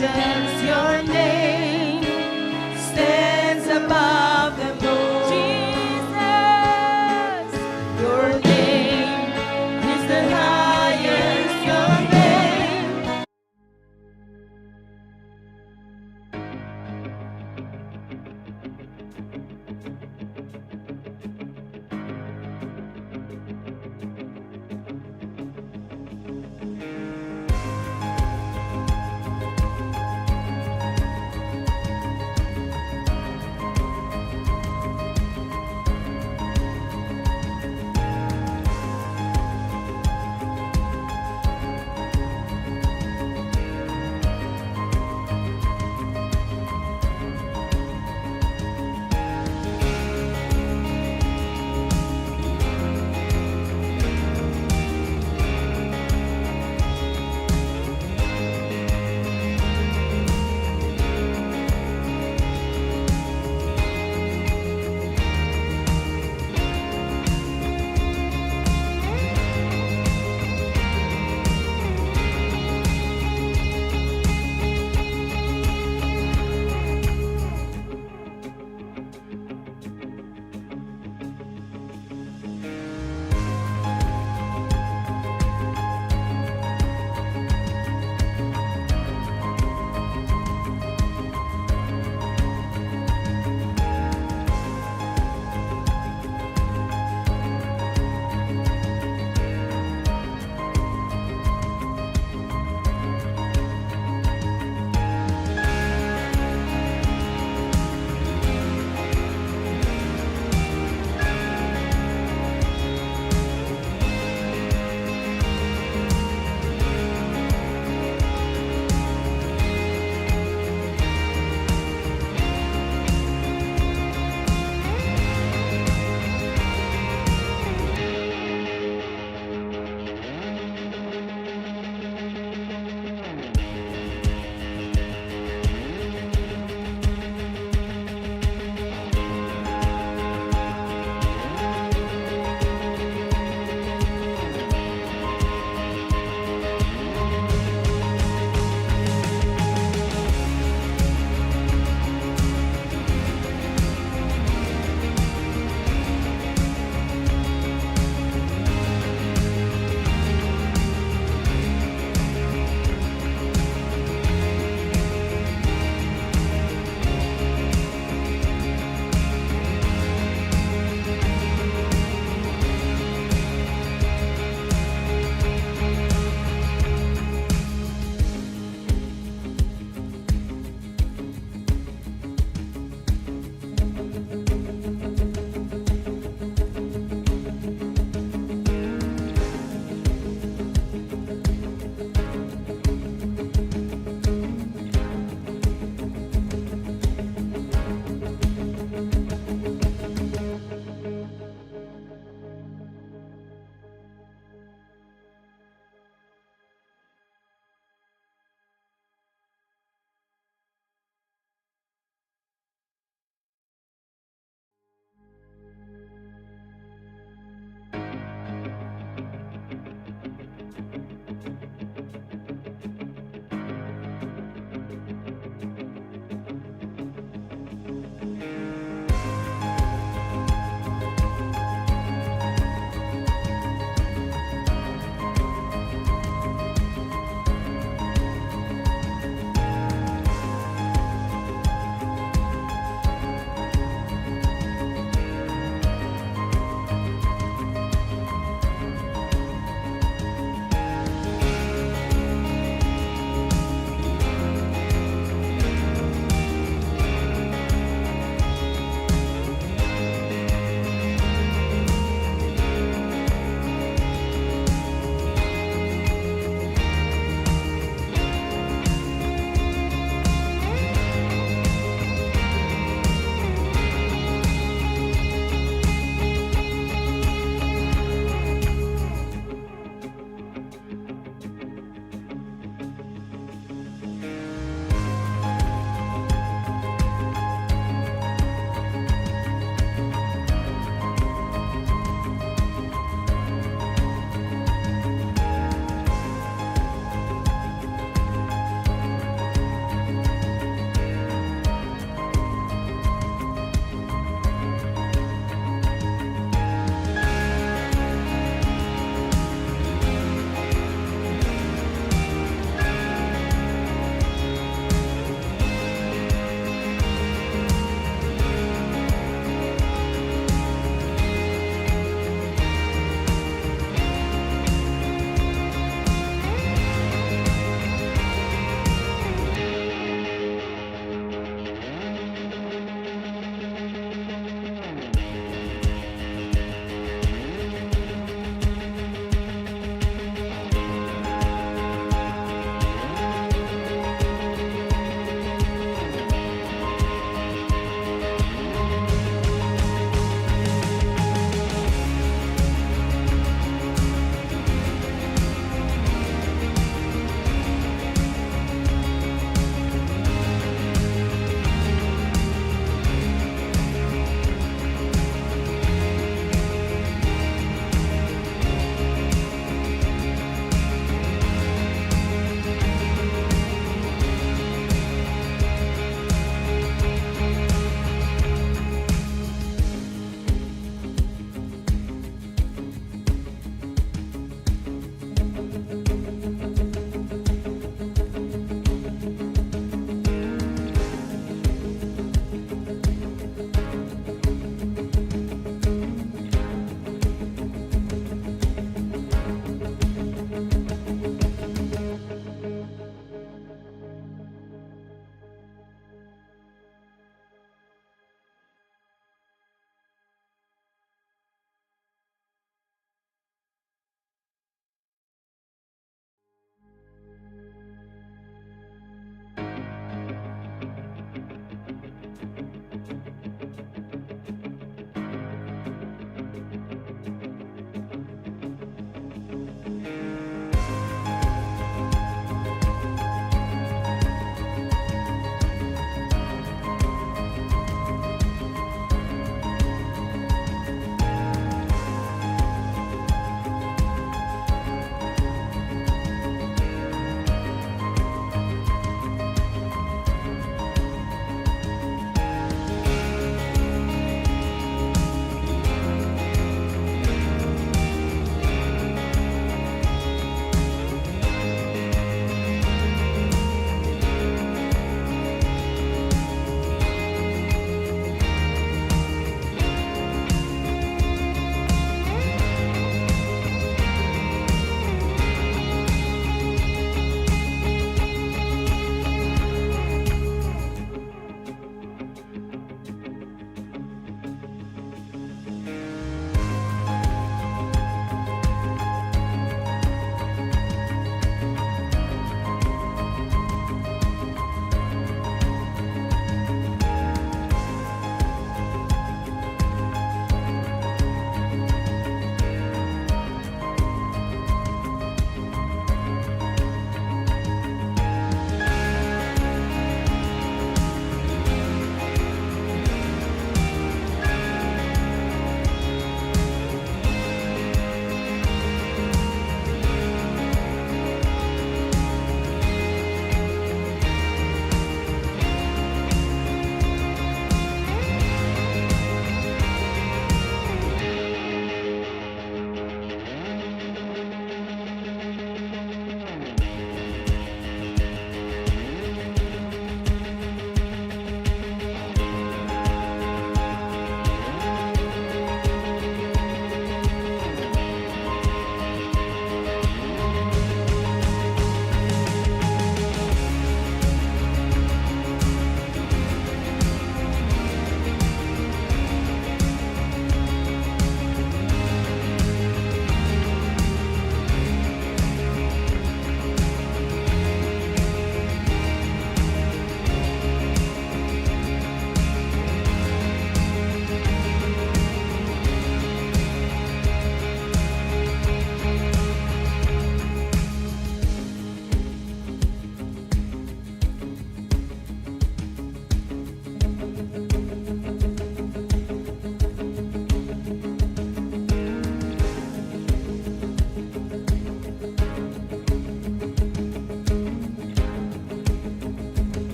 nations, your name stands above them all. Jesus, Your name is the highest, your name.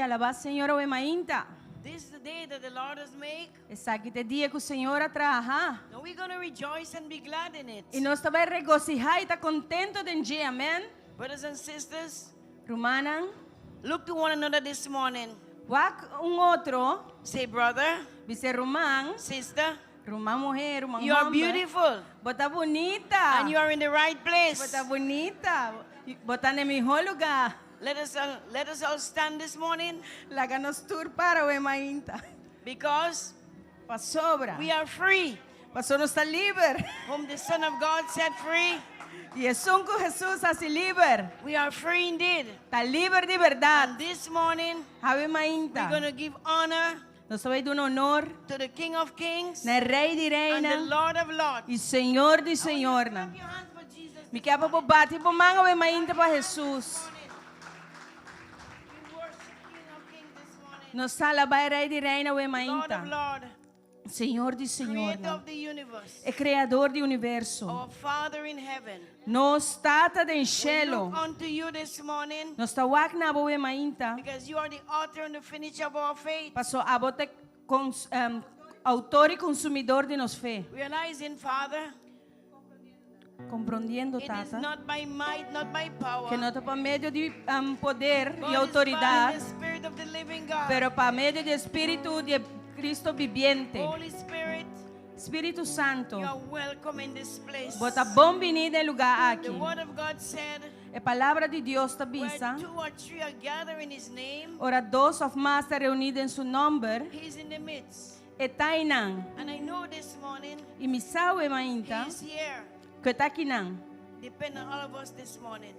alabá Señor awe mainta. This is the day that the Lord has made. Esaki ta e dia ku Señor a traha. Now we're going to rejoice and be glad in it. I nos ta bai regosihá i ta kontentu den dje. Amèn. Brothers and sisters, Rumannan, look to one another this morning. Wak un otro. Say, brother, Bisa ruman, sister, ruman muhé, ruman you are hòmber. beautiful Bo ta bunita. and you are in the right place. Bo ta bunita. Bo ta na e mihó lugá. Let us all stand this morning Laga nos tur para awe mainta. because Pasobra. we are free. Paso nos ta liber. Whom the Son of God set free, I esun ku Hesus hasi liber. we are free indeed. Ta liber di bèrdat. And this morning, Awe we're mainta. going to give honor Nos ta bai duna honor to the King of Kings na Rei di and the Reinan Lord of Lords. i Señor di Señornan. Clap your hands for Jesus. Mi ke pa bo bati bo man awe mainta pa Hesus. We worship King of Kings this morning. Nos ta alabá e Rei di Reinan awe Lord mainta. of Lords. Señor di Creator Señornan. of the universe. E Kreador di universo. Our Father in heaven. Nos Tata den We shelo. look unto you this morning Nos ta wak na bo awe mainta. because you are the author and the finisher of our faith. Paso abo ta cons, um, autor i konsumidor di nos fe. Realizing, Father, Komprondiendo, it is Tata, not by might, not by power, ku no ta pa medio di um, poder but i it's by outoridat, the Spirit of the living God. pero pa medio di Spiritu di Cristo bibiente. Holy Spirit, Spiritu Santu, you are welcome in this place. bo ta bon biní den e lugá The aki. Word of God said, E palabra di Dios ta where bisa, two or three are gathered in His name, ora dos òf mas ta reuní den su nòmber, He's in the midst. e ta einan. And I know this morning, I mi sa awe mainta He's here. ku e ta akinan. Depend on all of us this morning.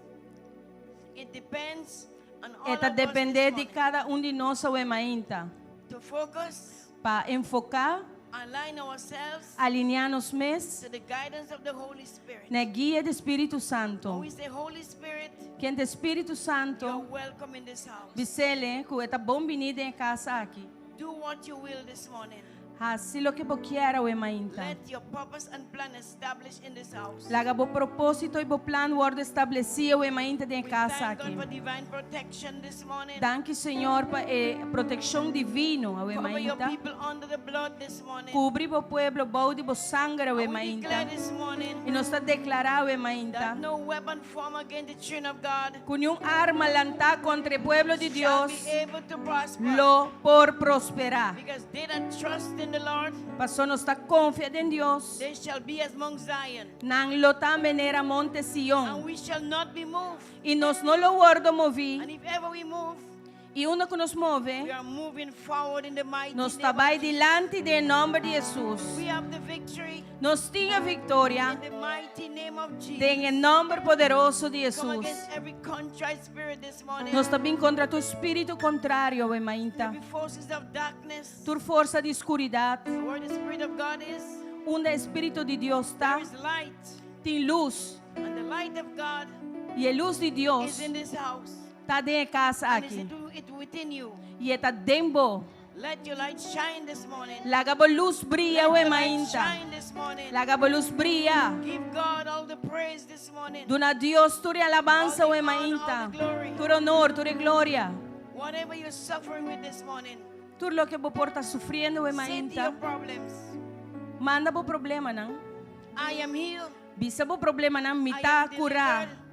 It depends on all E ta of us this dependé di morning kada un di nos awe mainta. to focus, Pa enfoká, align ourselves aliniá nos mes to the guidance of the Holy Spirit. na e guia di Spiritu Santu. When we say Holy Spirit, Ken ta Spiritu you are Santu, welcome in this house. bis'é ku e ta bon biní den e kas aki. Do what you will this morning. Hasi loke bo kier awe mainta. Let your purpose and plan establish in this house. Laga bo propósito i bo plan wòrdu establesí awe mainta den We kas thank God aki. for divine protection this morning. Danki Señor pa e protekshon divino awe Cover your mainta. people under the blood this morning. Kubri bo pueblo bou di bo sanger awe And we mainta. declare this morning I nos ta deklará awe mainta. that no weapon formed against the children of God Ku niun arma lantá kontra e pueblo di shall Dios be able to prosper. lo por prosperá. Because they that trust in the Lord, Paso nos ta konfia den Dios. they shall be as Mount Zion. Nan lo ta manera Monte And Sion. we shall not be moved. I nos no lo wòrdu moví. And if ever we move, I unda ku nos move, we are moving forward in the mighty nos name ta of bai Jesus. dilanti den nòmber di Hesus. We have the victory Nos tin e viktoria in the mighty name of Jesus. den e nòmber poderoso di Come Hesus. against every contrite spirit this morning. Nos ta bin kontra tur spiritu kontrario, awe mainta. Every forces of darkness. Tur forsa di skuridat. Where the Spirit of God is, Unda e Spiritu di Dios ta, there is light. tin lus. And the light of God I e lus di Dios is in this house. ta den e kas And is aki. it, it within you. I e ta den bo. Let your light shine this morning. Laga bo lus bria, Let awe your light mainta. shine this morning. Laga bo lus bria. Give God all the praise this morning. Duna Dios tur e alabansa, All the awe honor, mainta. all the glory. Tur honor, tur e gloria. Whatever you're suffering with this morning, Tur loke bo por ta sufriendo, awe say to mainta. your problems, Manda bo problemanan. I am healed. Bisa bo problemanan, I mi ta am kurá. delivered.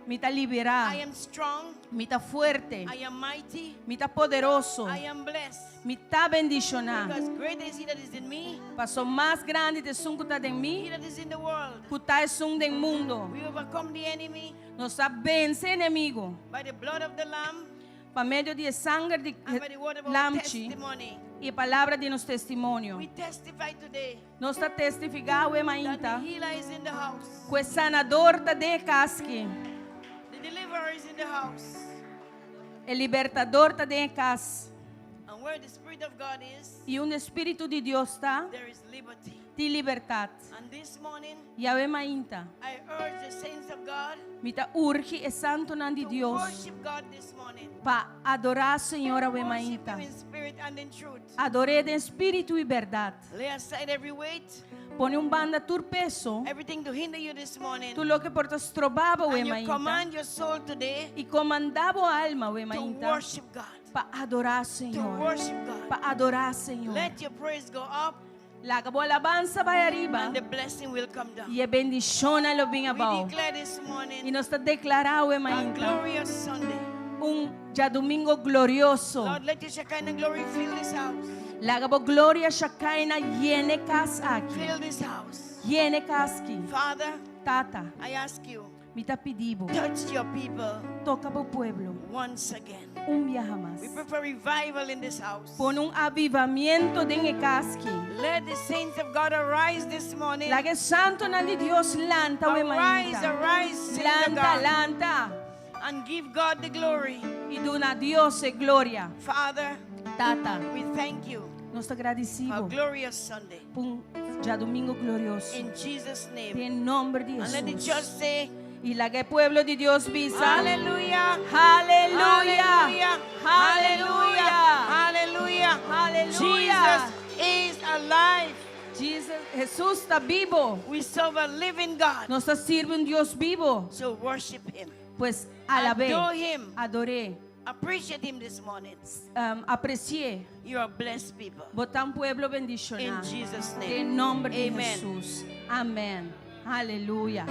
Mi ta liberá. I am strong. Mi ta fuerte. I am mighty. Mi ta poderoso. I am blessed. Mi ta bendishoná. Because greater is he that is in me, Paso mas grandi ta esun ku ta den he mi, that is in the world. ku ta esun den mundu. We overcome the enemy Nos a vense enemigu by the blood of the Lamb pa medio di e sanger di and by the word of our Lamchi testimony. i e palabra di nos testimonio. We testify today Nos ta testifiká awe that the mainta healer is in the house, ku e sanador ta den e kas aki. the deliverer is in the house. E libertador ta den e kas. And where the Spirit of God is, I unda Spiritu di Dios ta, there is liberty. tin libertat. And this morning, I awe mainta, I urge the saints of God mi ta urgi e santonan di to Dios worship God this morning. pa adorá Señor awe Worship mainta. Him in spirit and in truth. Ador'é den spiritu i bèrdat. Lay aside every weight. Pone un banda tur peso. Everything to hinder you this morning. Tur loke por ta stroba bo And you mainta. Command your soul today I komandá bo alma awe to mainta. Worship God. Pa adorá To Señor. Worship God. Pa adorá Señor. Let your praise go up Laga bo alabansa bai ariba. And the blessing will come down. I e bendishon lo bin We abou. Declare this I morning nos ta deklará awe a mainta. Glorious Sunday. Un djadumingu glorioso. Lord, let your Shekinah glory fill this house. Laga bo gloria Shekinah yena e kas aki. Fill this house. Yena e kas aki. Father, Tata, I ask you, mi ta pidi bo. Touch your people Toka bo pueblo. Once again. Un biaha mas. We pray for revival in this house. Pone un avivamentu den e kas aki. Let the saints of God arise this morning. Laga e santunan di Dios lanta awe Arise, mainta. Arise, saints of Lanta, God, lanta. And give God the glory. I duna Dios e gloria. Father, Tata, we thank you nos ta for a gradisido glorious Sunday. Pa un djadumingu glorioso. In Jesus' name. Den nòmber di And let the Jesus. Church say, I laga e pueblo di Dios bisa. Hallelujah. Aleluya. Hallelujah. Hallelujah. Hallelujah. Hallelujah. Jesus is alive. Jesus, Jesus ta bibu. We serve a living God. Nos ta sirbi un Dios bibu. So worship him. Pues alab'é. Adore him. Ador'é. Appreciate him this morning. Apresi'é. You are blessed people. Bo ta un pueblo In bendishoná. Jesus' name. Den nòmber di Amen. Jesus. Amèn. Aleluya.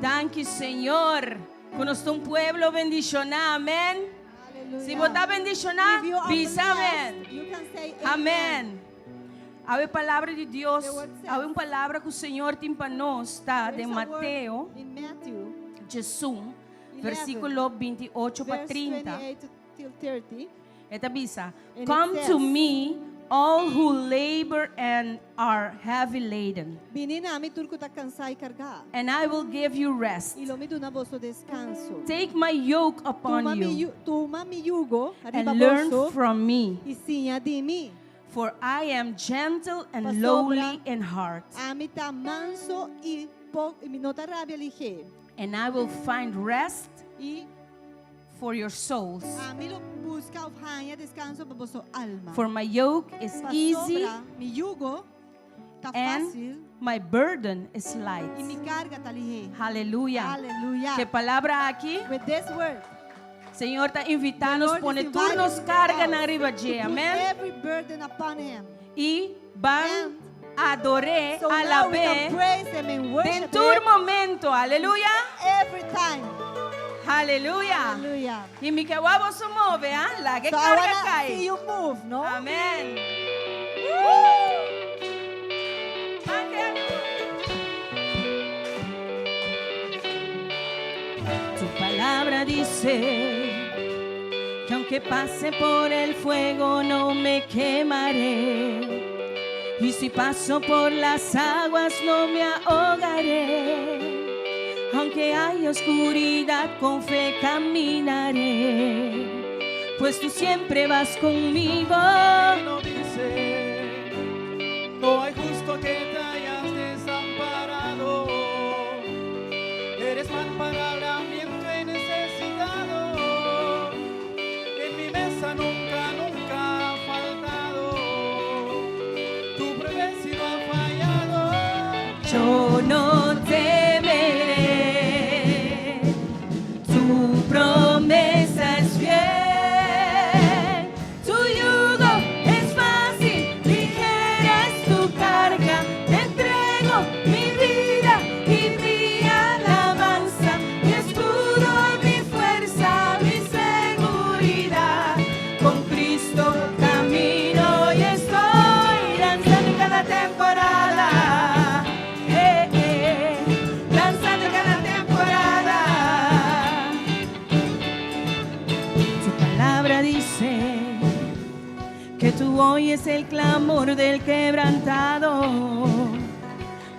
Danki, Señor. Ku nos ta un pueblo bendishoná. Amèn. Hallelujah. Si bo ta bendishoná, If you are bisa amèn. Blessed, you can say Amèn. Awe palabra di Dios, The word says- awe un palabra ku Señor tin pa nos, ta There di is a word Mateo, in Matthew, 11, 11, versíkulo 28 pa verse 30. 28 till 30. E ta bisa, And it "Come to says- me, all who labor and are heavy laden, Bini na mi tur ku ta kansá i kargá. And I will give you rest. I lo mi duna boso deskanso. Take my yoke upon Tuma mi, you tuma mi yugo, and riba learn boso, from me, i siña di mi. For I am gentle and Pasobra, lowly in heart, Ami ta manso i, po, i mi no ta rabia lihé. And I will find rest I for your souls. Ami lo buska òf haña deskanso pa boso alma. For my yoke is easy Pasobra, mi yugo ta and fásil my burden is light." i mi karga ta lihé. Aleluya. Aleluya. Ku e palabra aki, With this word, Señor ta the invitando Lord pone is tur nos inviting karga us na riba to dje. Put Amèn. every burden upon him. I ban And ador'é, so now we can alab'é. Praise him and worship Den tur him momento. Aleluya. Every time. Aleluya. Hallelujah. I mi ke wak boso move, ah? Laga So I karga wanna kai. See you move, no? Amèn. Thank you. Tu palabra dice que aunque pase por el fuego no me quemaré. Y si paso por las aguas no me ahogaré. Aunque haya oscuridad, con fe caminaré. Pues tú siempre vas conmigo. No dice, no hay justo que te hayas desamparado. Eres pan para el hambriento y necesitado. En mi mesa nunca, nunca ha faltado. Tu promesa no ha fallado. Yo no temeré, tu promesa es fiel, tu yugo es fácil, ligera es tu carga, te entrego mi vida y mi alabanza, mi escudo y mi fuerza, mi seguridad. Con Cristo camino y estoy danzando en cada temporada. Danzando en cada temporada. Tu palabra dice que tú oyes el clamor del quebrantado.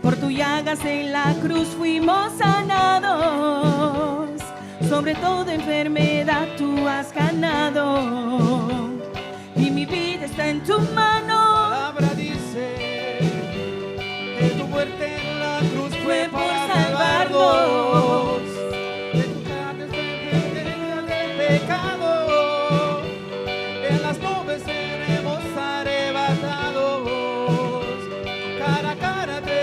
Por tus llagas en la cruz fuimos sanados. Sobre toda enfermedad tú has ganado. Y mi vida está en tu mano. Palabra dice que tu muerte en la cruz Fue fue por para salvarnos. Salvarnos. Que tu carne del pecado. En las nubes seremos arrebatados. Cara a cara te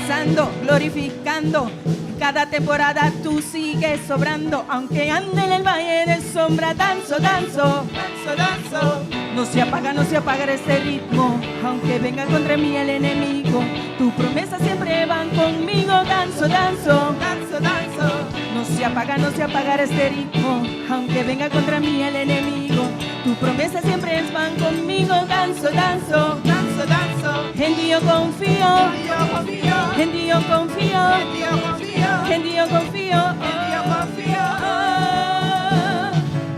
Danzando, glorificando. Cada temporada tú sigues sobrando. Aunque ande en el valle de sombra, danzo, danzo, danzo, danzo. No se apaga, no se apaga este ritmo. Aunque venga contra mí el enemigo, tu promesa siempre van conmigo. Danzo, danzo, danzo, danzo. No se apaga, no se apaga este ritmo. Aunque venga contra mí el enemigo, tu promesa siempre es van conmigo. Danzo, danzo, danzo, danzo. En Dios confío, en Dios confío, en Dios confío, en Dios confío, en Dios confío. En Dios confío.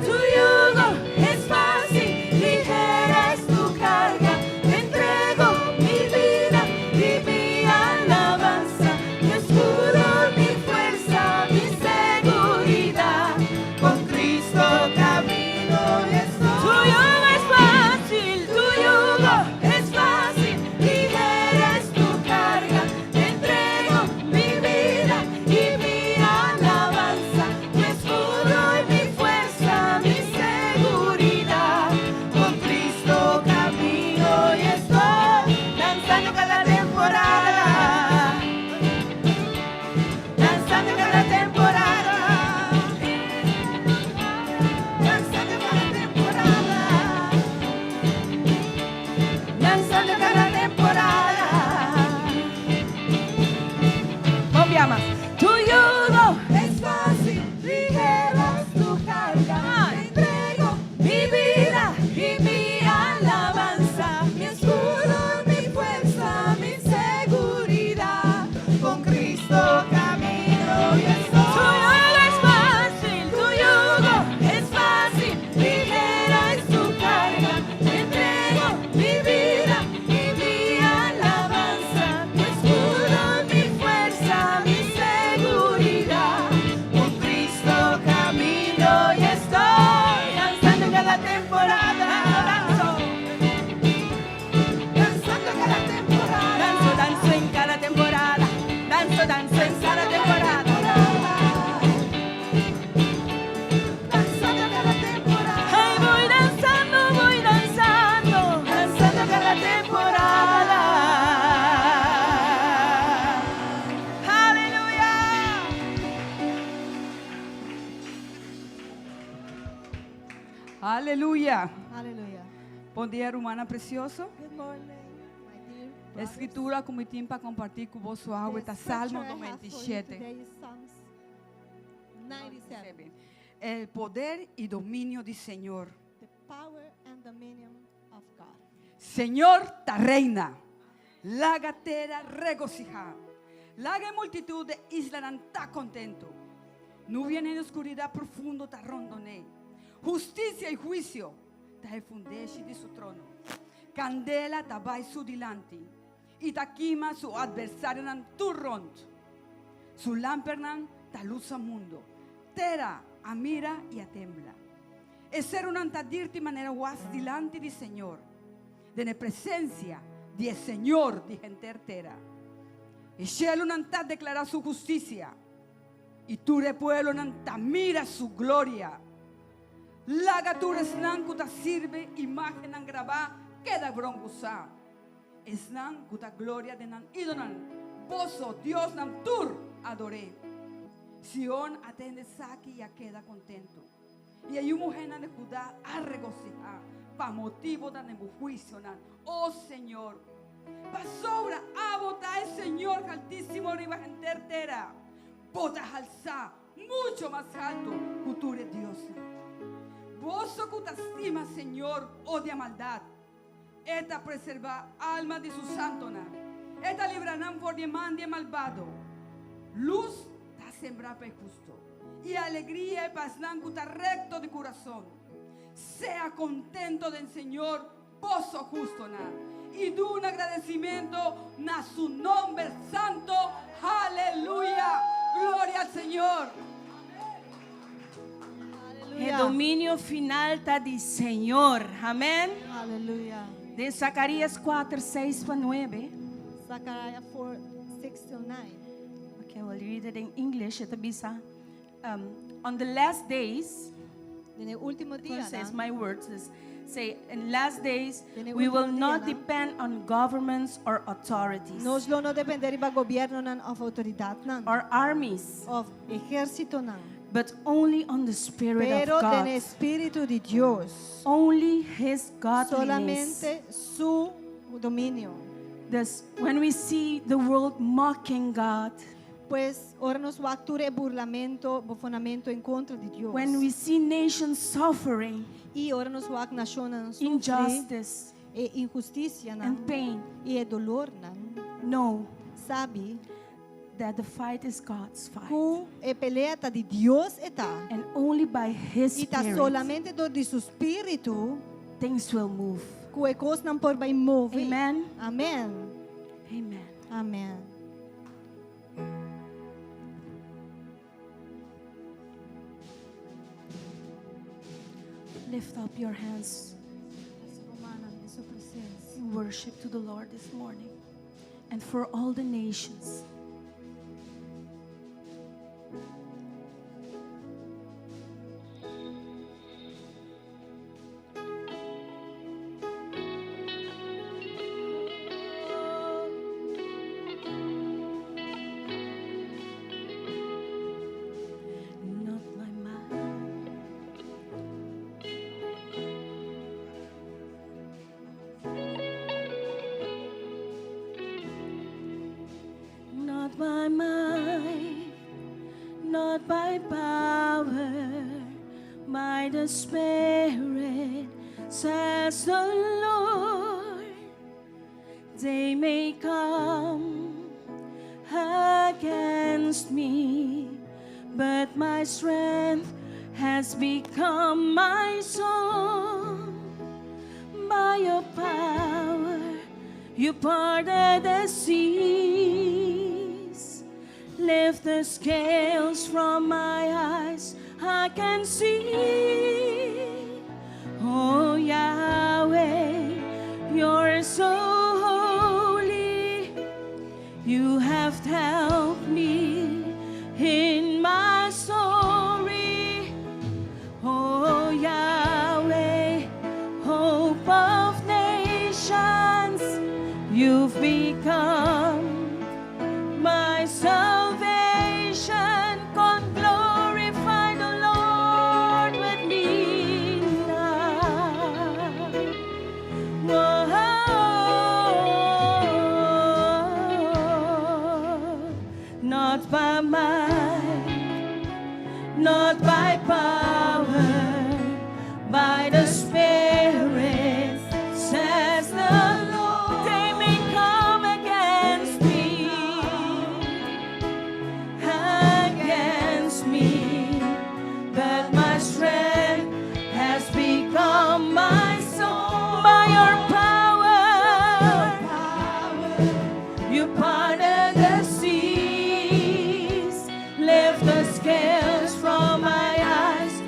Tu yugo es fácil, ligera es tu carga. Te entrego mi vida y mi alabanza, mi escudo, mi fuerza, mi seguridad. Con Cristo camino y estoy. Tu yugo es fácil, tu yugo es fácil, ligera es tu carga. Te entrego mi vida y mi alabanza, mi escudo y mi fuerza, mi seguridad. Con Cristo camino y estoy danzando cada temporada. Danzando cada temporada. Danzando cada temporada. Danzando cada temporada. Bombiamas. Tu yugo es fácil, ligera es tu carga. Te entrego mi vida y mi alabanza, mi escudo, mi fuerza, mi seguridad. Con Cristo camino y estoy. Tu yugo es fácil, tu yugo es fácil, ligera es tu carga. Te entrego mi vida y mi alabanza, mi escudo, mi fuerza, mi seguridad. Con Cristo camino y estoy danzando cada temporada. Danzo, danzando cada temporada. Danzo, danzo en cada temporada. Danzo, danzo en cada temporada. Danzando cada temporada. Ay, voy danzando, voy danzando, danzando cada temporada. Aleluya. Aleluya. Hallelujah. Bon dia, rumannan presioso. Good morning, my dear E brothers. skritura ku mi tin pa kompartí ku boso The ta Salmo scripture I have for you 97. today is Psalms 97. El poder i dominio di Señor. The power and dominion of God. Señor ta reina. Laga tera regosihá. Laga e multitut di islanan ta kontentu. Nubia den oskuridat profundo ta rondon'é. Hustisia i huisio ta e fundeshi di su trono. Kandela ta bai su dilanti i ta kima su atversarionan tur rònt. Su lampernan ta lusa mundu. Tera a mira i a tembla. E serunan ta dirti manera was dilanti di Señor, den e presensia di e Señor di henter tera. E shelunan ta deklará su hustisia, i tur e pueblonan ta mira su gloria. Laga tur esnan ku ta sirbi imágennan grabá keda brongusá. Esnan ku ta gloria den nan ídolonan, boso diosnan tur ador'é. Sion a tende esaki i a keda kontentu. I e yu muhénan di Judá a regosihá pa motibu ta den bo huisionan, o Señor. Pasobra abo ta e Señor Haltísimo riba henter tera. Bo ta halsá mucho mas haltu ku tur e diosnan. Boso ku ta stima Señor odia maldat. E ta preservá alma di su santonan. E ta libra nan for di e man di e malbado. Lus ta sembrá pa e husto, i alegria e pa esnan ku ta rekto di kurason. Sea kontento den Señor, boso hustonan, i duna agradesimentu na su nomber santo. Aleluya! Gloria al Señor! E dominio final ta di Señor. Amèn. Aleluya. Den Zakarías 4, 6 pa 9. Zechariah 4, 6 till 9. Okay, we'll read it in English. E ta bisa, on the last days, Den e último dia, Says nan, my words is say in last days Den e we will último not dia, nan, depend on governments or authorities nos lo no dependé di gobièrnunan òf outoridatnan, or armies, òf ehérsitonan, but only on the Spirit pero of God. den Spiritu di Dios. Only His godliness. Solamente su dominio. This, when we see the world mocking God, Pues ora nos wak tur e burlamentu, bofonamentu en kontra di Dios. when we see nations suffering I ora nos wak nashonnan sufri injustice e inhustisianan and pain, i e dolornan, know sabi that the fight is God's fight. ku e pelea ta di Dios e ta. And only by His I ta Spirit solamente dor di su spiritu things will move. ku e kosnan por bai move. Amen. Amen. Amen. Amen. Lift up your hands in worship to the Lord this morning and for all the nations. Not my might, not by might, not by power, by the Spirit, says the Lord. They may come against me, but my strength has become my song. By your power, you parted the seas, lift the scales from my eyes. I can see. Oh Yahweh, you're so holy. You have helped me in my story. Oh Yahweh, hope of nations, you've become my salvation. Come glorify the Lord with me now. Whoa. Not by might, not by power, by the Spirit, says the Lord. They may come against me, but my strength has become my song. By your power, you parted the seas, lift the scales from my eyes.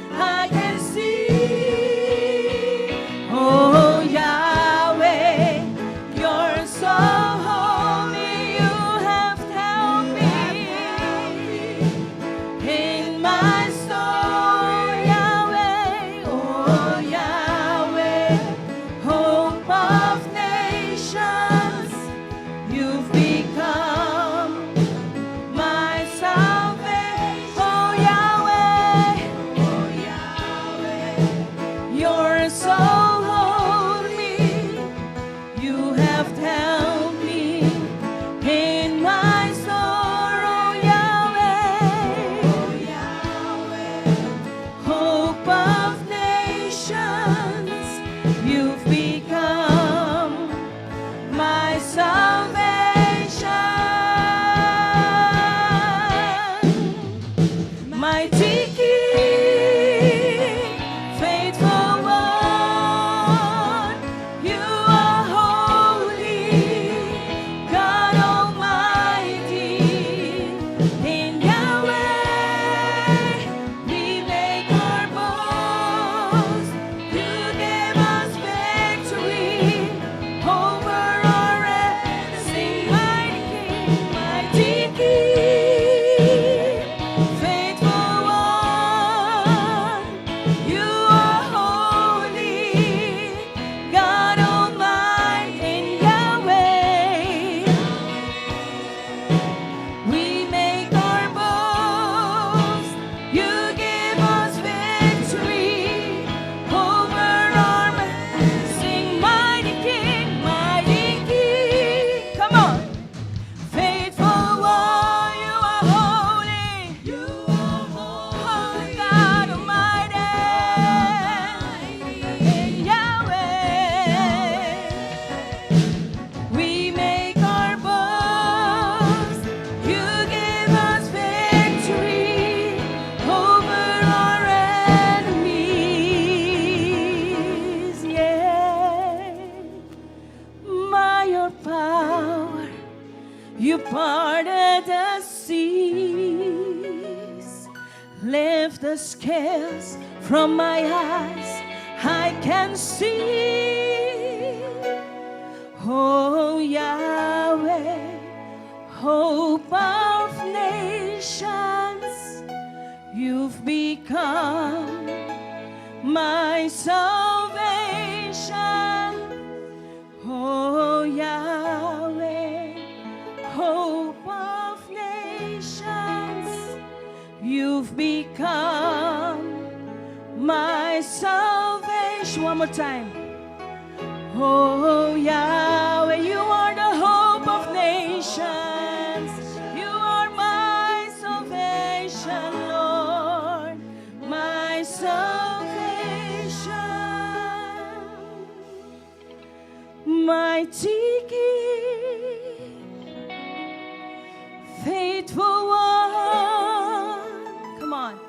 peace. Lift the scales from my eyes, I can see. Oh Yahweh, hope of nations, you've become my salvation. Oh Yahweh, hope of nations, you've become my salvation. One more time. Oh Yahweh, you are the hope of nations. You are my salvation, Lord, my salvation. Mighty King, faithful one. Come on.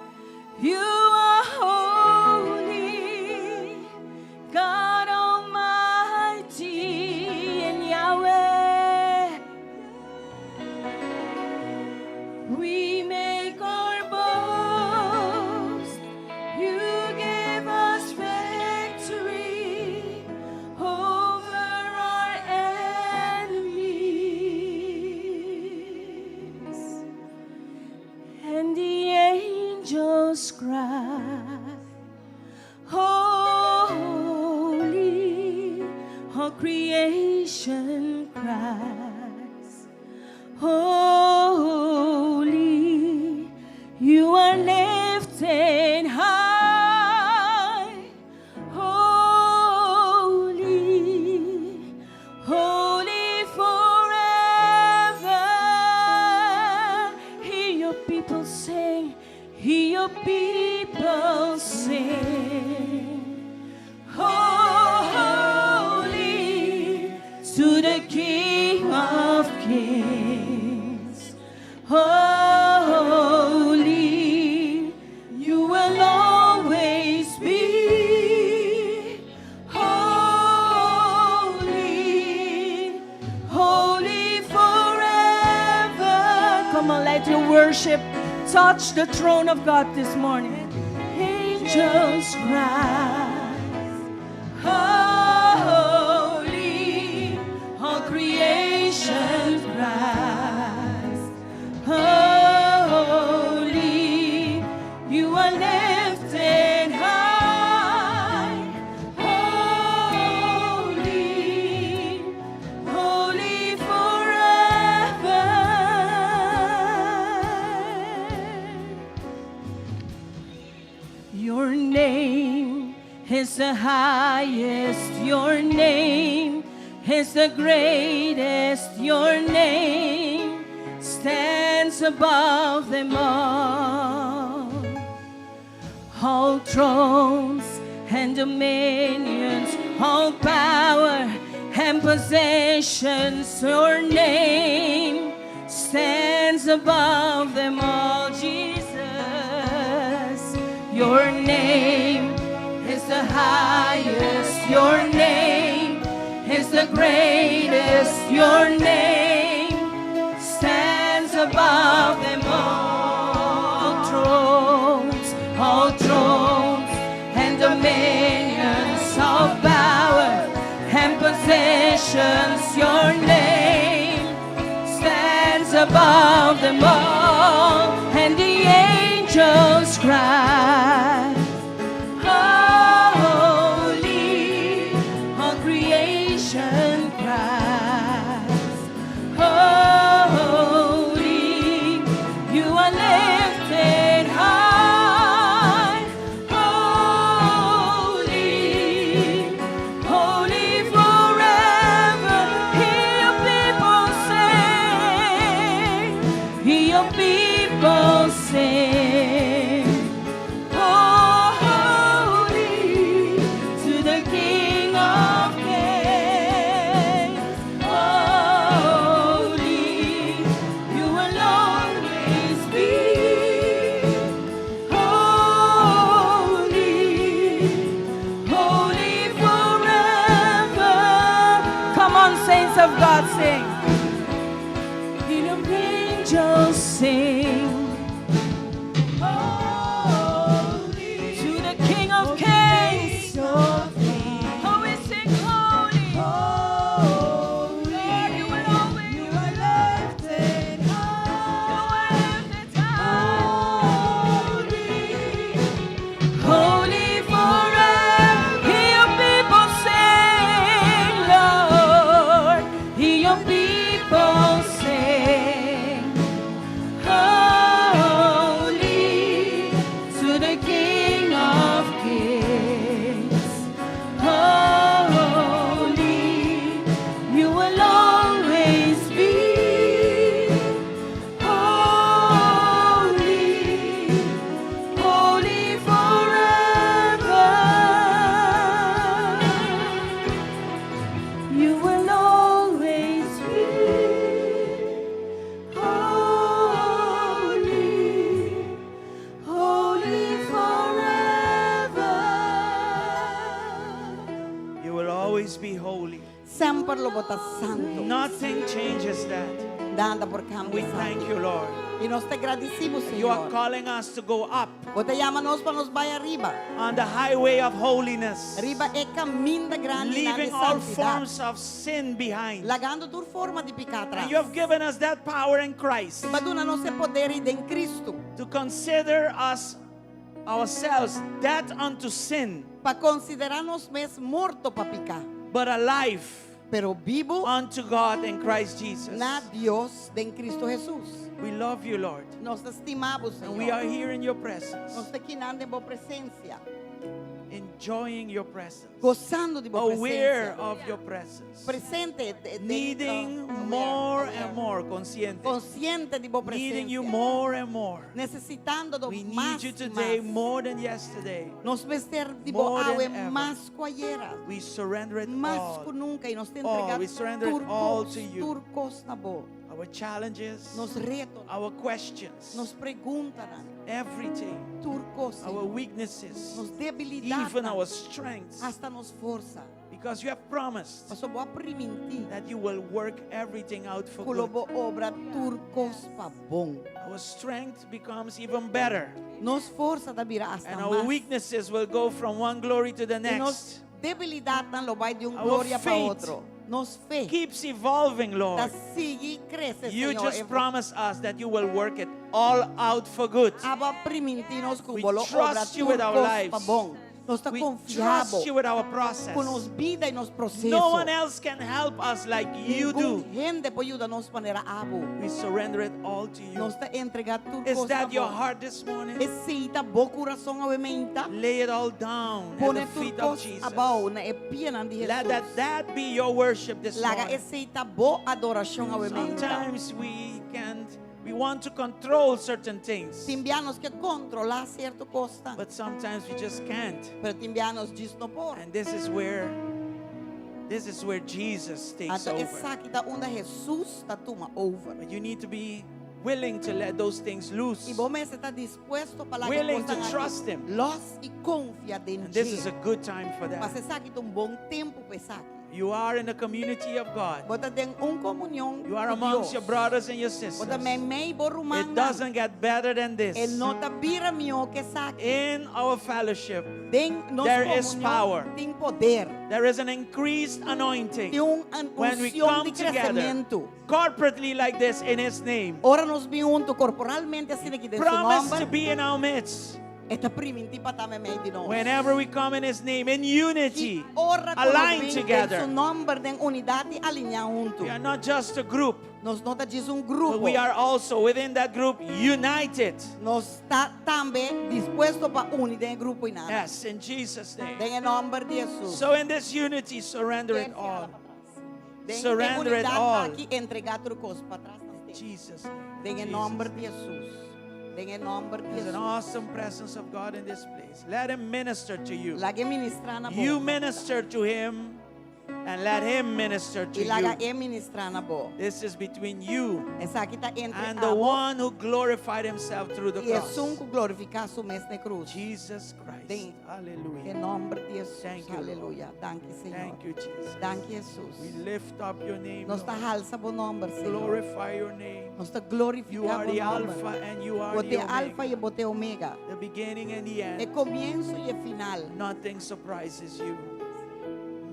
You are holy, God Almighty, and Yahweh. We make our boast. You give us victory over our enemies. And the angels cry, Holy, all creation cries, Holy, you are lifted high, holy, holy forever. Hear your people sing, hear your people sing. Holy to the King of Kings. Holy, you will always be. Holy, holy forever. Come on, let your worship touch the throne of God this morning. Angels cry. Holy, all creation cries. Holy, you are lifted high. Holy, holy forever. Your name is the highest, your name is the greatest, your name stands above them all. All thrones and dominions, all power and possessions, your name stands above them all, Jesus. Your name is the highest, your name is the greatest, your name stands above them all. All thrones and dominions of power and possessions, your name stands above them all, and the angels cry. Holy, all creation cries. Holy, you are lifted high. Holy, holy forever. Hear your people sing. Hear your people sing. Holy to the King of Kings. Holy, you will always be. Holy, holy forever. Come on, saints of God, sing. Hear the angels sing. lo bo ta santu. Nothing changes that. Nada por kambia We thank esaki. you, Lord. I nos ta gradisí bo, You are Señor. calling us to go up Bo ta yama nos pa nos bai ariba. on the highway of holiness, Riba e kaminda grandi na di leaving all santidat. forms of sin behind. Lagando tur forma di piká And atras. you have given us that power in Christ B'a duna nos e poder ei den Kristu. to consider us ourselves dead unto sin, Pa konsiderá nos mes morto pa piká. but alive Pero bibu unto God in Christ Jesus. na Dios den Kristu Hesus. We love you, Lord. Nos ta stima bo, And we are Señor. here in your Nos presence, ta akinan den bo presensia. enjoying your presence, Gosando di bo aware presensia. of your presence, Presente. De, de, needing oh, aware, more aware. and more, consciente, Konsiente di bo needing you presensia. more and more. Nesesitando We bo need mas you i today mas. more than yesterday. Nos mester di bo More than awe ever. mas ku ayera. We surrender it Mas ku all. nunka. I nos ta All. entregá We surrender it tur all kos, to you. tur kos na bo. Our challenges, Nos reto, our questions, nos preguntanan, everything, tur kos, our Señor. weaknesses, Nos debilidat, even our strengths. hasta nos forsa. Because you have promised Paso bo a primintí that you will work everything out for ku lo good. bo obra tur kos pa bon. Our strength becomes even better. Nos forsa ta bira hasta And our mas. weaknesses will go from one glory to the I nos next. debilidatnan lo bai di un Our gloria pa faith otro. Nos fe Keeps evolving, ta Lord. sigui krese, You Señor. just promised us that you will work it all out for good. Abo a primintí nos We ku bo lo obra trust you tur with our kos lives. pa bon. Nos ta We konfia trust bo you with our process. ku nos bida i nos proseso. No one else can help us like you do. Ningun hende por yuda nos manera abo. We surrender it all to you. Nos ta entregá tur Is kos na that your bo. heart this morning? Esei ta bo kurason awe mainta. Lay it all down at Pone the tur feet of kos Jesus. abou na e pianan di Let that, Jesus. that be your worship this Laga morning. esei ta bo adorashon awe mainta. Sometimes we can't, we want to control certain things, Tin bia nos ke kontrolá sierto kosnan. but sometimes we just can't. Pero tin bia nos djis no por. And this is where, this is where Jesus takes Anto over. esaki ta unda Jesus ta tuma over. But you need to be willing to let those things loose. I bo mester ta dispuesto pa laga Willing to kosnan aki trust him. Los i konfia den And this is a dje. good time for Mas that. esaki ta un bon tempu pa esaki. You are in the community of God. Bo ta den un komunion You are ku amongst Dios. your brothers and your Bo sisters. ta meimei bo It rumannan. doesn't get better than E this. no ta bira mihó ku esaki. In our fellowship, Den nos there is komunion power. tin poder. There is an increased anointing. Tin un an- When we unshon come di together kresementu. corporately like this in His name, Ora nos bin huntu korporalmente asina aki den su promise to nòmber. be in our midst. E ta primintí pa ta meimei di nos. Whenever we come in His name, in unity, Ki ora ku nos aligned bin den together. su nòmber, den unidat i alineá huntu. We are not just a group, Nos no ta djis un but grupo. we are also within that group united. Nos ta tambe dispuesto pa uni den e grupo einan. Yes, in Jesus' name. Den e nòmber di Jesus. So in this unity, surrender it all. Den e Surrender it unidat all. aki entregá tur kos patras na In stage. Jesus' name. Den e Jesus' nòmber name. di Jesus. Den e nòmber di There's an Jesus. awesome presence of God in this place. Let Him minister to you. Lag'é ministrá na bo. You minister to Him and let Him minister to I laga you. e ministrá na bo. This is between you Esaki ta entre and the abo one who glorified Himself through the i esun cross. ku glorifiká su mes na krus. Jesus Christ. Den Hallelujah. E nòmber di Jesus. Thank you, Lord. Aleluya. Danki, Señor. Thank you, Jesus. Danki, Jesus. We lift up your name. Nos ta Lord. halsa bo nòmber, Señor. Glorify your name. Nos ta You glorifiká are bo the nòmber. Alpha and you are Bo the ta alfa Omega. i bo ta omega. The beginning and the E end. komienso i e final. Nothing surprises you.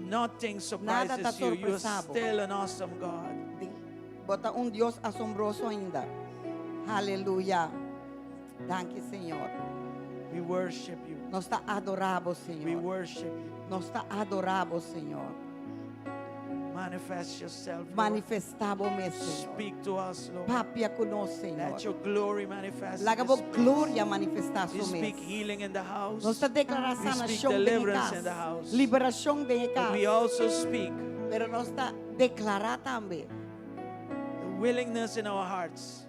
Nothing Nada ta surprises you. You're sorpresá bo. still an awesome God. Bo ta un Dios asombroso ainda. Aleluya. Danki, Señor. We worship you. Nos ta adorá bo, We Señor. worship you. Nos ta adorá bo, Señor. Manifest yourself. Lord. Manifestá bo mes, Señor. Speak to us, Lord. Papia ku nos, Señor. Let your glory manifest. in Laga this bo place. gloria manifestá We su speak mes. healing in the house. Nos ta deklará We speak sanashon den deliverance in the kas. house. Liberashon den But we kas. also speak Pero nos ta deklará tambe the willingness in our hearts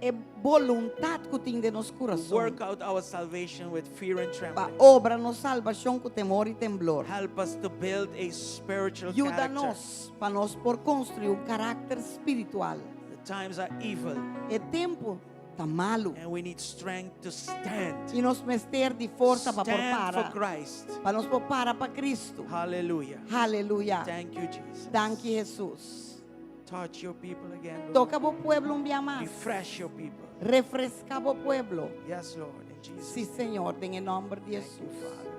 e boluntat ku tin den nos to kurason. work out our salvation with fear and Pa trembling. obra nos salbashon ku temor i temblor. Help us to build a spiritual character. Yuda nos pa nos por konstruí un karakter spiritual. The times are evil. E tempu ta malu. And we need strength to stand. I nos mester di forsa pa por Stand for para. Christ. Pa nos por para pa Kristu. Hallelujah. Aleluya. Thank you, Jesus. Danki Hesus. Touch your people again, Lord. Toka bo pueblo un bia mas. Refresh your people. Refreská bo pueblo. Yes, Lord. In Jesus' Sí, name. Señor, den e nòmber di Thank you, Hesus. Father.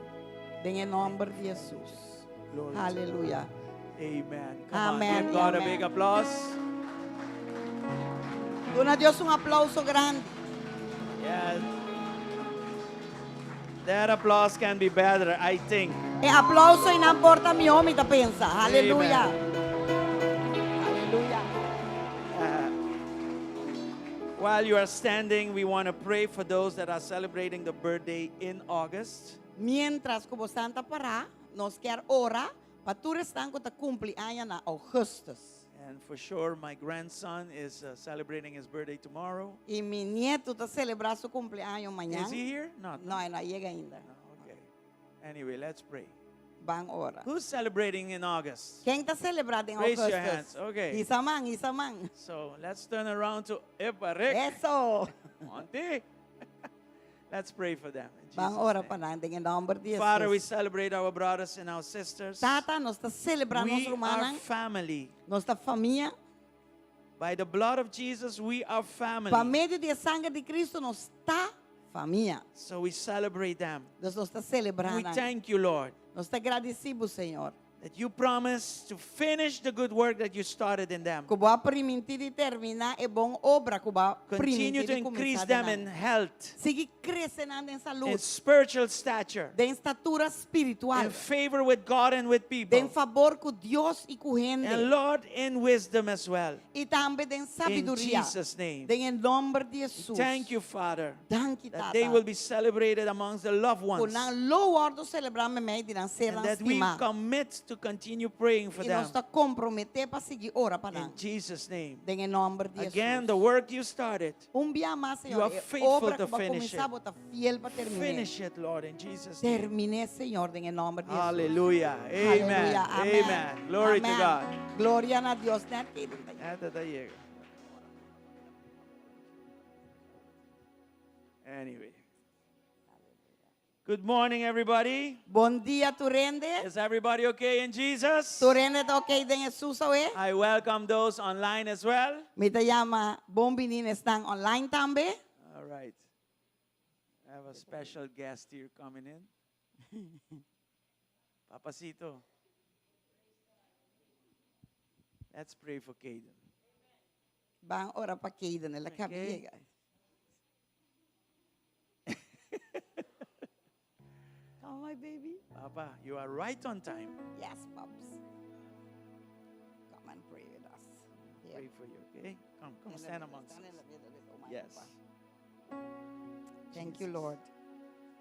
Den e nòmber di Hesus. Glory to God. Aleluya. Amen. Come on, Amen, give God a amen. big applause. Duna Dios un aplouso grandi. Yeah. That applause can be better, I think. E aplouso einan por ta mihó, mi ta pensa. Aleluya. Amen. Aleluya. While you are standing, we want to pray for those that are celebrating the birthday in August. Mientras ku boso ta pará, nos kier ora pa tur esnan ku ta kumpli aña na ougùstùs. And for sure, my grandson is celebrating his birthday tomorrow. I mi nietu ta selebrá su kumpleaños mañan. Is he here? Not. No, e no a yega ainda. No, okay. Anyway, let's pray. Ban ora. Who's celebrating in August? Ken ta selebrá den Raise your ougùstùs? hands. Okay. Hisa man, hisa man. So let's turn around to Epa Rick. Eso. Monty. Let's pray for them. In Ban Jesus' ora name. pa nan den nòmber di Father, we Jesus. celebrate our brothers and our sisters. Tata, nos ta selebrá nos We are rumannan, family. nos ta famia. By the blood of Jesus, we are family. Pa medio di e sanger di Kristu nos ta famia. So we celebrate them. Dus nos ta selebrá We nan. thank you, Lord, Nos ta gradisí bo, Señor. that you promised to finish the good work that you started in them. Ku bo a primintí di terminá e bon obra ku bo a Continue primintí to di increase kuminsá them den in nan. health, Sigui krese nan den salú, in spiritual stature, den statura spiritual, in favor with God and with people, den fabor ku Dios i ku hende, and Lord, in wisdom as well. i tambe den In sabiduria. Jesus' name. Den e nòmber di Hesus. Thank you, Father, Danki, that they Tata. will be celebrated amongst the loved Ku ones. nan lo wòrdu selebrá meimei di nan And sernan that we stimá. commit to continue praying for I them. nos ta komprometé pa sigui ora pa In nan. Jesus' name. Den e nòmber di Again, Hesus. the work you started, Un bia mas, You Señor, are e faithful obra to ku bo a finish kuminsá, it. bo ta fiel pa termin'é. finish it, Lord, in Jesus' name. Termin'é, Señor, den e nòmber di Hesus. Hallelujah. Amen. Aleluya. Amèn. Amen. Glory to Amèn. God. Gloria na Dios. Net ki- Ata ta yega. Anyway. Good morning, everybody. Bon dia, tur hende. Is everybody okay in Jesus? Tur hende ta okay den Hesus awe? I welcome those online as well. Mi ta yama bon biní esnan online tambe. All right. I have a special guest here coming in. Papacito. Let's pray for Caden. Ban ora pa Caden, el a kaba Okay. yega. Come my baby. Papa, you are right on time. Yes, pops. Come and pray with us. Here. Pray for you, okay? Come, come In the stand middle, amongst stand in us. the middle, little man, Yes. Papa. Thank you, Lord.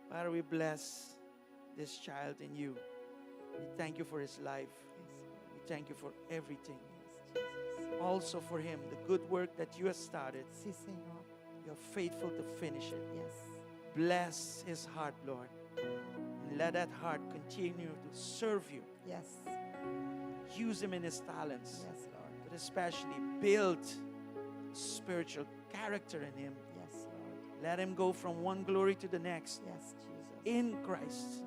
Father, we bless this child in you. We thank you for his life. We thank you for everything. Yes, Jesus. Also for him, the good work that you have started, Sí, Señor. you're faithful to finish it. Yes. Bless his heart, Lord. And let that heart continue to serve you. Yes. Use him in his talents, Yes, Lord. but especially build spiritual character in him. Yes, Lord. Let him go from one glory to the next Yes, Jesus. in Christ.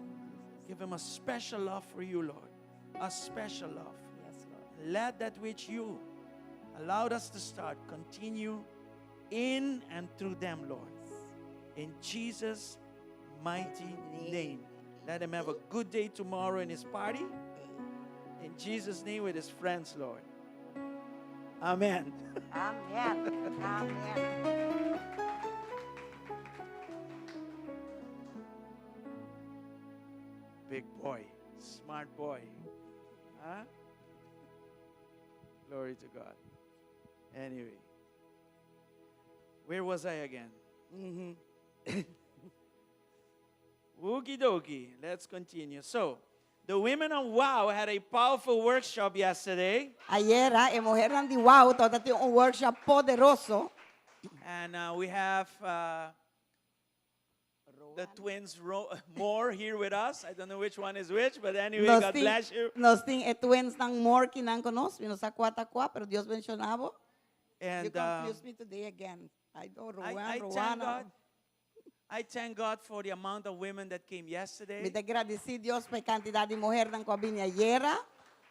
Give him a special love for you, Lord. A special love. Yes, Lord. Let that which you allowed us to start continue in and through them, Lord. In Jesus' mighty name. Let him have a good day tomorrow in his party. In Jesus' name with his friends, Lord. Amen. Amen. Amen. Big boy, smart boy. Huh? Glory to God. Anyway, where was I again? Mm-hmm. Okie dokie. Let's continue. So, the women of WOW had a powerful workshop yesterday. Ayera, e muhernan di Wow tabatin un workshop poderoso. And uh, we have uh, the twins Ro- Moore here with us. I don't know which one is which, but anyway, Nos God tin, bless you. nos tin e twins nan Moore akinan ku nos, mi no sa kua ta kua, pero Dios bendishoná bo. You And um, confused me today again. Ay, no, I, Rowan, I thank Rowana. God. I thank God for the amount of women that came Mi yesterday. ta gradisí Dios pa e kantidat di muhénan ku a bini ayera.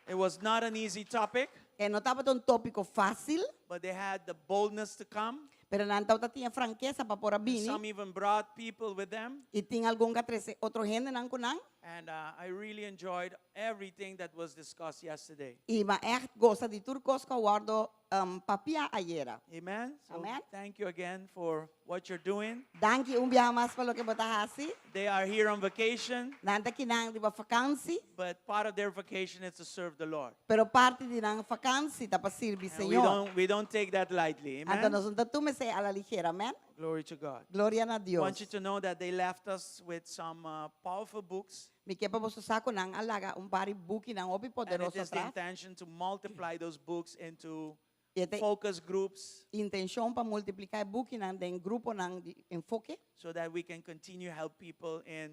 It was not an easy topic, E no tabata un tópiko fásil, but they had the boldness to come. pero nan tabatin frankesa pa por a And bini. some even brought people with them. I tin algun ku a trese otro hendenan ku nan. And I really enjoyed everything that was discussed yesterday. I m'a echt gosa di tur kos ku a wòrdu um, papiá ayera. Amen. So Amen. thank you again for what you're doing. Danki un biaha mas pa loke bo ta hasi. They are here on vacation, Nan ta akinan riba vakansi, but part of their vacation is to serve the Lord. pero parti di nan vakansi ta pa sirbi And we Señor. don't, we don't take that lightly. Anto Amen. nos no ta tuma esei a la ligera, amen? Glory to God. Gloria na I want Dios. you to know that they left us with some powerful books. Mi ke pa boso sa ku nan a laga un par di bukinan hopi And it poderoso is the atras. intention to multiply those books into I e focus groups intenshon pa multipliká e bukinan den gruponan di enfoke. So that we can continue help people in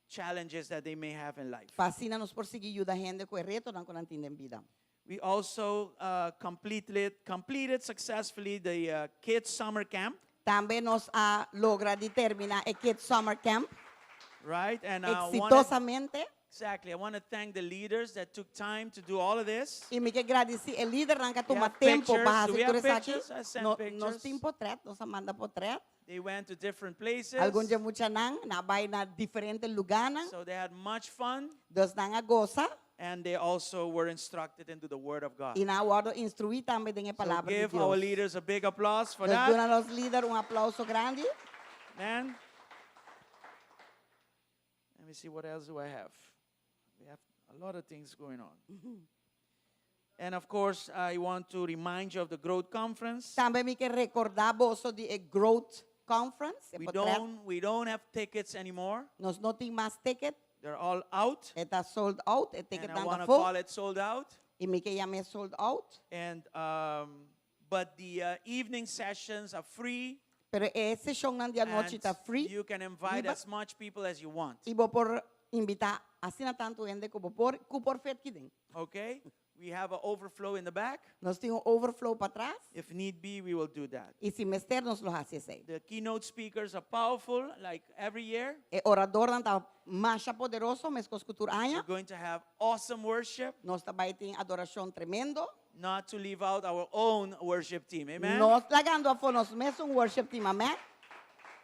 challenges that they may have in life. Pa asina nos por sigui yuda hende ku e retonan ku nan tin den bida. We also completed successfully the kids summer camp, Tambe nos a logra di terminá e Kids Summer Camp right? And I wanna, eksitosamente. Exactly. I want to thank the leaders that took time to do all of this. I mi ke gradisí e lidernan ku a We tuma have tempu pictures. pa Do we hasi have tur esaki. pictures? I sent No, nos pictures. tin potrèt, nos a manda potrèt. They went to different places. Algun di e muchanan nan a bai na diferente lugánan. So they had much fun Dus nan a gosa and they also were instructed into the Word of God. i nan a wòrdu instruí tambe den e So palabra di give our Dios. leaders a big applause for Dus that. duna nos lider un aplouso grandi. Man. Let me see, what else do I have? We have a lot of things going on. And of course, I want to remind you of the Growth Conference. Tambe mi ke rekordá boso di e Growth Conference. E We potrèt. don't have tickets anymore. Nos no tin mas ticket. They're all out. E ta sold out. E And ticket I nan want ta to afó. call it sold out. I mi ke yam'é sold out. And but the evening sessions are free. Pero e seshonnan di anochi And ta free. you can invite Liber. as much people as you want. I bo por invitá asina tantu hende ku bo por ku por fit aki den. Okay? We have an overflow in the back. Nos tin un overflow patras. If need be, we will do that. I si mester nos lo hasi esei. The keynote speakers are powerful, like every year. E oradornan ta masha poderoso, meskos ku tur aña. We're going to have awesome worship, Nos ta bai tin adorashon tremendo. Not to leave out our own worship team. Amen? No lagando afó nos mesun worship team, amèn?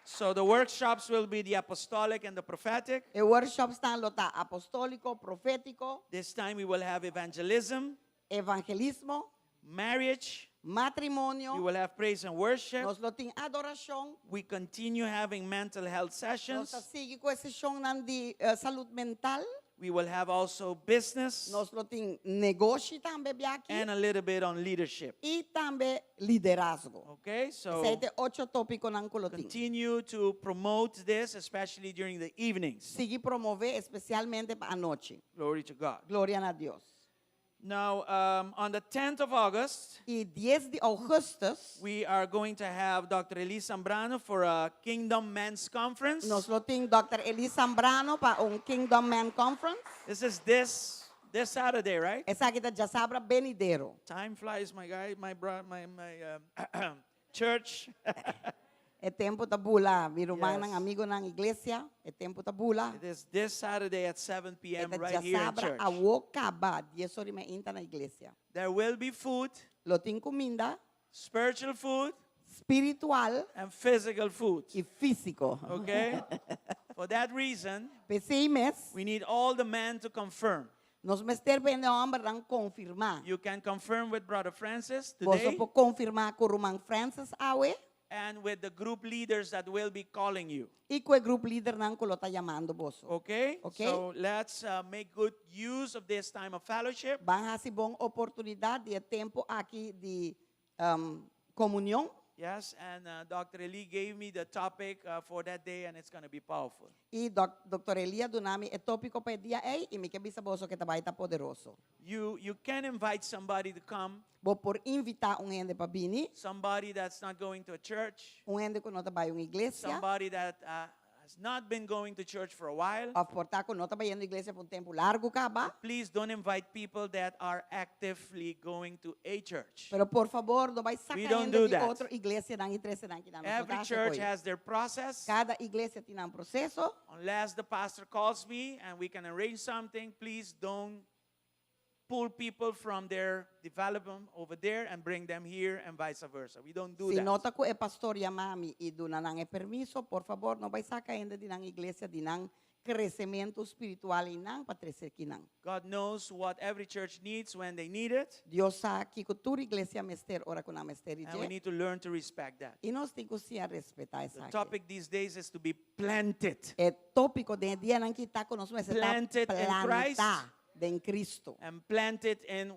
So the workshops will be the apostolic and the prophetic. E workshopsnan lo ta apostóliko, profétiko, This time we will have evangelism, evangelismo, marriage. Matrimonio. We will have praise and worship. Nos lo tin adorashon. We continue having mental health Nos sessions. sigui ku e seshonnan di salú mental. We will have also business Nos lo tin negoshi tambe aki. And a little bit on leadership. I tambe liderazgo. Okay, so Esei ta e ocho tópikonan ku lo tin. Continue to promote this, especially during the evenings. Sigui promové espesialmente pa anochi. Glory to God. Gloria na Dios. Now, on the 10th of August, I 10 di ougùstùs, we are going to have Dr. Elise Zambrano for a Kingdom Men's Conference. Nos lo tin Dr. Elise Zambrano pa un Kingdom Men Conference. This is this Saturday, right? Esaki ta djasabra benidero. Time flies, my guy, my bro, my church. E tempu ta bula, mi rumannan, Yes. amigunan, iglesia, e tempu ta bula. It is this Saturday at 7 p.m. E ta right here in djasabra church. awor kaba, 10 or di mainta na iglesia. There will be food, Lo tin kuminda, spiritual food, spiritual and physical food. I físiko. Okay? For that reason, P'esei mes, we need all the men to confirm. Nos mester pa e hòmbernan konfirmá. You can confirm with Brother Francis Boso today por konfirmá ku ruman Francis awe and with the group leaders that will be calling you. I ku e group leadernan ku lo ta yamando boso. Okay? Okay. So let's make good use of this time of fellowship. Ban hasi bon oportunidat di e tempu aki di komunion. Yes, and Dr. Eli gave me the topic for that day, and it's going to be powerful. I doc, Dr. Eli a duna mi e tópiko pa e dia ei i mi ke bisa boso ku e ta bai ta poderoso. You can invite somebody to come, Bo por invitá un hende pa bini, somebody that's not going to a church, un hende ku no ta bai un iglesia, somebody that has has not been going to church for a while. Òf por ta ku no ta bayendo iglesia pa un tempu largu kaba. Please don't invite people that are actively going to a church. Pero por fabor, no bai saka We don't hende do di that. otro iglesianan i trese nan akinan. Nos no Every ta hasi church koe. has their process. Kada iglesia tin nan proseso. Unless the pastor calls me and we can arrange something, please don't pull people from their development over there and bring them here and vice versa. We don't do Si that. no ta ku e pastor yama mi i duna nan e permiso, por fabor no bai saka hende di nan iglesia, di nan kresementu spiritual einan pa trese akinan. God knows what every church needs when they need it. Dios sa kiko tur iglesia mester ora ku nan mester di And we dje. need to learn to respect that. I nos tin ku siña respetá The esaki. topic these days is to be planted. E tópiko den e dianan aki ta ku nos mester ta Planted in Christ. plantá den Cristo. And planted in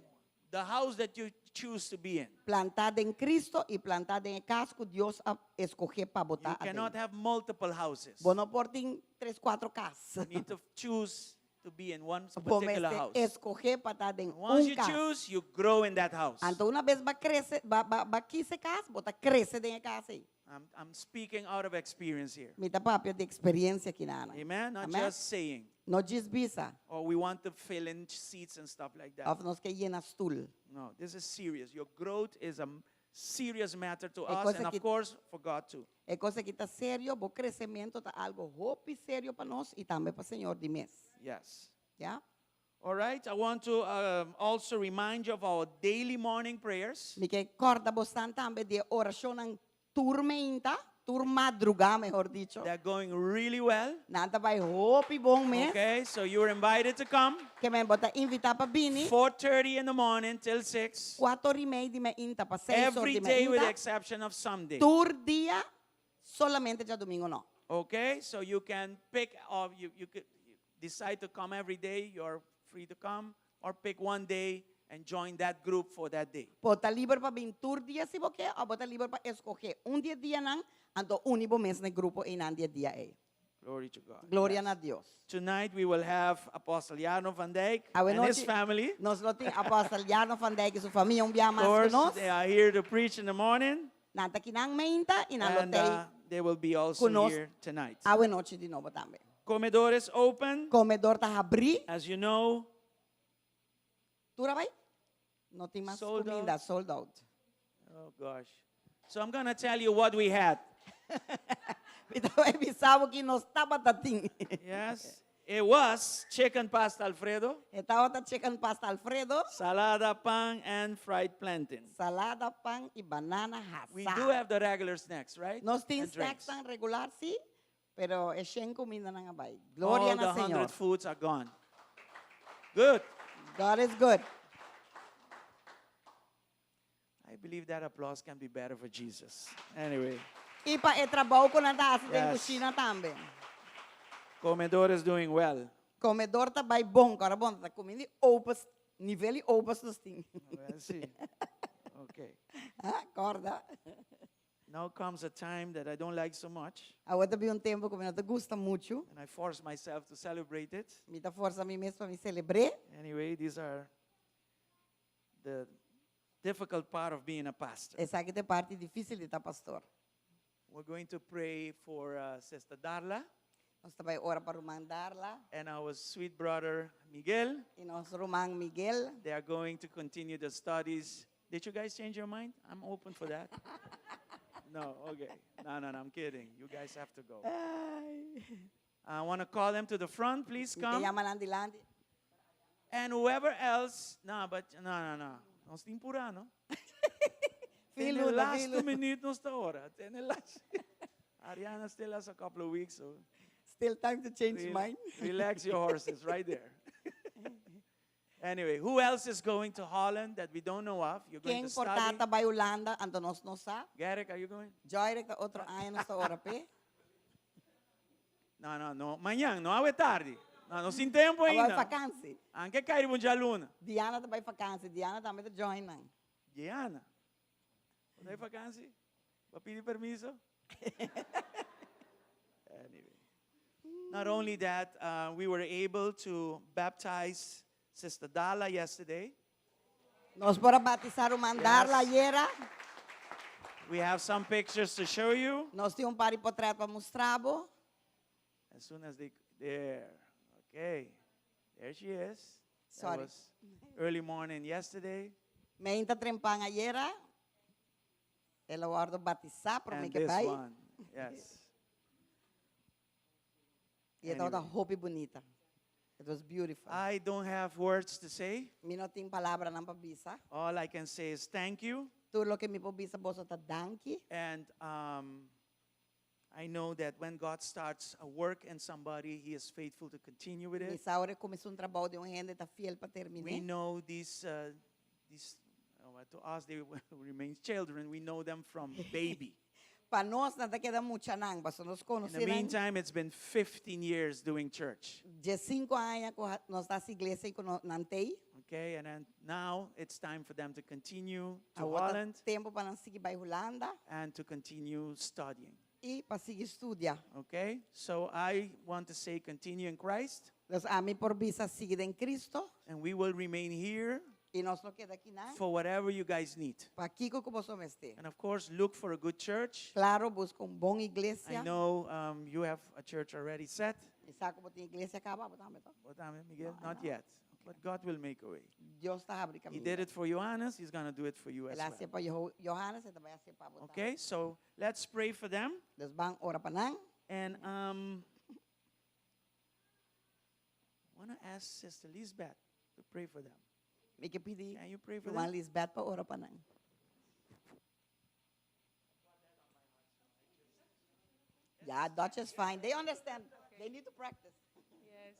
the house that you choose to be in. Plantá den Cristo i plantá den e kas ku Dios a eskohé pa bo ta You cannot aden. have multiple houses. Bo no por tin tres, kuatro kas. You need to choose to be in one Bo particular mester house. eskohé pa ta den Once un you kas. choose, you grow in that house. Anto una bes bo krese, bo, bo, bo kis e kas, bo ta krese den e kas ei. I'm, I'm speaking out of experience here. Mi ta papia di eksperensia akinan. Amen? Not Amen? just saying. No djis bisa. Or we want to fill in seats and stuff like that. Òf nos ke yena stul. No, this is serious. Your growth is a serious matter to E us kos and of aki- course for God too. E kos aki ta serio, bo kresementu ta algu hopi serio pa nos i tambe pa Señor di mes. Yes. Ya? All right, I want to um, also remind you of our daily morning prayers. Mi ke kòrda boso tambe di orashonnan tur meinta, tur madrugá, mehor dicho. They're going really well. Nan ta bai hopi bon mes. Okay, so you're invited to come. Ke men bo ta invitá pa bini. 4:30 in the morning till 6. Kuater i mei di meinta pa seis or Every di day with the meinta. exception of Sunday. Tur dia, solamente djadumingu no. Okay, so you can pick or you, you could decide to come every day, you're free to come, or pick one day and join that group for that day. Bo ta liber pa bin tur dia si bo ke, òf bo ta liber pa eskohé un di e dianan, anto uni bo mes na e grupo einan di e dia ei. Glory to God. Gloria Yes. na Dios. Tonight we will have Apostle Jarno van Dijk Awe and his nochi family. Nos lo tin Apostle Jarno van Dijk i su famia un bia Of mas ku course, nos. they are here to preach in the morning. Nan ta akinan meinta i nan lo And tei uh, they will be also ku nos here tonight. awe nochi di nobo tambe. Comedor is open. Comedor ta habrí. As you know, Tur a bai? No tin mas Sold kuminda, out. sold out. Oh gosh. So I'm going to tell you what we had. Mi ta bai bisa bo ki nos tabata tin. Yes. It was chicken pasta Alfredo, E tabata chicken pasta Alfredo, salada, pan, and fried plantain. salada, pan i banana hasá. We do have the regular snacks, right? Nos tin And drinks. snacks tan regular, sí, pero e shen kumindanan a bai. Gloria All na the Señor. 100 foods are gone. Good. God is good. I believe that applause can be better for Jesus. Anyway. I pa e trabou ku nan ta hasi den Yes. kushina tambe. Comedor is doing well. Comedor ta bai bon, kora bon, ta kuminda di opus, nivel di opus nos tin. Let's see. Okay. Ah, korda. Now comes a time that I don't like so much. Awor ta bin un tempu ku mi no ta gusta muchu. And I force myself to celebrate it. Mi ta forsa mi mes pa mi selebr'é. Anyway, these are the difficult part of being a pastor. Esaki ta e parti difísil di ta pastor. We're going to pray for uh, Sister Darla Nos ta bai ora pa ruman Darla and our sweet brother Miguel. i nos ruman Miguel. They are going to continue the studies. Did you guys change your mind? I'm open for that. no, okay. No, no, no, I'm kidding. You guys have to go. I want to call them to the front. Please Mi ke come. yama nan dilanti. And whoever else, no, but no, no, no. Nos tin purá, no? Te Filu, last filu. minute nos ta ora. Te last. Ariana still has a couple of weeks, so Still time to change Rel- mind. Relax your horses right there. anyway, who else is going to Holland that we don't know of? You're going Ken to por study. ta ta bai Hulanda, anto nos no sa. Garrick, are you going? Joyrek ta otro aña nos ta ora p'e. No, no, no. Mañan, no awe tardi. No, nos tin tempu A bai ainda. vakansi. Anke kai riba un djaluna. Diana ta bai vakansi. Diana tambe ta join nan. Diana. Bo ta bai vakansi? Bo a pidi permiso? anyway. Not only that, uh, we were able to baptize Sister Dala yesterday. Nos por a batisá ruman Darla Yes. ayera. We have some pictures to show you. Nos tin un par di potrèt pa mustra bo. As soon as they, there, okay. There she is. That Sorry. was early morning yesterday. Mainta trempan ayera. El a wòrdu batisá promé And ku this bai. one, yes. I e tabata Anyway. hopi bunita. It was beautiful. I don't have words to say. Mi no tin palabranan pa bisa. All I can say is thank you. Tur loke mi por bisa boso ta danki. And I know that when God starts a work in somebody, He is faithful to continue with Mi it. sa ora kuminsá un trabou den un hende e ta fiel pa We termin'é. know these, these well, to us, they remain children. We know them from baby. Pa nos nan ta keda muchanan, pasobra nos In the konosé nan. meantime, it's been 15 years doing church. 15 aña ku nos ta hasi iglesia i ku nan t'ei. Okay, and then now it's time for them to continue to Awor ta Holland tempu pa nan sigui bai Hulanda and to continue studying. i pa sigui studia. Okay, so I want to say continue in Christ, Dus ami por bisa sigui den Cristo and we will remain here i nos lo keda akinan for whatever you guys need. pa kiko ku boso mester. And of course, look for a good church. Klaro, buska un bon I iglesia. know you have a church already set. Mi sa ku bo tin iglesia kaba, bo tambe to? Bo tambe, Miguel? No, Not no. yet. But God will make a way. Dios ta habri He kaminda. did it for Johannes, he's going to do it for you as El a hasié well. pa Johannes, e ta bai hasié pa bo tambe. Okay, so let's pray for them. Dus ban ora pa nan. And I want to ask Sister Lisbeth to pray for them. Mi ke pidi Can you pray for Ruman them? Lisbeth pa ora pa nan. Ja, Dutch is fine. They understand. They need to practice. Yes.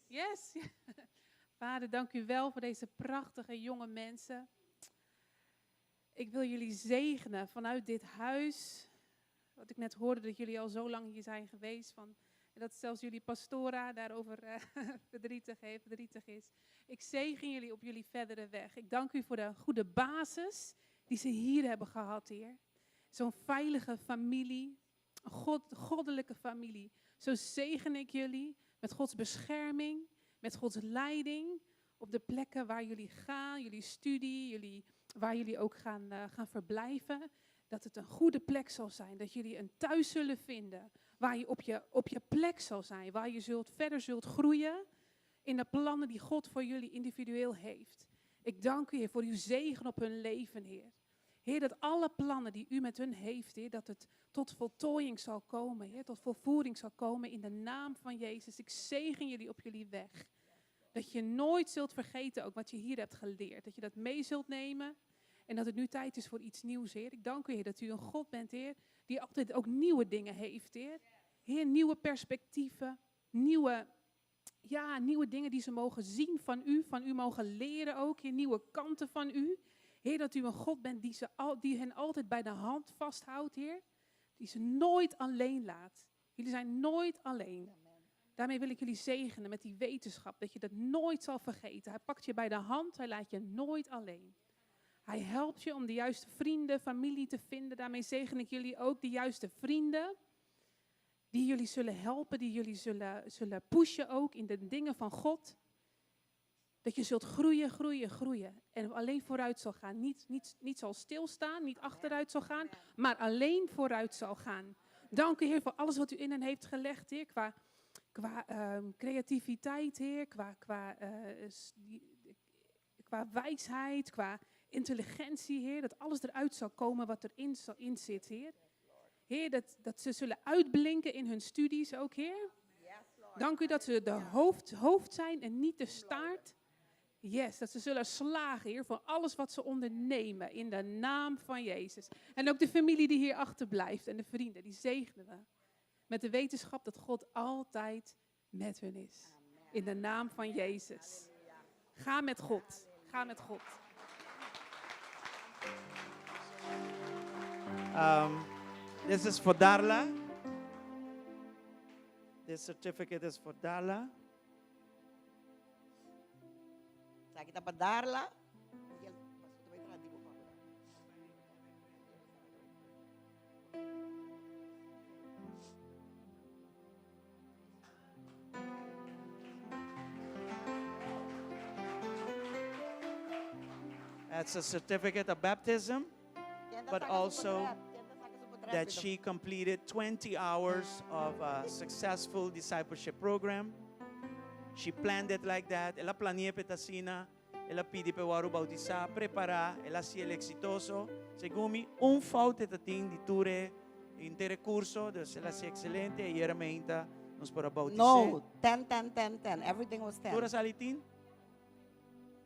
Yes. Vader, dank u wel voor deze prachtige jonge mensen. Ik wil jullie zegenen vanuit dit huis. Wat ik net hoorde, dat jullie al zo lang hier zijn geweest. Van, en dat zelfs jullie pastora daarover verdrietig is. Ik zegen jullie op jullie verdere weg. Ik dank u voor de goede basis die ze hier hebben gehad, Heer. Zo'n veilige familie, een goddelijke familie. Zo zegen ik jullie met Gods bescherming, met Gods leiding op de plekken waar jullie gaan, jullie studie, waar jullie ook gaan verblijven. Dat het een goede plek zal zijn, dat jullie een thuis zullen vinden, waar je op je plek zal zijn, waar je verder zult groeien in de plannen die God voor jullie individueel heeft. Ik dank u, Heer, voor uw zegen op hun leven, Heer. Heer, dat alle plannen die u met hun heeft, Heer, dat het tot voltooiing zal komen, Heer, tot volvoering zal komen in de naam van Jezus. Ik zegen jullie op jullie weg. Dat je nooit zult vergeten ook wat je hier hebt geleerd. Dat je dat mee zult nemen en dat het nu tijd is voor iets nieuws, Heer. Ik dank u, Heer, dat u een God bent, Heer, die altijd ook nieuwe dingen heeft, Heer. Heer, nieuwe perspectieven, nieuwe dingen die ze mogen zien van u, van u mogen leren ook, Heer, nieuwe kanten van u. Heer, dat u een God bent die hen altijd bij de hand vasthoudt, Heer. Die ze nooit alleen laat. Jullie zijn nooit alleen. Daarmee wil ik jullie zegenen met die wetenschap, dat je dat nooit zal vergeten. Hij pakt je bij de hand, hij laat je nooit alleen. Hij helpt je om de juiste vrienden, familie te vinden. Daarmee zegen ik jullie ook de juiste vrienden. Die jullie zullen helpen, die jullie zullen pushen ook in de dingen van God. Dat je zult groeien, groeien, groeien. En alleen vooruit zal gaan. Niet zal stilstaan, niet achteruit zal gaan, maar alleen vooruit zal gaan. Dank u, Heer, voor alles wat u in hen heeft gelegd, Heer. Qua creativiteit, Heer. Qua wijsheid, qua intelligentie, Heer. Dat alles eruit zal komen wat erin zit, Heer. Heer, dat ze zullen uitblinken in hun studies ook, Heer. Dank u dat ze de hoofd zijn en niet de staart. Yes, dat ze zullen slagen, Heer, voor alles wat ze ondernemen in de naam van Jezus. En ook de familie die hier achterblijft en de vrienden, die zegenen we. Met de wetenschap dat God altijd met hun is. In de naam van Jezus. Ga met God. Ga met God. This is for Darla. This certificate is for Darla. Esaki ta pa Darla. Miguel, paso te bai traha di bo pa. That's a certificate of baptism. Ken ta But saca su also portret? Ken ta saca su portret? that she completed 20 hours of a successful discipleship program. She planned it like that. El a plania p'e ta asina. El a pidi p'e wòrdu boutisá, prepará. El a hasié eksitoso. Segun mi, un fout e ta tin di tur e henter e kurso, dus el a hasié ekselente. Ayera meinta nos por a boutis'é. No, ten, ten, ten, ten. Everything was ten. Tur a sali tin?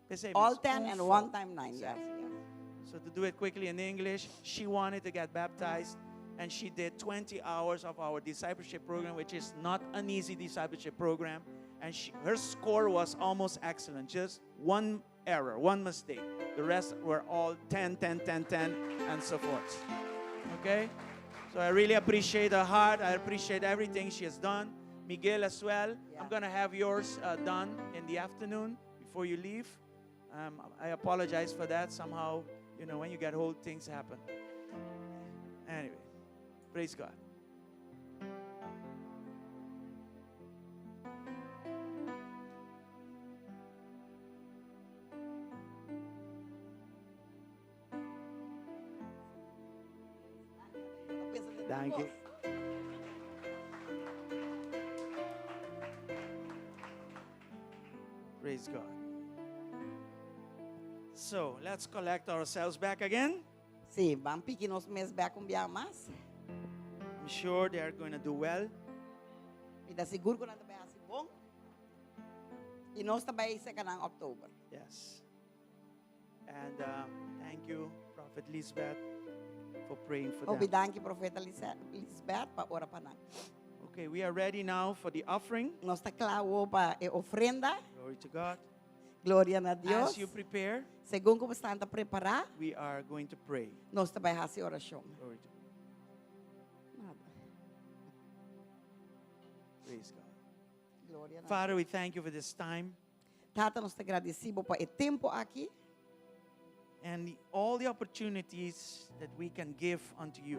P'esei mes, All ten un and fout. one time nine, yes, Exactly. yes. So to do it quickly in English, she wanted to get baptized and she did 20 hours of our discipleship program, which is not an easy discipleship program. And she, her score was almost excellent, just one error, one mistake. The rest were all 10, 10, 10, 10, and so forth. Okay? So I really appreciate her heart. I appreciate everything she has done. Miguel as well. Yeah. I'm going to have yours done in the afternoon before you leave. I apologize for that. Somehow, when you get old, things happen. Anyway, praise God. Thank you. Praise God. So let's collect ourselves back again. Si, ban piki nos mes bèk un biaha mas. I'm sure they are going to do well. Mi ta sigur ku nan ta bai hasi bon. I nos ta bai serka nan òktober. Yes. And thank you, Prophet Lisbeth, for praying for Hopi them. danki, Profeta Lisbeth, pa ora pa nan. Okay, we are ready now for the offering. Nos ta kla awor pa e ofrenda. Glory to God. Gloria na Dios. As you prepare, Segun ku boso ta prepará, we are going to pray. nos ta bai hasi orashon. Glory to Nada. Praise God. Gloria na Father, we thank you for this time Tata, nos ta gradisí bo pa e tempu aki. and all the opportunities that we can give unto you,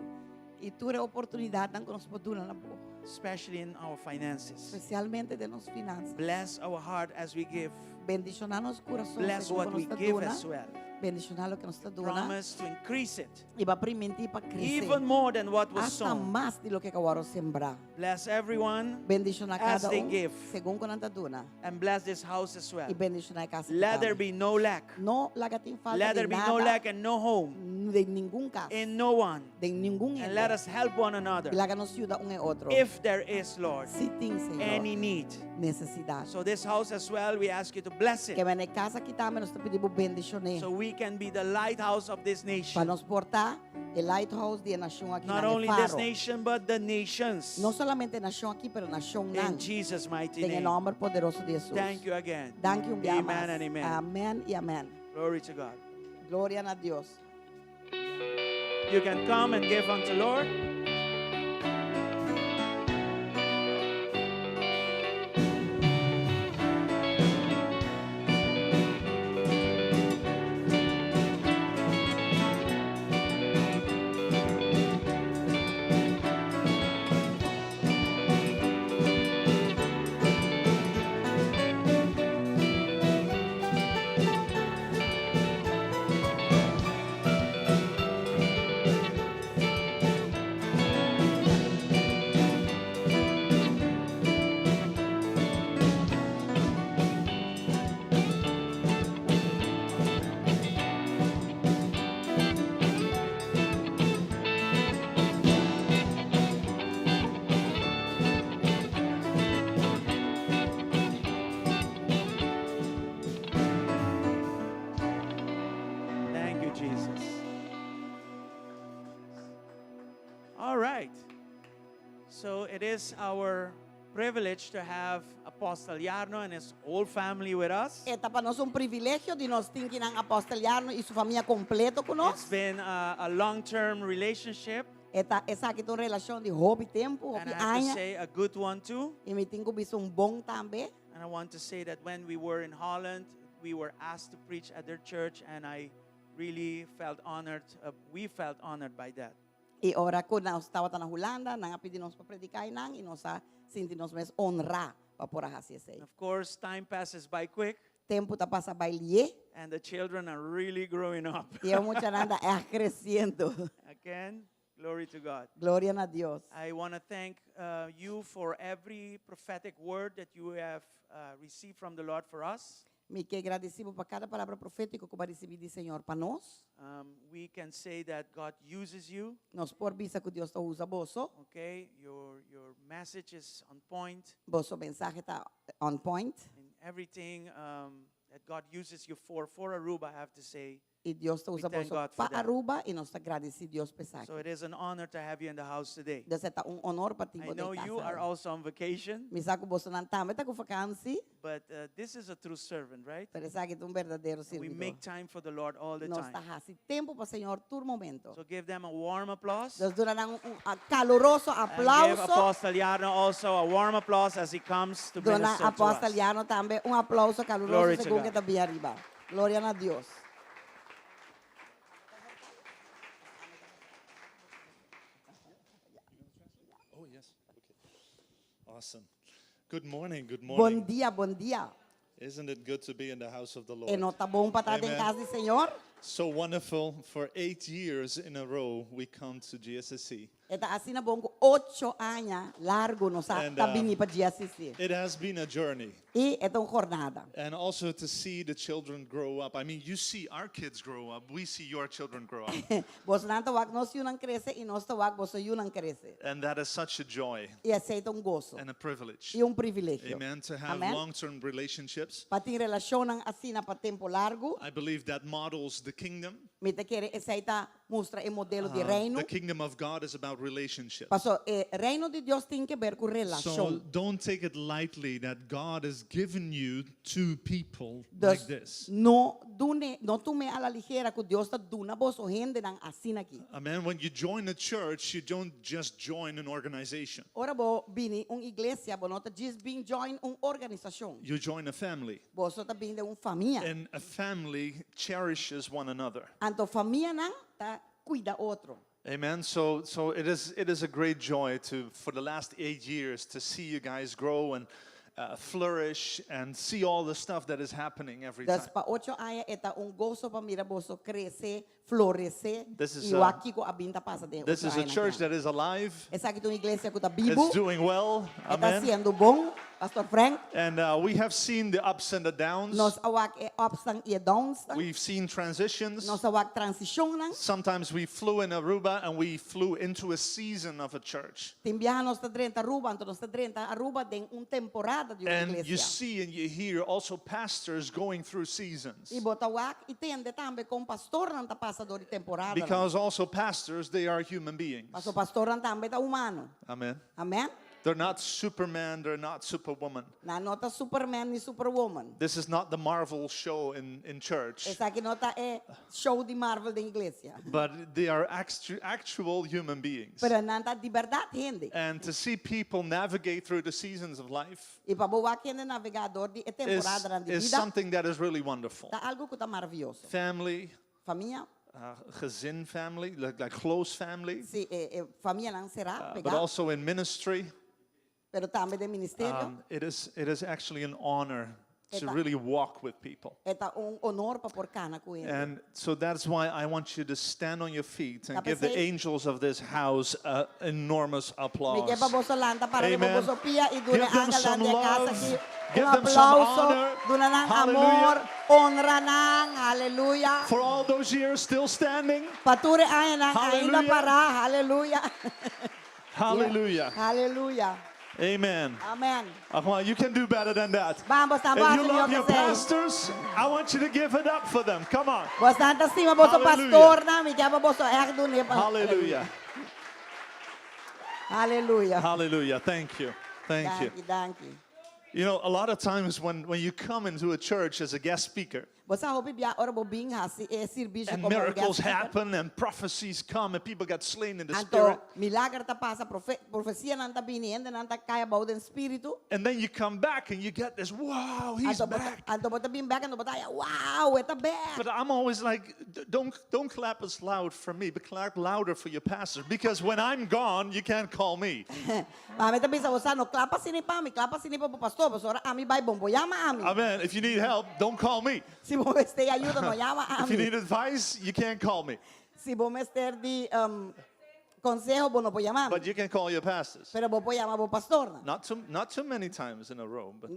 I tur e oportunidatnan ku nos por duna na bo. especially in our finances. Spesialmente den nos finansa. Bless our heart as we give. Bendishoná nos kurason Bless segun what ku we nos ta give duna. as well. Bendishoná loke nos ta duna. Promise to increase it I bo a primintí pa krese. even more than what was Hasta sown. mas di loke a wòrdu sembrá. Bless everyone Bendishoná as kada they un give. segun ku nan ta duna. And bless this house as well. I bendishoná e kas aki Let there tambe. be no lack. No laga tin falta Let di there be no nada. lack and no home. Den ningun kas. In no one. Den ningun And let hende. us help one another. I laga nos yuda un e otro. If there is, Lord, Si tin, Señor, any need. nesesidat. So this house as well, we ask you to bless Ke it. men e kas aki tambe nos ta pidi bo bendishon'é. So we can be the lighthouse of this Pa nation. nos por ta e lighthouse di e nashon aki Not nan e only this faro. nation, but the nations. No solamente e nashon aki, pero nashonnan. In Jesus' mighty Den e name. nòmber poderoso di Hesus. Thank you again. Danki un biaha Amen mas. and amen. Amèn i amèn. Glory to God. Gloria na Dios. You can come and give unto Lord. Thank you, Jesus. All right. So it is our privilege to have Apostle Jarno and his whole family with us. E ta pa nos un privilegio di nos tin akinan Apòstel Jarno i su famia kompleto ku nos. It's been a long-term relationship. E ta, esaki ta un relashon di hopi tempu, And hopi I have to aña. say a good one too. I mi tin ku bisa un bon tambe. And I want to say that when we were in Holland, we were asked to preach at their church, and I really felt honored. We felt honored by that. I ora ku nos tabata na Hulanda, nan a pidi nos pa prediká einan i nos a sinti nos mes honrá pa por a hasi esei. And of course, time passes by quick. Tempu ta pasa bai lihé. And the children are really growing up. I e muchanan ta kresiendo. Again. Glory to God. Gloria na Dios. I want to thank uh, you for every prophetic word that you have uh, received from the Lord for us. Mi ke gradisí pa kada palabra profétiko ku bo a risibí di Señor pa nos. Um, we can say that God uses you. Nos por bisa ku Dios ta usa boso. Okay, your your message is on point, Boso mensahe ta on point. and everything um, that God uses you for for Aruba, I have to say. I Dios ta We usa thank boso God for pa that. Aruba i nos ta gradisí Dios pa esaki. So it is an honor to have you in the house today. Dus ta un honor pa tin I bo know den you are kas. also on vacation, Mi sa ku bosonan tambe ta ku vakansi, but uh, this is a true servant, right? pero esaki ta un berdadero And we sirbidó. make time for the Lord all the Nos ta time. hasi tempu pa Señor tur momento. So give them a warm applause. Dus duna nan un, un a- kaluroso And give aplauso. Apostle Jarno also a warm applause as he comes to Duna minister to Apostle us. Jarno tambe un aplauso kaluroso Glory to segun God. ku e ta bin ariba. Gloria na Dios. Oh, yes. Okay. Awesome. Good morning. Good Bon morning. dia, bon dia. Isn't it good to be in the house of the E Lord? no ta bon pa ta den Amen. kas di Señor? So wonderful. For eight years in a row, we come to GSSC. E ta asina bon ku ocho aña largu nos a And, ta bini pa GSCC. It has been a journey. I e ta un jornada. And also to see the children grow up. I mean, you see our kids grow up, we see your children grow up. Bosonan ta wak nos yunan krese i nos ta wak boso yunan krese. and that is such a joy I esei ta un goso and a privilege. i un privilegio. Amen. To have Amen. long term relationships. Pa tin relashonnan asina pa tempu largu. I believe that models the kingdom. Mi ta kere esei ta mustra e modelo di reino. The kingdom of God is about relationships. Paso e reino di Dios tin ke ber ku So relashon. don't take it lightly that God has given you two people Dus like this. no dune, no tum'é a la ligera ku Dios ta duna boso hendenan asina aki. Amen. When you join a church, you don't just join an organization. Ora bo bini un iglesia, bo no ta djis bin join un organisashon. You join a family. Boso ta bin den un famia. And a family cherishes one another. Anto famianan ta kuida otro. Amen. So, so it, is, it is a great joy to, for the last eight years, to see you guys grow and uh, flourish and see all the stuff that is happening every Dus time. pa ocho aña e ta un goso pa mira boso krese, floresé This is i a- wak kiko a bin ta pasa den This ocho is a añanan church kinan. that is alive. Esaki ta un iglesia ku ta bibu, It's doing well. e ta Amen. hasiendo bon, Pastor Frank. And uh, we have seen the ups and the downs. Nos a wak e upsnan i e downsnan. We've seen transitions. Nos a wak transishonnan. Sometimes we flew in Aruba and we flew into a season of a church. Tin biaha nos ta drenta Aruba, anto nos ta drenta Aruba den un temporada di un And you iglesia. see and you hear also pastors going through seasons. I bo ta wak i tende tambe kon pastornan ta pasa dor di temporadanan. Because also pastors, they are human beings. Paso pastornan tambe ta humano. Amen. Amen? They're not Superman, they're not Superwoman. Nan no ta Superman ni Superwoman. This is not the Marvel show in, in church, Esaki no ta e show di Marvel den iglesia. but they are actu- actual human beings. Pero nan ta di bèrdat hende. And to see people navigate through the seasons of life I pa bo wak hende navegá dor di e is, temporadanan di is bida, something that is really wonderful. ta algu ku ta maravioso. Family, Famia, uh, gezin family, like, like close family, si, e, e famianan será, uh, but pegá, also in ministry. pero tambe den ministerio. Um, it, is, it is actually an honor to Eta- really walk with people. E ta un honor pa por kana ku hende. And so that's why I want you to stand on your feet and Ta give the p'esei- angels of this house an enormous Mi applause. ke pa boso lanta para riba Amen. boso pia i duna Give them angelnan some di e kas love. aki Give un them some aplauso, honor. duna nan Hallelujah. amor, honra nan, aleluya. For all those years still standing. Pa tur e añanan ainda Hallelujah. pará, aleluya. Hallelujah. Aleluya. Amen. Amen. Come on, you can do better than that. Ban, boso If you mihó love your ku esei. pastors, I want you to give it up for them. Come on. Boso ta stima boso Hallelujah. pastornan, mi ke pa boso ègt duna. Hallelujah. Aleluya. Hallelujah. Thank you. Thank you. Danki, danki. You know, a lot of times when, when you come into a church as a guest speaker, Bo sa hopi bia ora bo bin hasi e sirbishi and komo un miracles guest speaker. happen and prophecies come and people get slain in the Anto spirit. milager ta pasa, profe, profesianan ta bini, hendenan ta kai abou den spiritu. And then you come back and you get this, wow, he's Anto bo ta, back. anto bo ta bin bèk, anto bo ta haya, wow, e ta bèk. But I'm always like, "D- don't, don't clap as loud for me, but clap louder for your pastor. Because when I'm gone, you can't call me. Ma mi ta bisa, bo sa, no klap asina pa mi, klap asina pa bo pastor, pasobra ora ami bai bo no por yama ami. Amen. If you need help, don't call me. Si bo mester ayudo, no yama If you ami. need advice, you can't call me. Si bo mester di um, Konseho bo no por yama mi. But you can call your pastors. Pero bo por yama bo pastornan. Not too, not too many times in a row, but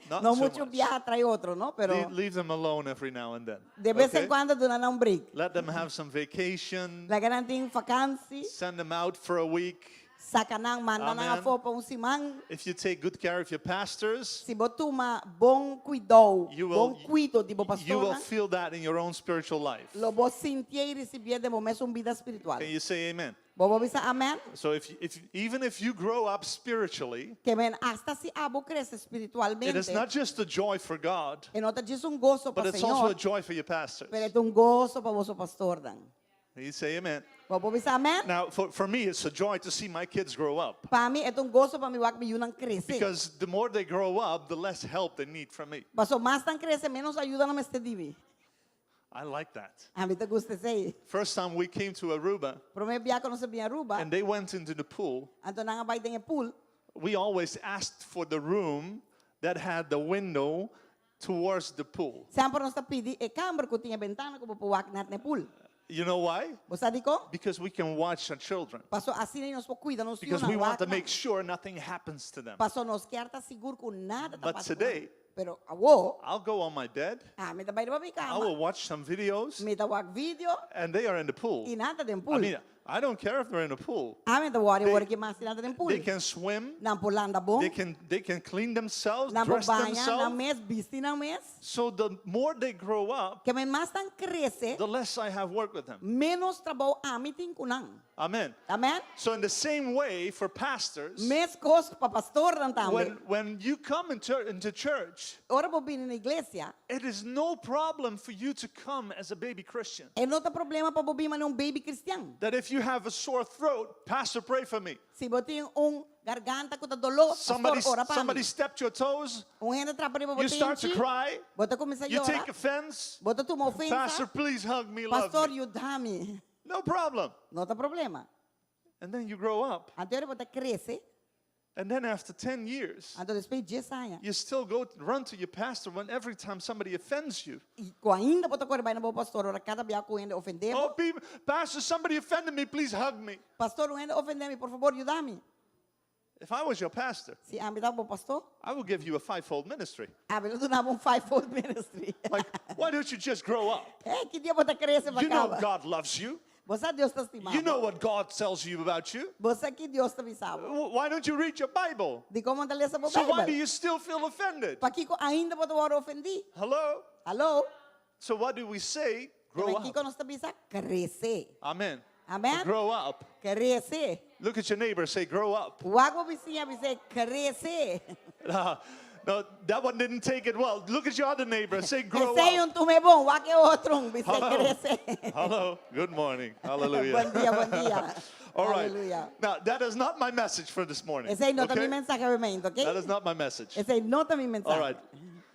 not No too muchu much. biaha tras otro, no? Pero Leave, leave them alone every now and then. de bes en okay? kuando duna nan un break. Let them have some vacation. Laga nan tin vakansi, Send them out for a week. saka nan, manda nan Amen. afó pa un siman. If you take good care of your pastors, Si bo tuma bon kuidou, you will, bon kuido di bo you will pastornan, feel that in your own spiritual life. lo bo sintié i risibié den bo mesun bida spiritual. Can you say amen? Bo por bisa amèn? So if, if even if you grow up spiritually, Ke men hasta si abo krese it is spiritualmente, not just a joy for God, e no ta djis un goso pa but it's also a Señor, joy for your pastors. pero e ta un goso pa boso pastornan. You say amen. Bo por bisa amèn? Now, for, for me, it's a joy to see my kids grow up Pa mi e ta un goso pa mi wak mi yunan krese. because the more they grow up, the less help they need from me. Paso mas nan krese, ménos ayudo nan mester di mi. I like that. Ami ta gusta esei. First time we came to Aruba Promé biaha ku nos a bin Aruba, and they went into the pool, anto nan a bai den e pool. we always asked for the room that had the window towards the pool. Semper nos ta pidi e kamber ku tin e bentana ku bo por wak nèt na e pool. You know why? Bo sa dikon? Because we can watch our children. Paso asina nos por kuida nos Because yunan we want wak to nan. make sure nothing happens to them. Paso nos kier ta sigur ku nada ta But pasa ku nan. today, Pero awor, I'll go on my bed, ami ta bai riba mi I kama, will watch some videos, mi ta wak video and they are in the pool. i nan ta den I pool. mean, I don't care if they're in the pool. Ami ta wòri They- wòri ki mas si nan ta den pool. They can swim, Nan por landa bon, they can they can clean themselves, nan por dress baña nan themselves. mes, bisti nan mes. So the more they grow up, Ke men mas nan krese, the less I have work with them. ménos trabou ami tin ku nan. Amen. Amèn? So in the same way for pastors, Meskos pa pastornan tambe. when when you come into, into church, Ora bo bini na iglesia, it is no problem for you to come as a baby Christian. e no ta problema pa bo bin manera un baby kristian. That if you have a sore throat, pastor, pray for me. Si bo tin un garganta ku ta doló, Somebody pastor, ora pa mi. somebody stepped your toes, Un hende trapa riba bo you start to tenchi, cry, bo ta kuminsá you yora, take offense. bo ta tuma ofensa, Pastor, please hug me, love pastor, me. yuda mi. No problem. No ta problema. And then you grow up. Anto ora bo ta krese, And then after 10 years, anto despues di dies aña, you still go run to your pastor when every time somebody offends you. i ku ainda bo ta kore bai na bo pastor ora kada bia ku hende ofendé bo. Oh, be, pastor, somebody offended me, please hug me. Pastor, un hende ofendé mi, por fabor, yuda mi. If I was your pastor, Si ami ta bo pastor, I would give you a fivefold ministry. ami lo duna bo un fivefold ministry. Like, why don't you just grow up? Eh, ki dia bo ta krese pa You know kaba? God loves you. Bo sa Dios ta stima You bo. know what God tells you about you. Bo sa ki Dios ta bisa bo. W- Why don't you read your Bible? Dikon bo no ta lesa bo So why do Bijbel? you still feel offended? Pakiko ainda bo ta wòrdu ofendí? Hello? Haló? So what do we say? Grow Pero up. kiko nos ta bisa? Krese. Amen. Amen. Grow up. Krese. Look at your neighbor, say, grow up. Wak bo bisiña bis'é krese. No, that one didn't take it well. Look at your other neighbor, say, grow Esei up. no tum'é bon, wak e otro, bis'é Hallo. krese. Hello. Good morning. Hallelujah. Bon dia, bon dia. All right. Hallelujah. Now, that is not my message for this morning. Esei no ta mi okay? mensahe awe, ok? That is not my message. Esei no ta mi mensahe. All right.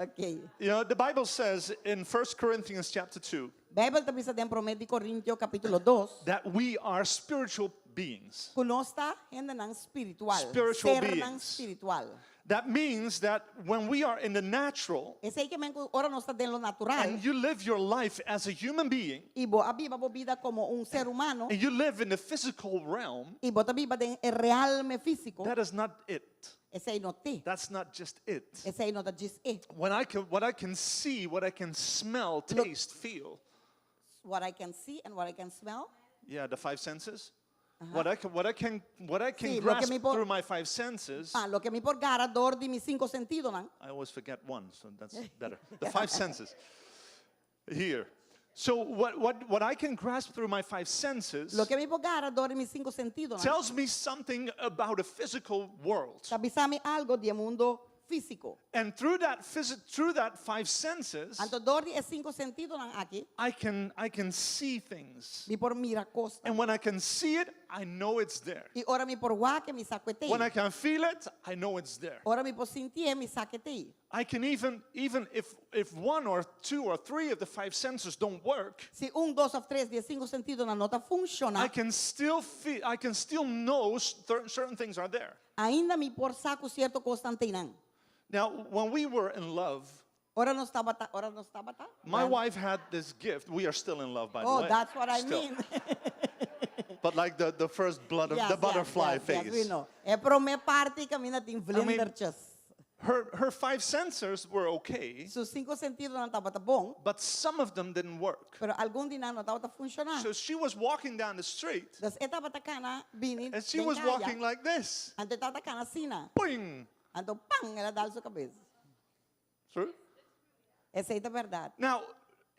Ok. You know, the Bible says in 1 Corinthians chapter 2 Bijbel ta bisa den Promé di Korintio kapítulo 2 that we are spiritual beings. ku nos ta hendenan spiritual, Spiritual sernan beings. spiritual. That means that when we are in the natural Esei ke men ku ora nos ta den lo natural and you live your life as a human being i bo a biba bo bida komo un ser humano and you live in the physical realm, i bo ta biba den e realme físiko, that is not it. esei no t'e. That's not just it. Esei no ta djis e. When I can, what I can see, what I can smell, Look. taste, feel. What I can see and what I can smell. Yeah, the five senses. What I can, what I can, what I can Sí, lo que grasp mi por- through my five senses. Ah, loke mi por gara dor di mi sinku sentidonan. I always forget one, so that's better. The five senses. Here. So what, what, what I can grasp through my five senses Loke mi por gara dor di mi sinku sentidonan. tells me something about a physical world. Ta bisa mi algu di e mundu físiko. And through that, phys- through that five senses, Anto dor di e sinku sentidonan aki, I can, I can see things. mi por mira kos. And when I can see it, I know it's there. I ora mi por wak e, mi sa ku e When t'ei. I can feel it, I know it's there. Ora mi por sintié, mi sa ku e t'ei. I can even, even if, if one or two or three of the five senses don't work, Si un, dos òf tres di e sinku sentidonan no ta funshoná, I can still feel, I can still know certain things are there. ainda mi por sa ku sierto kosnan t'einan. Now, when we were in love, Ora nos tabata, ora nos tabata. my Bueno. wife had this gift. We are still in love, by the Oh, way. that's what I Still. mean. But like the first blood of Yes, the yes, butterfly yes, yes, we phase. know. E promé parti kaminda tin mean- vlindertjes. Her five sensors were okay, Su sinku sentidonan tabata bon, but some of them didn't work. pero algun di nan no tabata funshoná. So she was walking down the street Dus e tabata kana bini and she den was kaya. walking like this. Anto e tabata kana asina. Boing! Anto pang, el a dal su kabes. True? Esei ta bèrdat. Now,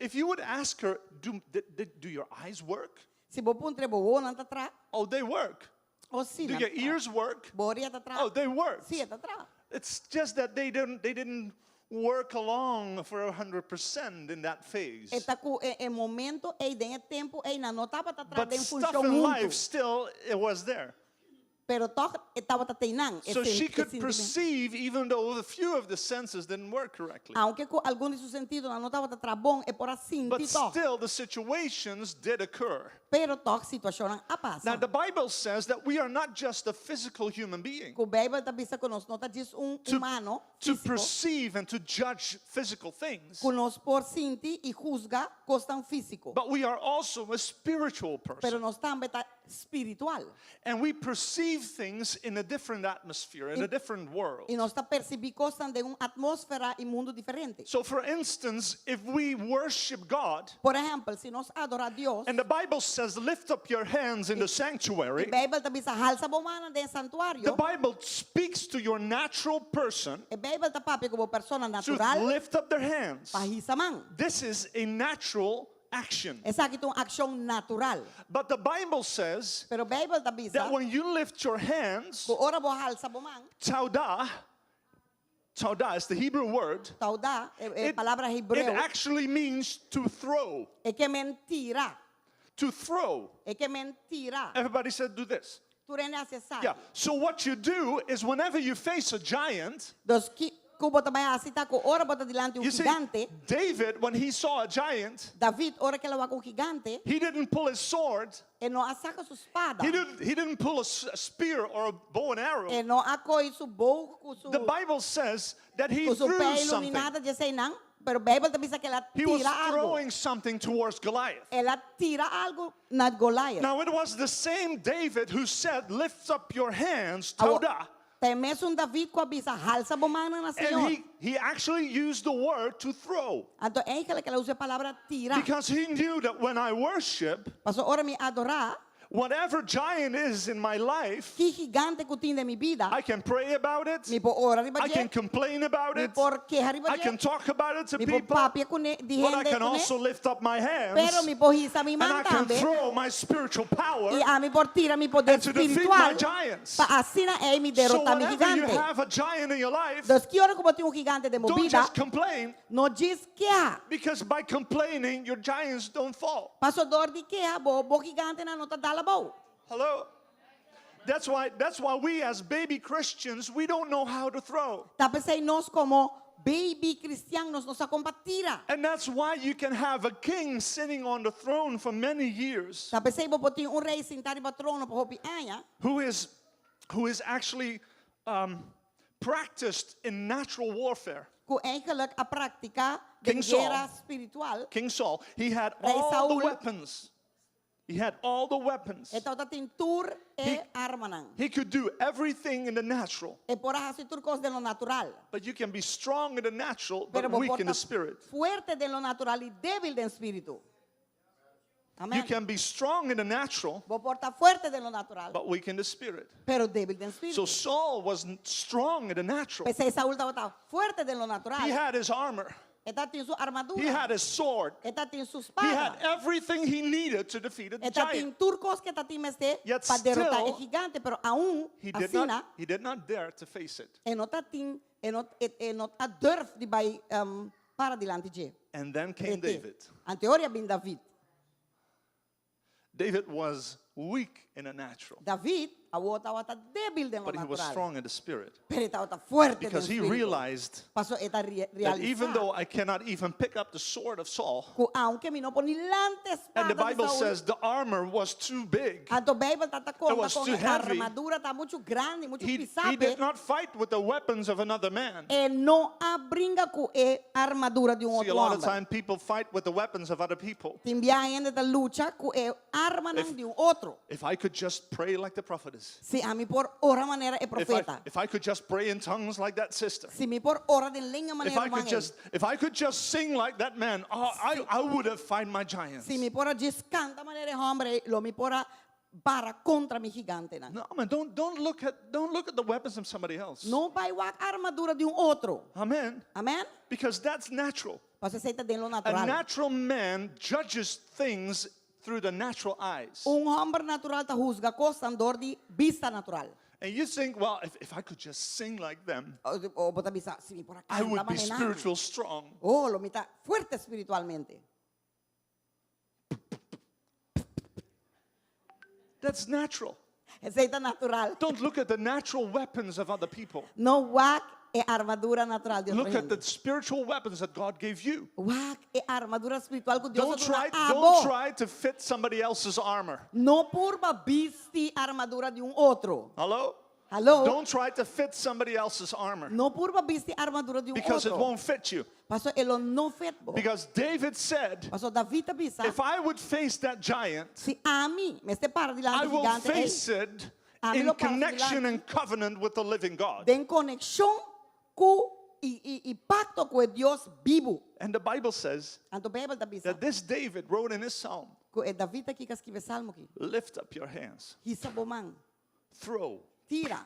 if you would ask her, do, did, did- do your eyes work? Si bo puntr'é bo wowonan ta traha, Oh, they work. o si Do nan your ta traha. ears work? Bo orea ta traha. Oh, they work. Si, e ta traha. It's just that they didn't work along for 100% in that phase. E ta ku e, e momento ei den e tempu ei nan no tabata traha But den stuff funshon in huntu. life still, it was there. Pero tòg e tabata teinan. E So sen, she e could sintimentu. perceive even though a few of the senses didn't work correctly. Aunke ku algun di su sentidonan no tabata traha bon, e por a But sinti tòg. still, the situations did occur. Pero tòg situashonnan a Now, pasa. the Bible says that we are not just a physical human being Ku Beibel ta bisa ku nos no ta djis un to, humano to físiko, perceive and to judge physical things, ku nos por sinti i husga kosnan físiko. but we are also a spiritual Pero person. nos tambe ta spiritual. And we perceive things in a different atmosphere, in a different world. I nos ta persibí kosnan den un atmósfera i mundu diferente. So, for instance, if we worship God, Por ehèmpel, si nos adorá Dios, and the Bible says, lift up your hands in the sanctuary, e Beibel ta bisa halsa bo mannan den the santuario, Bible speaks to your natural person e Beibel ta papia ku bo persona to natural lift up their hands. pa hisa man. This is a natural action. Esaki ta un akshon natural. But the Bible says Pero Beibel ta bisa that when you lift your hands, ku ora bo halsa bo man, taudah, taudah is the Hebrew word. taudah, e, e It, palabra it hebreo, actually means to throw. e ke men tira. To throw. E ke men tira. Everybody said, do this. Tur hende hasi esaki. Yeah. So what you do is whenever you face a giant, Dus ki ku bo ta bai hasi ta ku ora bo ta dilanti un you see, gigante, David, when he saw a giant, David ora ku el a wak un gigante, he didn't pull his sword. e no a saka su spada. He didn't pull a spear or a bow and arrow. E no a koi su boog ku su The Bible says that he ku su threw peilu ni something. nada di eseinan, pero Beibel ta bisa ku el a He was tira algu. throwing something towards Goliath. El a tira algu na Goliath. Now it was the same David who said, Lift up your hands, Awor, Todah. ta e mesun David ku a bisa halsa bo mannan na And Señor. he actually used the word to throw Anto eigenlijk el a usa e palabra tira. because he knew that when I worship, Paso ora mi adorá, whatever giant is in my life, ki gigante ku tin den mi bida, I can pray about it, mi por ora riba I can dje, complain about mi it, por keha riba I can dje, talk about it to mi por people, papia kuné di but I hende can kuné, also lift up my hands pero mi por hisa mi and man I can tambe throw my spiritual power i ami por tira mi poder and to defeat my spiritual giants. pa asina ei mi So derotá mi whenever you gigante. have a giant in your life, Dus ki ora ku bo tin un gigante den bo don't bida, just complain no djis keha. because by complaining, your giants don't fall. Paso dor di keha bo, bo gigantenan no ta dal abou. Hello? That's why we as baby Christians, we don't know how to throw. Ta p'esei nos komo baby kristian nos no sa kon pa tira. And that's why you can have a king sitting on the throne for many years Ta p'esei bo por tin un rei sintá riba trono pa hopi aña, who is actually practiced in natural warfare. ku eigenlijk a praktiká den King Saul. guera spiritual. King Saul, he had Rei all the Saul. weapons. He had all the weapons. E tabatin tur e armanan. He could do everything in the natural. E por a hasi tur kos den lo natural. But you can be strong in the natural, Pero but bo weak por in the ta spirit. fuerte den lo natural i débil den spiritu. You Amèn. can be strong in the natural, Bo por ta fuerte den lo natural, but weak in the spirit. pero débil den spiritu. So Saul was strong in the natural. P'esei Saul tabata fuerte den lo natural. He had his armor. E tabatin su armadura. He had his sword. E tabatin su He spada. had everything he needed to defeat a E tabatin giant. tur kos ku e tabatin mester Yet pa derotá still, e gigante, pero aun He did asina not, he did not dare to face it. e no tabatin e no e, e no a durf di bai para dilanti dje. And then came Ret'é. David. Anto ora a bin David. David was weak in the natural, David awor tabata débil den lo but he was natural. strong in the spirit Pero e tabata fuerte den because he spiritu. realized Paso e ta re- that even realisá though I cannot even pick up the sword of Saul, ku aunke mi no por ni lanta and the espada di Bible Saul, says the armor was too big, Anto Beibel ta ta konta was kon too e heavy. armadura ta muchu grandi, muchu he, he pisá p'e. did not fight with the weapons of another man. E no a bringa ku e armadura di un See, a otro lot of hòmber. time people fight with the weapons of other people. Tin biaha hende ta lucha ku e armanan If- di un otro. If I could just pray like the prophetess, Si ami por ora manera e if I, profeta. if I could just pray in tongues like that sister, Si mi por ora den lenga if manera I could ruman ei. just if I could just sing like that man, oh, I, I would have find my giants. Si mi por a djis kanta manera e hòmber ei, lo mi por a para kontra mi gigantenan. No, man, don't don't look at don't look at the weapons of somebody else. No bai wak armadura di un otro. Amen. Amen? Because that's natural. Pasobra esei ta den lo A natural. natural man judges things through the natural eyes. Un hòmber natural ta husga kosnan dor di bista natural. And you think, well, if, if I could just sing like them, O, o bo ta bisa, si mi por a I kanta would be manera nan. spiritual strong. Oh, lo mi ta fuerte spiritualmente. That's natural. Esei ta natural. Don't look at the natural weapons of other people. No wak e armadura natural di otro Look at hende. the spiritual weapons that God gave you. Wak e armadura spiritual ku Dios Don't a try, duna don't abo. try to fit somebody else's armor. No purba bisti armadura di un otro. Hello? Hello? Don't try to fit somebody else's armor No purba bisti armadura di un because it otro. won't fit you. Paso e lo no fit bo. Because David said, Paso David a bisa, if I would face that giant, si ami mester para I dilanti will gigante ei, face it Ami in lo para connection dilanti. and covenant with the living God. den konekshon ku i, i, i pakto ku e Dios bibu. And the Bible says Anto Beibel ta bisa that this David wrote in his psalm, ku e David aki ku a skirbi salmo aki. lift up your hands, Hisa bo man, throw. tira.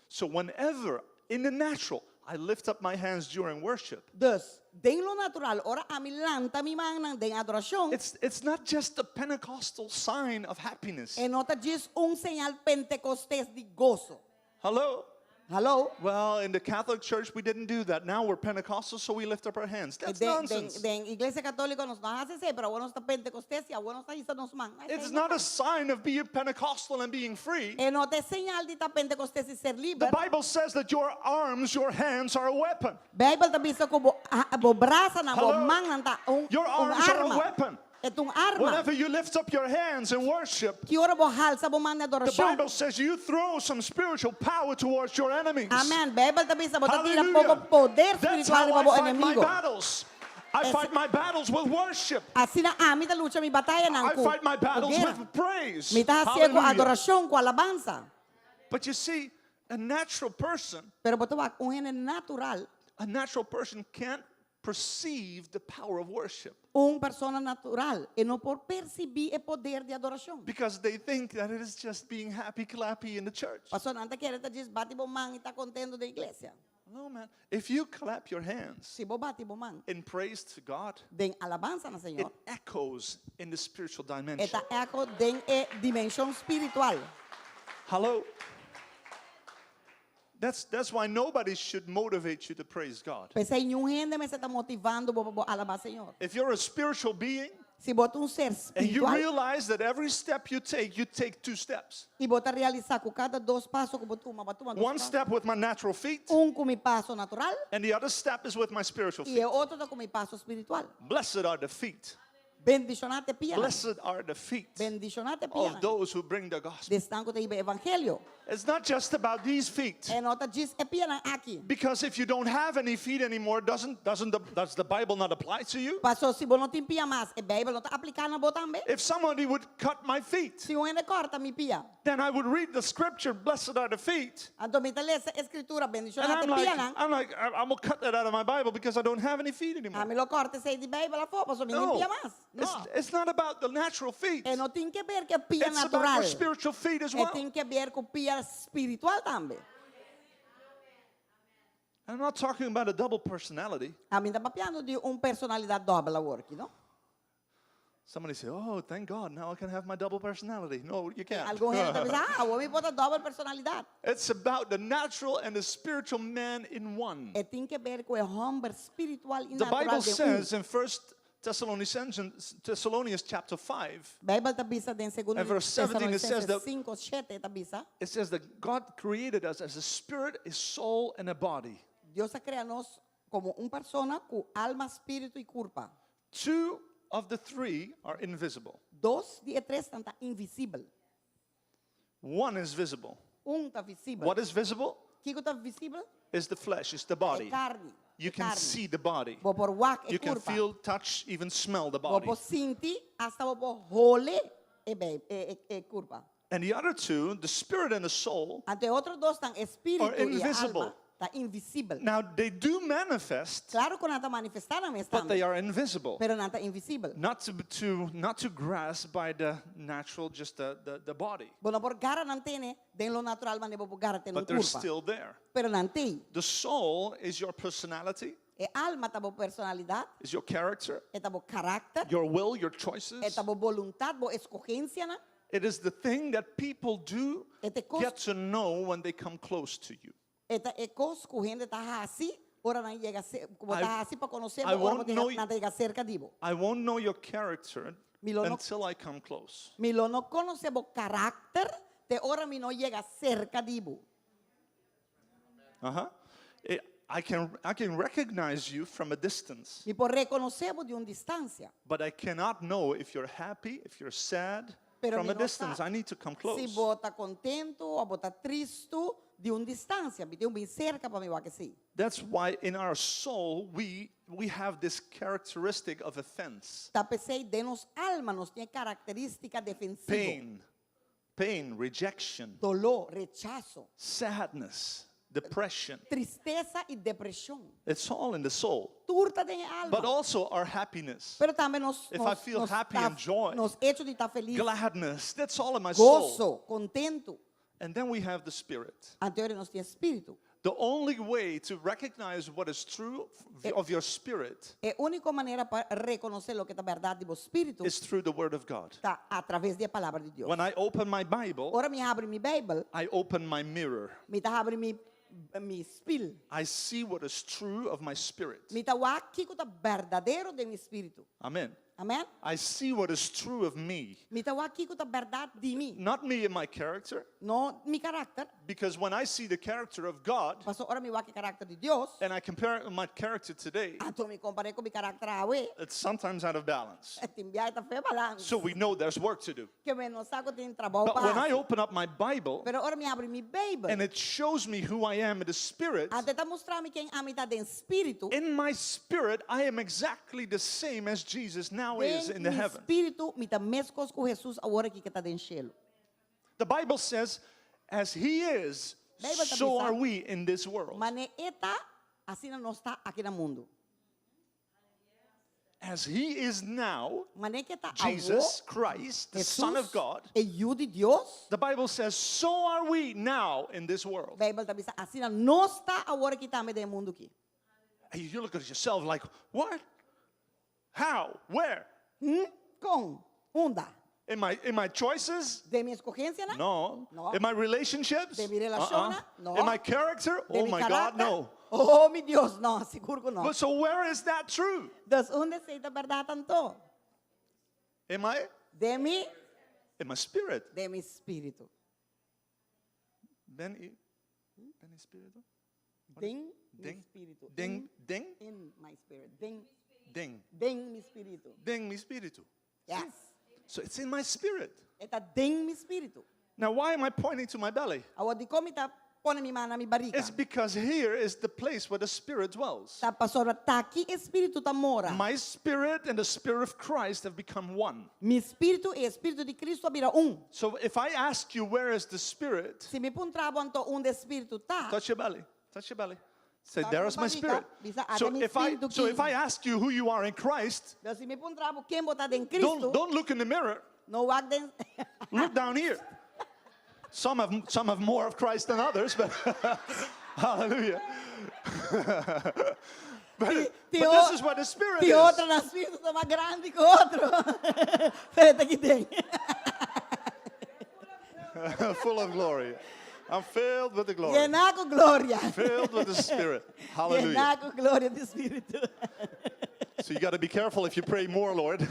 So whenever in the natural I lift up my hands during worship, Dus, den lo natural, ora ami lanta mi mannan den adorashon, it's, it's not just a Pentecostal sign of happiness. e no ta djis un señal pentekostes di goso. Hello? Hallo? Well, in the Catholic Church, we didn't do that. Now we're Pentecostal, so we lift up our hands. That's Den, den, nonsense. den iglesia katóliko nos no a hasi esei, pero awor nos ta pentekostes i awor nos ta hisa nos man. It's not a sign of being Pentecostal and being free. E no ta señal di ta pentekostes i ser The liber. Bible says that your arms, your hands are a weapon. Beibel ta bisa ku bo, bo brasanan, bo Hallo? mannan ta un, Your un arms are a arma. weapon. E ta un arma. Whenever you lift up your hands in worship, Ki ora bo halsa bo man den the adorashon. Bible says you throw some spiritual power towards your enemies. Amen. Beibel ta bisa bo ta tira Hallelujah. poko poder That's spiritual how riba I bo fight my enemigo. battles. I Es- fight my battles with worship. Asina ami ta lucha mi batayanan I ku fight my battles guera. with praise. Mi ta hasié ku Hallelujah. adorashon, ku alabansa. But you see, a natural person, Pero bo ta wak un hende natural, a natural person can't perceive the power of worship un persona natural, e no por persibí e poder di adorashon. because they think that it is just being happy clappy in the church. Paso nan ta kere ta djis bati bo man i ta kontentu den iglesia. No, man. If you clap your hands Si bo bati bo man in praise to God, den alabansa na it Señor, echoes in the spiritual dimension. e ta eko den e dimenshon spiritual. Hello? That's, that's why nobody should motivate you to praise God. P'esei niun hende mester ta motivando bo pa bo alabá Señor. If you're a spiritual being Si bo ta un ser and you spiritual realize that every step you take, you take two steps. i bo ta realisá ku kada dos paso ku bo tuma, bo a tuma dos One paso. step with my natural feet, Un ku mi paso natural and the other step is with my spiritual i feet. e otro ta ku mi paso spiritual. Blessed are the feet. Bendishoná ta e pianan. Blessed are the feet Bendishoná ta e of pianan. those who bring the gospel. Di esnan ku ta hiba evangelio. It's not just about these feet. E no ta djis e pianan aki. Because if you don't have any feet anymore, doesn't, doesn't the, does the Bible not apply to you? Paso si bo no tin pia mas, e Beibel no ta apliká na bo tambe. If somebody would cut my feet, Si un hende kòrta mi pia, then I would read the scripture, blessed are the feet. anto mi ta lesa e skritura, And bendishoná I'm ta like, pianan. I'm like, I- I'm gonna cut that out of my Bible because I don't have any feet anymore. Ami lo kòrta esei di Beibel afó, paso mi no tin No, pia mas. No. it's, it's not about the natural feet. E no tin ke ber ku e pia It's about your natural. spiritual feet as E well. tin ke ber ku pia spiritual tambe. I'm not talking about a double personality. Ami n' ta papiando di un personalidat dòbel awor aki, no? Somebody say, oh, thank God, now I can have my double personality. No, you can't. Algun hende ta bisa, ah, awor mi por tin dòbel personalidat. It's about the natural and the spiritual man in one. E tin ke ber ku e hòmber spiritual i The natural Bible den un. says in 1 Thessalonians, Thessalonians chapter 5, Bijbel ta bisa den segundo And verse 17 it says that- 5, 7 ta bisa. it says that God created us as a spirit, a soul, and a body. Dios a crea nos como un persona cu alma, spirito y curpa. Two of the three are invisible. Dos di e tres ta invisibel. One is visible. Un ta visibel. What is visible? Kico ta visibel? Is the flesh, it's the E body. carni. You e can carni. see the body. Bo por wak e You can curpa. feel, touch, even smell the Bo body. por sinti, hasta bo por hole e, be, e, e, e curpa. And the other two, the spirit and the soul, Anto e otro dos ta spirito Are y invisible. alma, ta invisibel. now they do manifest, Claro cu nan ta manifesta nan mes but they are invisible. pero nan ta invisibel. Not to, to, not to grasp by the natural, just the, the, the body, Bo no por gara nan tene, den lo natural manera bo por gara tene but un they're curpa. still there. Pero nan t'ey. The soul is your personality, E alma ta bo personalidad, is your character, e ta bo caracter, your will, your choices. e ta bo voluntad, bo escogencia nan. It is the thing that people do E ta e cos, get to know when they come close to you. e ta e cos cu hende ta hasi, ora nan yega bo I- ta hasi pa conoce, I ora bo won't know nan yega cerca di bo. I won't know your character Mi lo no- until I come close. Mi lo no conoce bo caracter, te ora mi no yega cerca di bo. Uh-huh. It- I can I can recognize you from a distance, Mi por reconoce bo di un distancia. but I cannot know if you're happy, if you're sad Pero from mi a no distance. sa I need to come Si close. bo ta contento o bo ta tristo di un distancia, mi tin cu bin cerca pa mi wak esey. That's why in our soul we we have this characteristic of offense. Ta pesey den nos alma nos tin caracteristica defensivo. Pain, pain, rejection, Dolor, rechaso, sadness, depression. tristesa y depresion. It's all in the soul. Tur ta den alma. But also our happiness, Pero tambe nos, If nos, I feel nos, happy ta- and joy, nos hecho di ta felis, gladness, that's all in my soul. goso, contento. And then we have the spirit. Anto nos tin spirito. The only way to recognize what is true of your spirit E unico manera pa reconoce loke ta berdad di bo spirito is through the Word of God. ta atraves di e palabra di Dios. When I open my Bible, Ora mi habri mi Bijbel, I open my mirror. mi ta habri mi mi spiel. I see what is true of my spirit. Mi ta wak kico ta berdadero di mi spirito. Amen. Amen? I see what is true of me. Mi ta wak kico ta berdad di mi. Not me in my character, No mi caracter. because when I see the character of God Paso ora mi wak e caracter di Dios. and I compare it with my character today, Anto mi compara cu mi caracter awe. it's sometimes out of balance. Tin bia ta fo'i balance. So we know there's work to do. Ke men nos sa cu tin trabou But when I pa. open up my Bible Pero ora mi habri mi Bijbel. and it shows me who I am in the spirit, Anto e ta mustra mi ken ami ta den spirito. in my spirit, I am exactly the same as Jesus now is Den in the mi heaven. spirito, mi ta mescos cu Jesus awor aki cu ta den cielo. The Bible says, as he is, Bijbel ta so bisa. are we in this world. Mane e ta, asina nos ta aki na mundo. As he is now, Mane cu e ta Jesus awo, Christ, the Son of Jesus, God, e Yiu di Dios. the Bible says, so are we now in this world. Bijbel ta bisa, asina nos ta awor aki tambe den mundo aki. And you look at yourself like, what? How? Where? Hmm? Con? Unda? In my, in my choices? Den mi escogencia, no? No. No. In my relationships? Den mi relacion, Uh-uh. no. In my character? De Oh mi my God, caracter? no. Oh, mi Dios, no, sigur cu no. But so where is that true? Dus unda esey ta berdad anto? In my, Den mi, in my spirit. den mi spirito. Ben, ben spirito? Den mi Den? spirito. Den, den, In my spirit. Den, den. den mi spirito. Den mi spirito. Yes. So it's in my spirit. E ta den mi spirito. Now, why am I pointing to my belly? Awor di con mi ta pone mi man na mi barica. It's because here is the place where the Spirit dwells. Ta pasobra ta aki e spirito ta mora. My spirit and the Spirit of Christ have become one. Mi spirito y e spirito di Cristo a bira un. So if I ask you, where is the Spirit? Si mi puntra bo anto unda e spirito ta. Touch your belly. Touch your belly. Say, Toca there mi is my barica. spirit. Bisa, ata So mi if I, spirito so if aki. I ask you who you are in Christ, Pero si mi puntra bo ken bo ta den Cristo, don't, don't look in the mirror. no wak den Look down here. Some have, some have more of Christ than others, but hallelujah. but, but this is where the Spirit Tin is. otro nan spirito ta mas grandi cu otro. Pero ta aki den. Full of glory. I'm filled with the glory. Yena cu gloria. Filled with the Spirit. Hallelujah. Yena cu gloria di spirito. So you got to be careful if you pray more, Lord.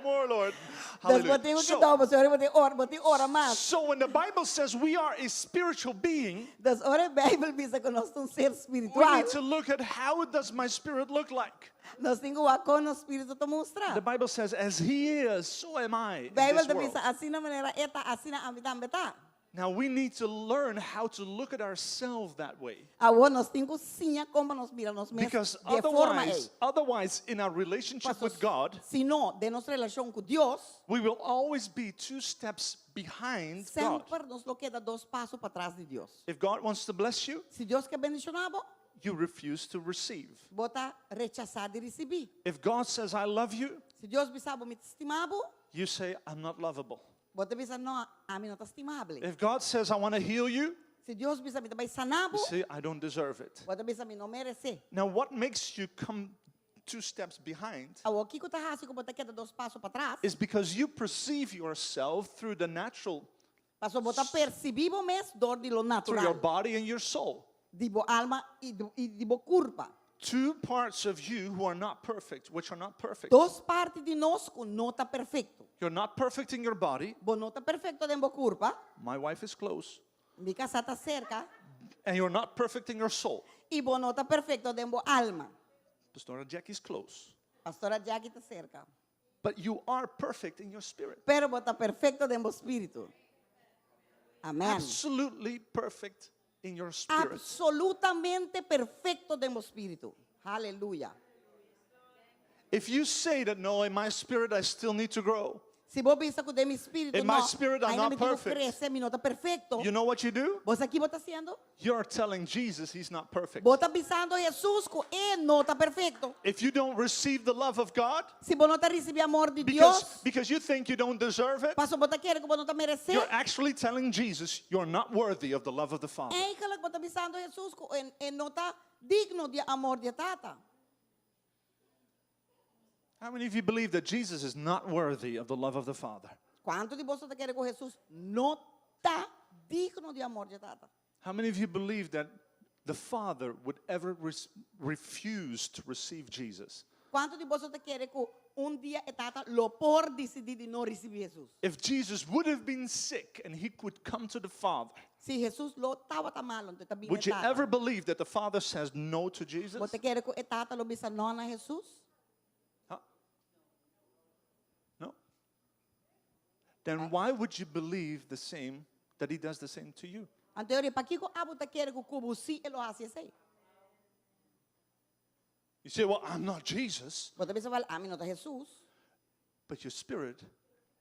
More, Lord. Dus Hallelujah. bo tin ku So, dòbel, Señor, bo tin ora, bo tin ora mas. so when the Bible says we are a spiritual being, Dus ora Beibel bisa ku nos ta un ser we spiritual, need to look at how does my spirit look like. nos tin ku wak kon nos spiritu ta mustra. The Bible says, as he is, so am I in Beibel this ta world. bisa asina manera e ta, asina ami tambe ta. Now we need to learn how to look at ourselves that way. Awor nos tin ku siña kon pa nos mira nos mes Because di e forma ei. otherwise, otherwise in our relationship Paso with God, si no, den nos relashon ku Dios, we will always be two steps behind God. semper nos lo keda dos paso patras di Dios. If God wants to bless you, Si Dios ke bendishoná bo, you refuse to receive. bo ta rechasá di risibí. If God says, I love you, Si Dios bisa bo mi ta stima bo, you say, I'm not lovable. bo ta bisa no, ami no ta stimabel. If God says, I want to heal you, Si Dios bisa mi ta bai sana bo, you say, I don't deserve it. bo ta bisa mi no meresé. Now, what makes you come two steps behind Awor kiko ta hasi ku bo ta keda dos paso patras? is because you perceive yourself through the natural, Paso bo ta persibí bo mes dor di lo through your natural. body and your soul. Di bo alma i di, i di bo kurpa. Two parts of you who are not perfect, which are not perfect. Dos parti di nos ku no ta perfekto. You're not perfect in your body. Bo no ta perfekto den bo kurpa. My wife is close. Mi kasá ta serka. And you're not perfect in your soul. I bo no ta perfekto den bo alma. Pastora Jackie's close. Pastora Jackie ta serka. But you are perfect in your spirit. Pero bo ta perfekto den bo spiritu. Amèn. Absolutely perfect in your spirit. Absolutamente perfekto den bo spiritu. Aleluya. If you say that, no, in my spirit I still need to grow, Si bo bisa ku den mi spiritu, In my no, spirit I'm ainda not mi tin ku perfect. krese, mi no ta perfekto. you know what you do? Bo sa ki bo ta hasiendo? You're telling Jesus he's not perfect. Bo ta bisando Jesus ku e no ta perfekto. If you don't receive the love of God, Si bo no ta risibí amor di because, Dios, because you think you don't deserve it, paso bo ta kere ku bo no ta meresé. you're actually telling Jesus you're not worthy of the love of the Father. Eigenlijk bo ta bisando Jesus ku e, e no ta digno di amor di Tata. How many of you believe that Jesus is not worthy of the love of the Father? Kuantu di boso ta kere ku Jesus no ta digno di amor di Tata? How many of you believe that the Father would ever res- refuse to receive Jesus? Kuantu di boso ta kere ku un dia e Tata lo por disidí di no risibí Jesus? If Jesus would have been sick and he could come to the Father, Si Jesus lo tabata malu, anto e ta bini would you Tata. ever believe that the Father says no to Jesus? Bo ta kere ku e Tata lo bisa no na Jesus? Huh? No. Then why would you believe the same that he does the same to you? Anto pakiko abo ta kere ku ku bo sí e lo hasi esei? You say, Well, I'm not Jesus. Bo ta bisa wèl, ami no ta Jesus. But your spirit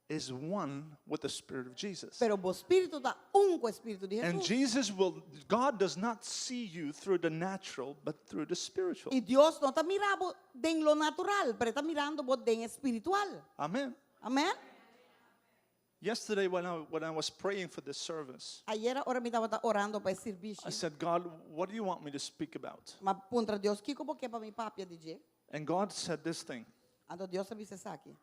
is one with the spirit of Jesus. Pero bo spiritu ta un ku e spiritu di And Jesus. Jesus will, God does not see you through the natural, but through the spiritual. I Dios no ta mira bo den lo natural, pero e ta mirando bo den spiritual. Amen. Amèn? Yesterday, when I, when I was praying for this service, Ayera ora mi tabata orando pa e servisio. I said, God, what do you want me to speak about? M'a puntra Dios, kiko bo ke pa mi papia di dje? And God said this thing Anto Dios a bisa esaki.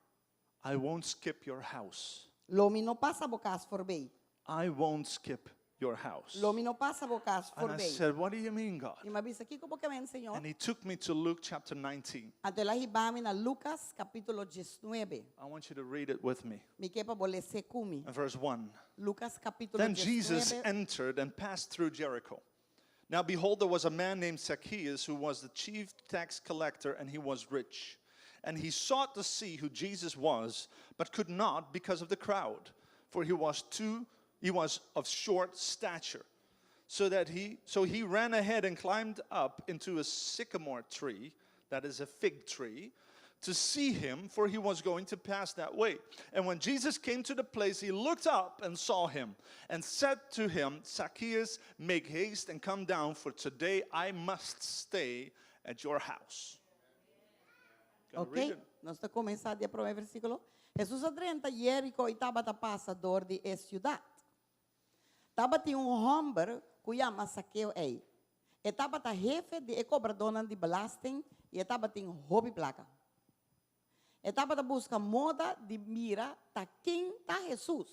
I won't skip your house. Lo mi no pasa bo kas forbij. I won't skip your house. Lo mi no pasa bo kas And I forbij. said, What do you mean, God? I m'a bisa, kiko bo ke men, Señor? And he took me to Luke chapter 19. Anto el a hiba mi na Lucas kapítulo 19. I want you to read it with me. Mi ke pa bo les'é ku mi. And verse 1. Lucas kapítulo Then Jesus 19. entered and passed through Jericho. Now behold, there was a man named Zacchaeus who was the chief tax collector, and he was rich. And he sought to see who Jesus was, but could not because of the crowd, for he was too he was of short stature. So that he so he ran ahead and climbed up into a sycamore tree, that is a fig tree, to see him, for he was going to pass that way. And when Jesus came to the place, he looked up and saw him, and said to him, Zacchaeus, make haste and come down, for today I must stay at your house. Gonna read Ok, it. nos ta kuminsá di e promé versíkulo. Hesus a drenta Jeriko i tabata pasa dor di e siudat. Tabatin un hòmber ku yama Sakeo ei. E tabata hefe di e kobradónan di belasting i e tabatin hopi plaka. E tabata buska moda di mira ta ken ta Hesus,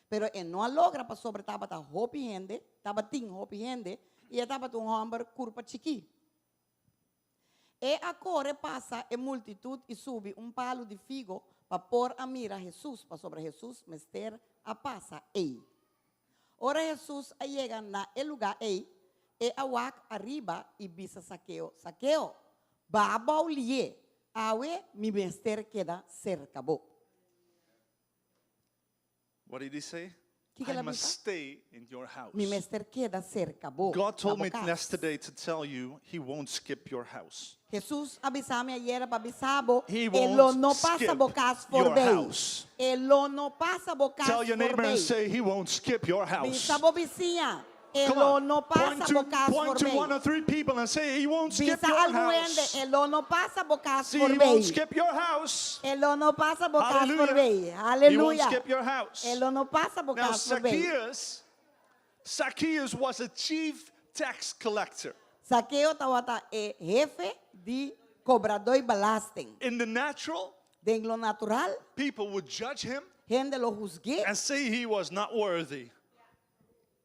pero e no a logra pasobra tabata hopi hende, tabatin hopi hende i e tabata un hòmber kurpa chikí. El a kore pasa e multitut i subi un palu di figo pa por a mira Hesus, pasobra Hesus mester a pasa ei. Ora Hesus a yega na e lugá ei, e a wak ariba i bisa Sakeo, Sakeo, baha bou lié, awe mi mester keda serka bo. What did he say? Kiko I el a must bisa? stay in your house. Mi mester keda serka bo. God told na bo me kas. yesterday to tell you he won't skip your house. Jesus a bisa mi ayera pa bisa bo, He e won't lo no pasa skip bo kas your voorbij. house. E lo no pasa bo kas Tell your neighbor and voorbij. say he won't skip your house. Bisa bo bisiña, e Come lo on. no Point pasa to, bo kas point to one voorbij. or three people and say he won't skip Bisa your algun hende, house. e lo no pasa bo kas See, he won't voorbij. skip your house. E lo no pasa bo kas Hallelujah. voorbij. He won't Aleluya. skip your house. E lo no pasa bo Now, kas voorbij. Zacchaeus, Zacchaeus was a chief tax collector. Sakeo tabata e hefe di kobradó di belasting. In the natural, Den lo natural, people would judge him hende lo husg'é and say he was not worthy.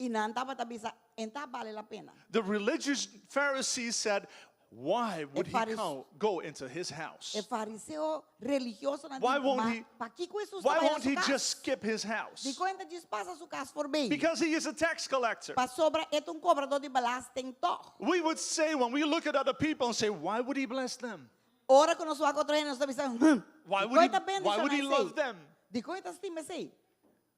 i nan tabata bisa, e n' ta bale la pena. The religious Pharisees said, Why would he faris- go into his house? E fariseo religiosonan Why di, won't ma, he- pakiko Jesus Why ta bai won't he su kas? just skip his house? Dikon e n' ta djis pasa su kas voorbij. Because he is a tax collector. Pasobra e ta un kobradó di belasting toch. We would say when we look at other people and say, Why would he bless them? Ora ku nos wak otro hende nos ta bisa, Why di would he, kon e ta why would he bendishoná love esei? them? Dikon e ta stima esei?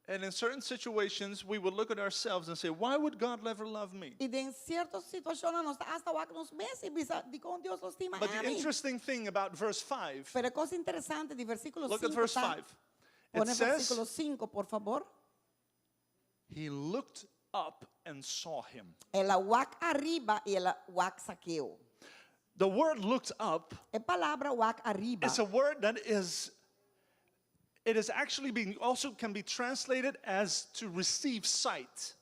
And in certain situations, we would look at ourselves and say, Why would God ever love me? I den sierto situashon nos ta asta wak nos mes i bisa, dikon Dios lo stima But the ami? interesting thing about verse 5, Pero e kos interesante di versíkulo look at 5 verse ta, 5. It pone says, versíkulo 5, por fabor. He looked up and saw him. El a wak ariba i el a wak Sakeo. The word looked up E palabra wak ariba is a word that is, it is actually being, also can be translated as to receive sight.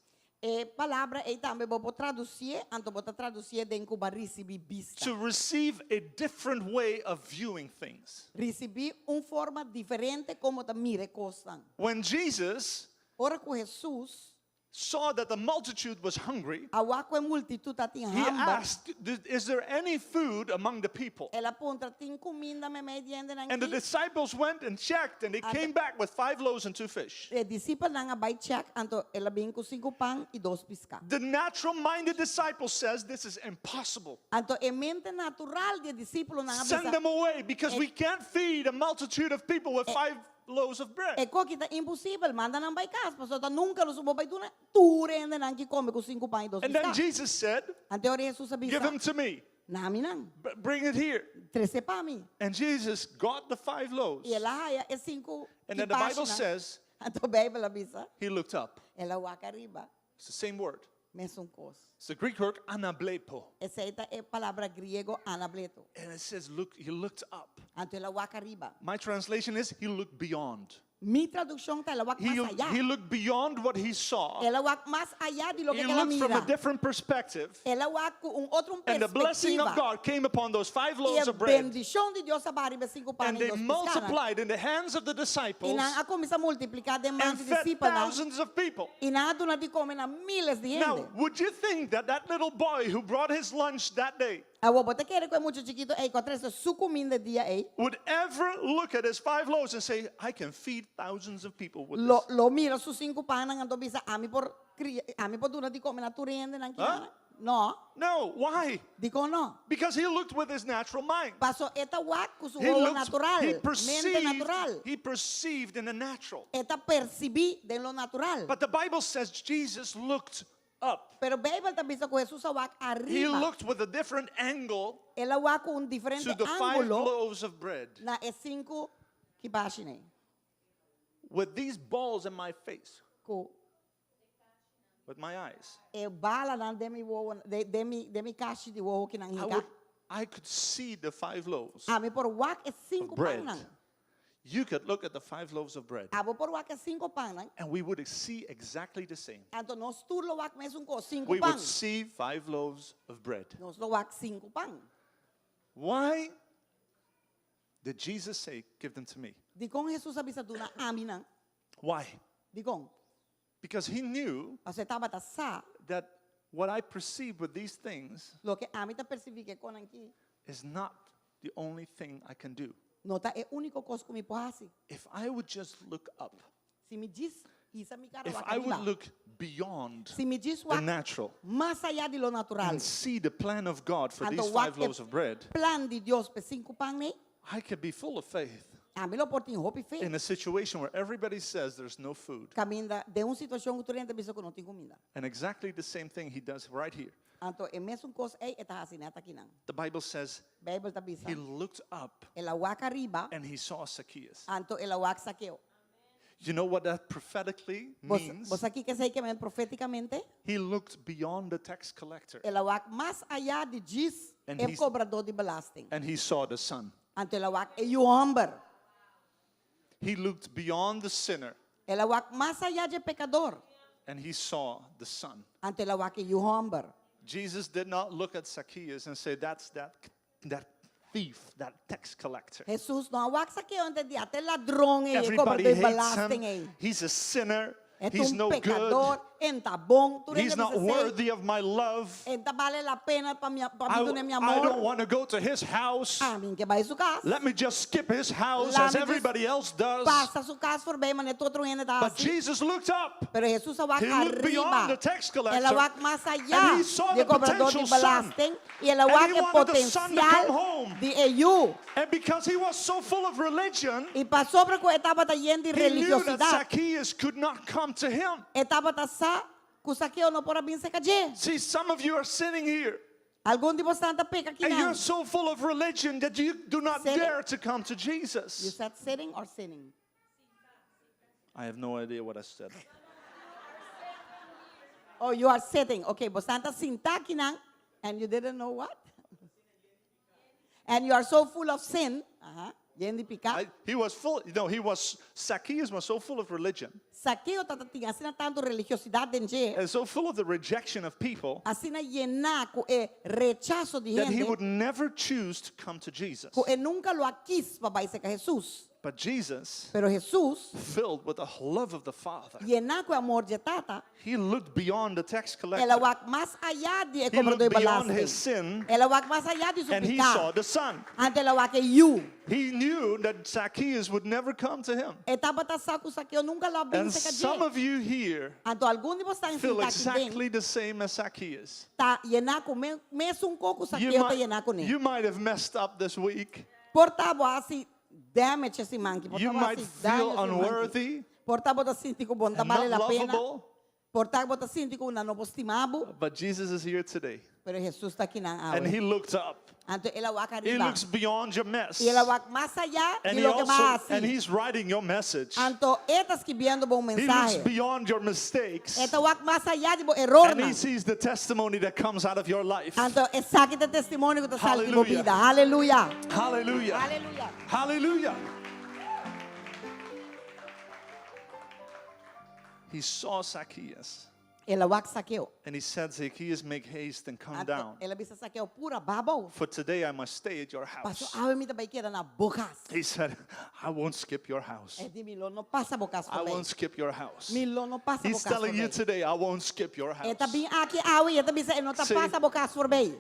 E palabra ei tambe bo por tradusié, anto bo ta tradusié den ku bo a risibí bista. To receive a different way of viewing things. Risibí un forma diferente kon bo ta mira e kosnan. When Jesus Ora ku Hesus saw that the multitude was hungry, a wak ku e multitut tatin he hamber, asked, Is there any food among the people? el a puntra tin kuminda meimei di hendenan And the aki? disciples went and checked, and they Anto came back with five loaves and two fish. E disipelnan a bai check, anto el a bin ku sinku pan i dos piská. The natural minded disciple says, This is impossible. Anto e mente natural di e disipelnan a Send bisa, them away because E we can't feed a multitude of people with five loaves of bread. E kos aki ta imposibel, manda nan bai kas, pasobra nunka nos no por bai duna tur e hendenan aki kome ku sinku pan i dos And then piská. Jesus said, Anto ora Hesus a Give bisa, them to me. Duna mi nan, Bring it here. trese pa mi. And Jesus got the five loaves. I el a haya e sinku And then the Bible kipashinan. says Anto Beibel a bisa, he looked up. el a wak ariba, It's the same word. mesun kos. It's the Greek word anablepo. Esei ta e palabra griego anableto. And it says, look, he looked up. Anto el a wak ariba. My translation is he looked beyond. Mi tradukshon ta el a wak He, mas ayá. he looked beyond what he saw. El a wak mas ayá di loke He el a looked from a mira. different perspective. El a wak ku un otro And the blessing of perspektiva. God came upon those five I loaves e of bread. bendishon di Dios a baha riba e sinku pan And i they dos piskánan. multiplied in the hands of the I disciples nan a kuminsá multipliká den man and di fed disipelnan. thousands of people. I nan a duna di kome na miles di Now, hende. would you think that that little boy who brought his lunch that day Awor, bo ta kere ku e mucha chikitu ei ku a trese su kuminda e dia ei would ever look at his five loaves and say, I can feed thousands of people with lo this? lo mira su sinku pannan anto bisa ami por kria ami por duna di kome na tur hendenan ki Huh? nan? No. No, why? Dikon no? Because he looked with his natural mind. Paso e ta wak ku su He wowo looked, natural, he mente perceived, natural. he perceived in the natural. E ta persibí den lo natural. But the Bible says Jesus looked up. Pero Beibel ta bisa ku Hesus a wak He ariba. looked with a different angle El a wak ku un diferente to the five ángulo loaves of bread. na e sinku kibashinan. With these balls in my face, Ku with my eyes, e balanan den mi wowo, den mi, den mi kashi di wowo kinan I hinka. would, I could see the five loaves Ami por wak e of sinku bread. pannan. You could look at the five loaves of bread, Abo por wak e sinku pannan. and we would see exactly the same. Anto nos tur lo wak mesun kos, sinku We pan. would see five loaves of bread. Nos lo wak sinku pan. Why did Jesus say, Give them to me? Dikon Hesus a bisa duna ami nan? Why? Dikon? Because he knew Pasobra e tabata sa that what I perceive with these things loke ami ta persibí ku e kosnan aki. is not the only thing I can do. No ta e úniko kos ku mi por hasi. If I would just look up, Si mi djis hisa mi kara if wak I would ariba. look beyond Si mi djis the wak natural mas ayá di lo natural. and see the plan of God for Anto these wak five loaves e of bread, plan di Dios p'e sinku pan ei. I could be full of faith Ami lo por tin hopi fe. in a situation where everybody says there's no food. Kaminda den un situashon ku tur hende ta bisa ku no tin kuminda. And exactly the same thing he does right here. Anto e mesun kos ei e ta hasi nèt akinan. The Bible says Beibel ta bisa. he looked up El a wak ariba, and he saw Zacchaeus. anto el a wak Sakeo. You know what that prophetically Bo means? bo sa kiko esei ke men profétikamente? He looked beyond the tax collector El a wak mas ayá di djis And e he's- kobradó di belasting. and he saw the son. Anto el a wak e yu hòmber. He looked beyond the sinner El a wak mas ayá dje pekador. and he saw the son. Anto el a wak e yu hòmber. Jesus did not look at Zacchaeus and say, That's that, that thief, that tax collector. Hesus no a wak Sakeo anto di, Ata e ladron ei, e Everybody kobradó di hates belasting him. ei. He's a sinner. E ta He's un no good. pekador, e n' ta bon. Tur He's hende not bisa esei. worthy of my love. E n' ta bale la pena pa mi, pa mi I, duna mi I don't amor. want to go to his house. Ami n' ke bai su kas. Let me just skip his house La as mi just everybody else does. pasa su kas forbei manera tur otro hende ta But hasi. Jesus looked up. Pero Hesus a wak He looked beyond ariba. the tax El a collector. wak mas And ayá he saw di the e kobradó di potential son. belasting i el a And wak he e wanted the son to come potensial home. di e yu. And because he was so full of religion, I pasobra ku e tabata yen di he knew that religiosidat, Zacchaeus could not come to him. e tabata sa ku Sakeo no por a bin serka dje. See, some of you are sitting here Algun di boso ta peka and you're kinan. so full of religion that you do not Sitting? dare to come to You Jesus. said sitting or sinning? I have no idea what I said. Oh, you are sitting. Okay, boso ta sintá kinan and you didn't know what? And you are so full of sin. Aha, yen di piká. I, he was full, no, he was, Zacchaeus was so full of religion Sakeo tabatin asina tantu religiosidat den dje. and so full of the rejection of people Asina yená ku e rechaso di that he hende. would never choose to come to Jesus. Ku e nunka lo a kis pa bai serka Hesus. But Jesus, Pero Hesus, filled with the love of the Father, yená ku e amor dje Tata, he looked beyond the tax el a collector wak mas ayá di e He kobradó looked di beyond his belasting. sin El a wak mas ayá di su and he piká. saw the Son. Anto el a wak e yu. He knew that Zacchaeus would never come to him. E tabata sa ku Sakeo nunka lo a bin And serka some dje. of you here Anto algun di boso feel sintá aki den exactly the same as Zacchaeus. ta yená ku me, mesun kos ku You Sakeo ta might, yená kuné. you might have messed up this week. Por ta bo a hasi damage e siman aki. Por You ta bo a might hasi feel daño e siman aki. unworthy Por ta bo ta sinti ku bo no ta and bale not la pena. lovable. Por ta bo ta sinti ku nan no por stima bo. But Jesus is here today. Pero Hesus ta akinan And awe. he looked up. Anto el a wak He ariba. looks beyond your mess. I el a wak mas ayá And di he loke bo also and hasi. he's writing your message. Anto e ta skibiendo bo He looks mensahe. beyond your mistakes. E ta wak mas ayá di bo And erornan. he sees the testimony that comes out of your life. Anto esaki ta e testimonio ku ta sali di bo Hallelujah. bida. Haleluya. Hallelujah. Haleluya. Hallelujah. He saw Zacchaeus El a wak Sakeo. and he said, Zacchaeus, make haste and come Anto down. el a bisa Sakeo pura baha abou. For today I must stay at your Paso house. awe mi ta bai keda na bo kas. He said, I won't skip your house. E di mi lo no pasa bo kas I forbei. won't skip your house. Mi lo no pasa He's bo kas telling you forbei. today, I won't skip your E ta house. bin aki awe e ta bisa e no ta See? pasa bo kas forbei.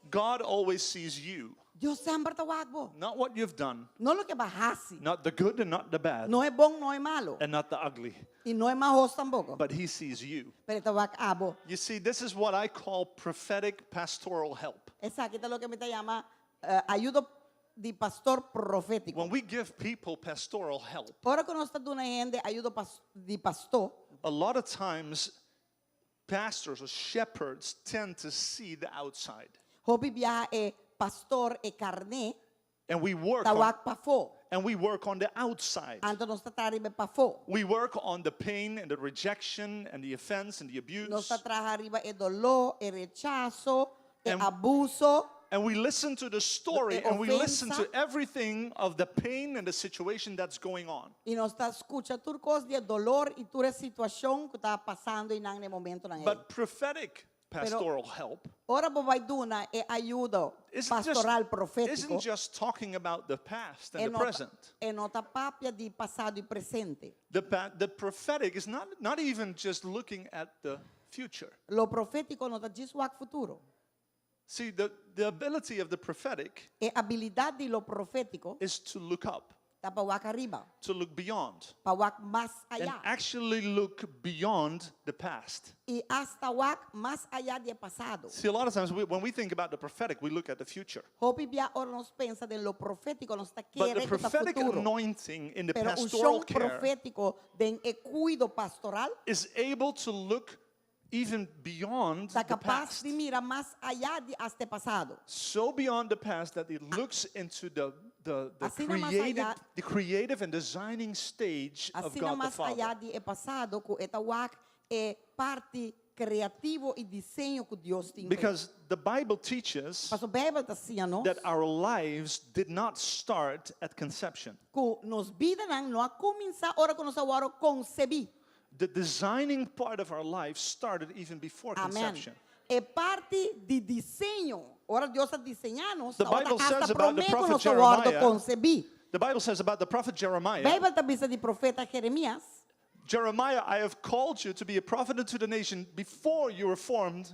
God always sees you, Dios semper ta wak bo. not what you've done, No loke bo a hasi. not the good and not the bad, No e bon, no e malu. and not the ugly, I no e mahos tampoko. but He sees you. Pero e ta wak abo. You see, this is what I call prophetic pastoral help. Esaki ta loke mi ta yama eh, ayudo di pastor profétiko. When we give people pastoral help, Ora ku nos ta duna hende ayudo pas, di pastor, a lot of times pastors or shepherds tend to see the outside. hopi biaha e pastor e karné And we work ta on, wak pafó. and we work on the outside. Anto nos ta traha riba pafó. We work on the pain and the rejection and the offense and the Nos abuse. ta traha riba e doló, e rechaso, e And- abuso. And we listen to the story E and we listen ofensa. to everything of the pain and the situation that's going on. I nos ta skucha tur kos di e doló i tur e situashon ku ta pasando einan na e momentonan ei. But prophetic pastoral help Ora bo bai duna e ayudo isn't pastoral just, profétiko. isn't just talking about the past and E the no ta, present. e no ta papia di pasado i presente. The, pa- the prophetic is not, not even just looking at the future. Lo profétiko no ta djis wak futuro. See, the ability of the prophetic E abilidat di lo profétiko is to look up, ta pa wak ariba, to look beyond, pa wak mas and ayá. actually look beyond the past. I asta wak mas ayá di e pasado. See, a lot of times when we think about the prophetic, we look at the future. Hopi bia ora nos pensa den lo profétiko, nos ta But the kere ku ta prophetic futuro. anointing in the Pero pastoral unshon care profétiko den e kuido pastoral is able to look even beyond ta the kapas past. di mira mas ayá di asta e pasado. So beyond the past that it looks into the Asina mas creative, ayá the creative and designing stage of Asina God the mas Father. ayá di e pasado ku e ta wak e parti kreativo i diseño ku Dios tin. Because the Bible teaches Paso Beibel ta siña nos that our lives did not start at conception. ku nos bidanan no a kuminsá ora ku nos a wòrdu konsebí. The designing part of our life started even before Amen. conception. E parti di diseño, ora Dios a diseñá nos, The tabata Bible hasta says about the promé ku prophet nos a wòrdu Jeremiah. konsebí. The Bible says about the prophet Jeremiah, Beibel ta bisa di profeta Jeremias, Jeremiah, I have called you to be a prophet unto the nation before you were formed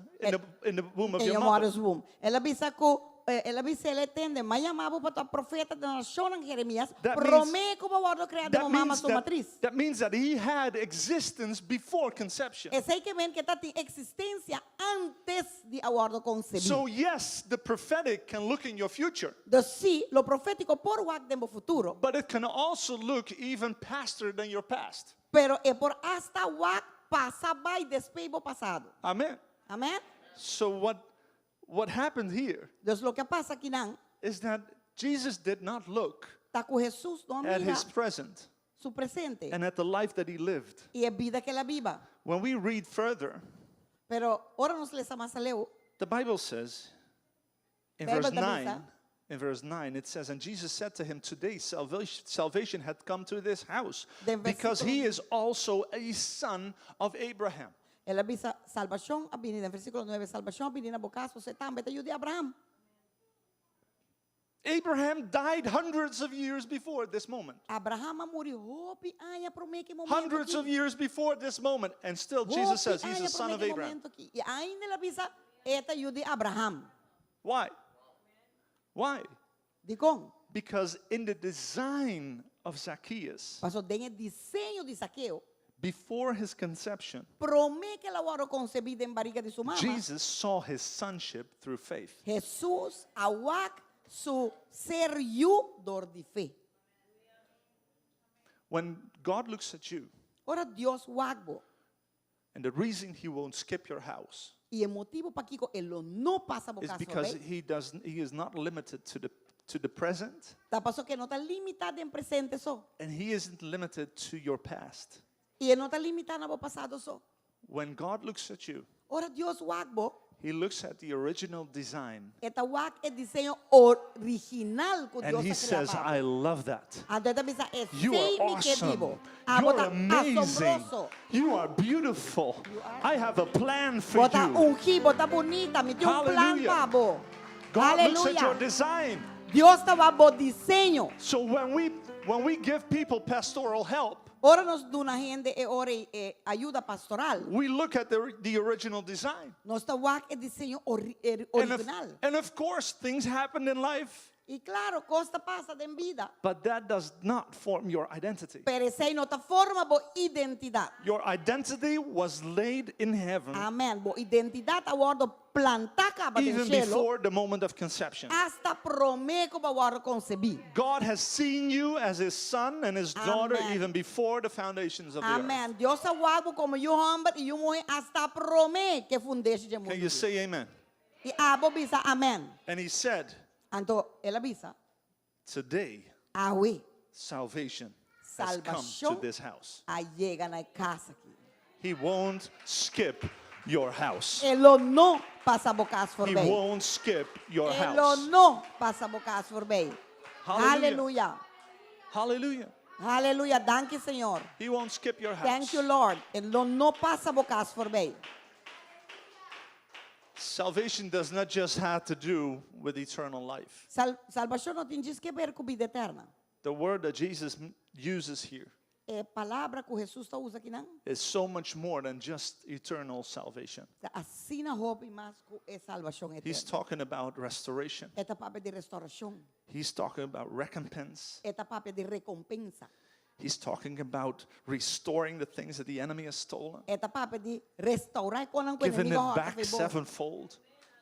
in the womb of in your your mother. mother's womb. El a bisa ku, el a bisa el a tende, m'a yama bo pa ta profeta di nashonnan Jeremias, That means, promé ku bo a wòrdu kreá den that bo mama means su that, matris. that means that he had existence before conception. Esei ke men ku e tabatin eksistensia antes di a wòrdu konsebí. So yes, the prophetic can look in your future, Dus sí, lo profétiko por wak den bo futuro, but it can also look even paster than your past. pero e por asta wak pasa bai despues bo pasado. Amen. Amen? So what happened here Dus loke a pasa akinan is that Jesus did not look ta ku Hesus no a at mira his present su presente and at the life that he lived. i e bida ku el a biba. When we read further, Pero ora nos lesa mas aleu, the Bible says in Bijbel verse ta bisa. 9, in verse 9, it says, And Jesus said to him, Today salvation had come to this house, Den because versíkulo he is also a son of Abraham. El a bisa, Salbashon a bini, den versíkulo nuebe, Salbashon a bini na bo kas, pasobra e tambe ta yu di Abraham. Abraham died hundreds of years before this moment. Abraham a muri hopi aña promé ku e momento Hundreds aki. of years before this moment. And still Jesus Hopi says he's aña a son promé of ku e Abraham. momento aki. I ainda el a bisa, e ta yu di Abraham. Why? Why? Dikon? Because in the design of Zacchaeus, Paso den e diseño di Zakeo, before his conception, promé ku el a wòrdu konsebí den barika di su mama, Jesus saw his sonship through faith. Hesus a wak su ser yu dor di fe. When God looks at you, Ora Dios wak bo, and the reason he won't skip your house i e motibu pakiko e lo no pasa bo is kas because voorbij, he doesn't he is not limited to the present ta paso ku e no ta limitá den presente so. and he isn't limited to your past. I e no ta limitá na bo pasado so. When God looks at you, Ora Dios wak bo, he looks at the original design e ta wak e diseño original ku and Dios he a krea says, pa bo. I love that. Anto e ta bisa, You are esei mi ke awesome. di bo. Abo You're ta amazing. asombroso. You are beautiful. I have a plan for Bo ta you. ungí, bo ta bunita, mi tin un plan Hallelujah. pa bo. God looks at your Aleluya. design. Dios ta wak bo diseño. So when we give people pastoral help, Ora nos duna hende e ora e ayuda pastoral, we look at the original design. nos ta wak e diseño And of, original. and of course, things happen in life, I klaro, kos ta pasa den bida. but that does not form your identity. Pero esei no ta forma bo identidat. Your identity was laid in heaven Amèn. Bo identidat a wòrdu plantá kaba den even shelu before the moment of conception. asta promé ku bo a wòrdu konsebí. God has seen you as his son and his daughter Amen. even before the foundations of the earth. Amèn. Dios a wak bo komo yu hòmber i yu muhé asta promé ku e fundeshi dje Can mundu. you say amen? I abo bisa amèn. And he said, Anto el a bisa, Today, awe salvation has come to Salbashon this house. a yega na e kas aki. He won't skip your house. E lo no pasa bo kas He voorbij. won't skip your E lo house. no pasa bo kas voorbij. Hallelujah. Hallelujah. Hallelujah. Hallelujah. Danki, Señor. He won't skip your house. Thank you, Lord. E lo no pasa bo kas voorbij. Salvation does not just have to do with eternal life. Sal salbashon no tin djis ke ber ku bida eterno. The word that Jesus uses here. E palabra ku Hesus ta usa akinan is so much more than just eternal salvation. Ta asina hopi mas ku e salbashon He's eterno. talking about restoration. E ta papia di restourashon. He's talking about recompense. E ta papia di rekompensa. He's talking about restoring the things that the enemy has stolen, E ta papia di restourá e kosnan ku giving enemigo it a hòrta back for bo. sevenfold.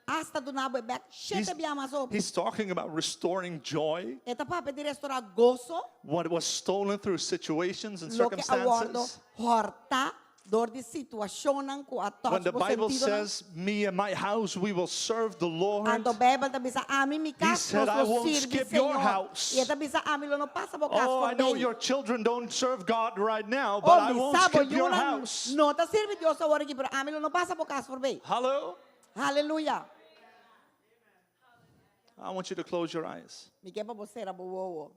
Asta duna bo e bèk He's, shete bia mas hopi. he's talking about restoring joy, E ta papia di restourá goso, what was stolen through situations and loke a wòrdu circumstances. hòrtá dor di situashonnan ku a When touch the bo Bible sentidonan. says, Me and my house, we will serve the Lord, Anto Beibel ta bisa, Ami mi He kas said, nos I lo won't sirbi skip your Señor. house. I e ta bisa, Ami lo no pasa bo kas Oh, I know forbei. your children don't serve God right now, but Oh, I mi won't sa bo skip your yunan house. no ta sirbi Dios awor aki, pero ami lo no pasa bo kas forbei. Hello? Haleluya. I want you to close your eyes. Mi ke pa bo sera bo wowo.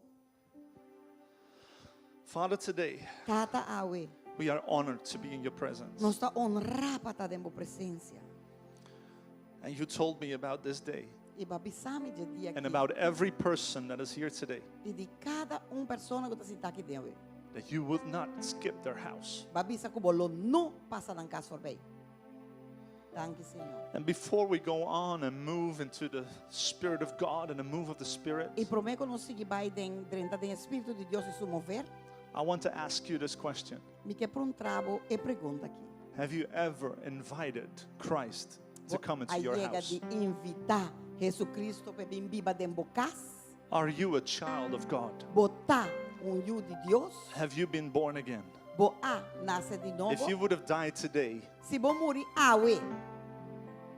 Father, today Tata awe, we are honored to be in your presence. nos ta honrá pa ta den bo presensia. And you told me about this day I bo a bisa mi di e dia and aki. about every person that is here today I di kada un persona ku ta sintá aki den awe. that you would not skip their house. Bo a bisa ku bo lo no pasa nan kas forbei. Danki, Señor. And before we go on and move into the Spirit of God and the move of the Spirit, I promé ku nos sigui bai den drenta den Spiritu di Dios i su mover, I want to ask you this question. mi ke puntra bo e pregunta aki. Have you ever invited Christ to Bo come into a your yega house? di invitá Jesucristo pa bin biba den bo kas? Are you a child of God? Bo ta un yu di Dios? Have you been born again? Bo a nase di nobo? If you would have died today Si bo muri awe,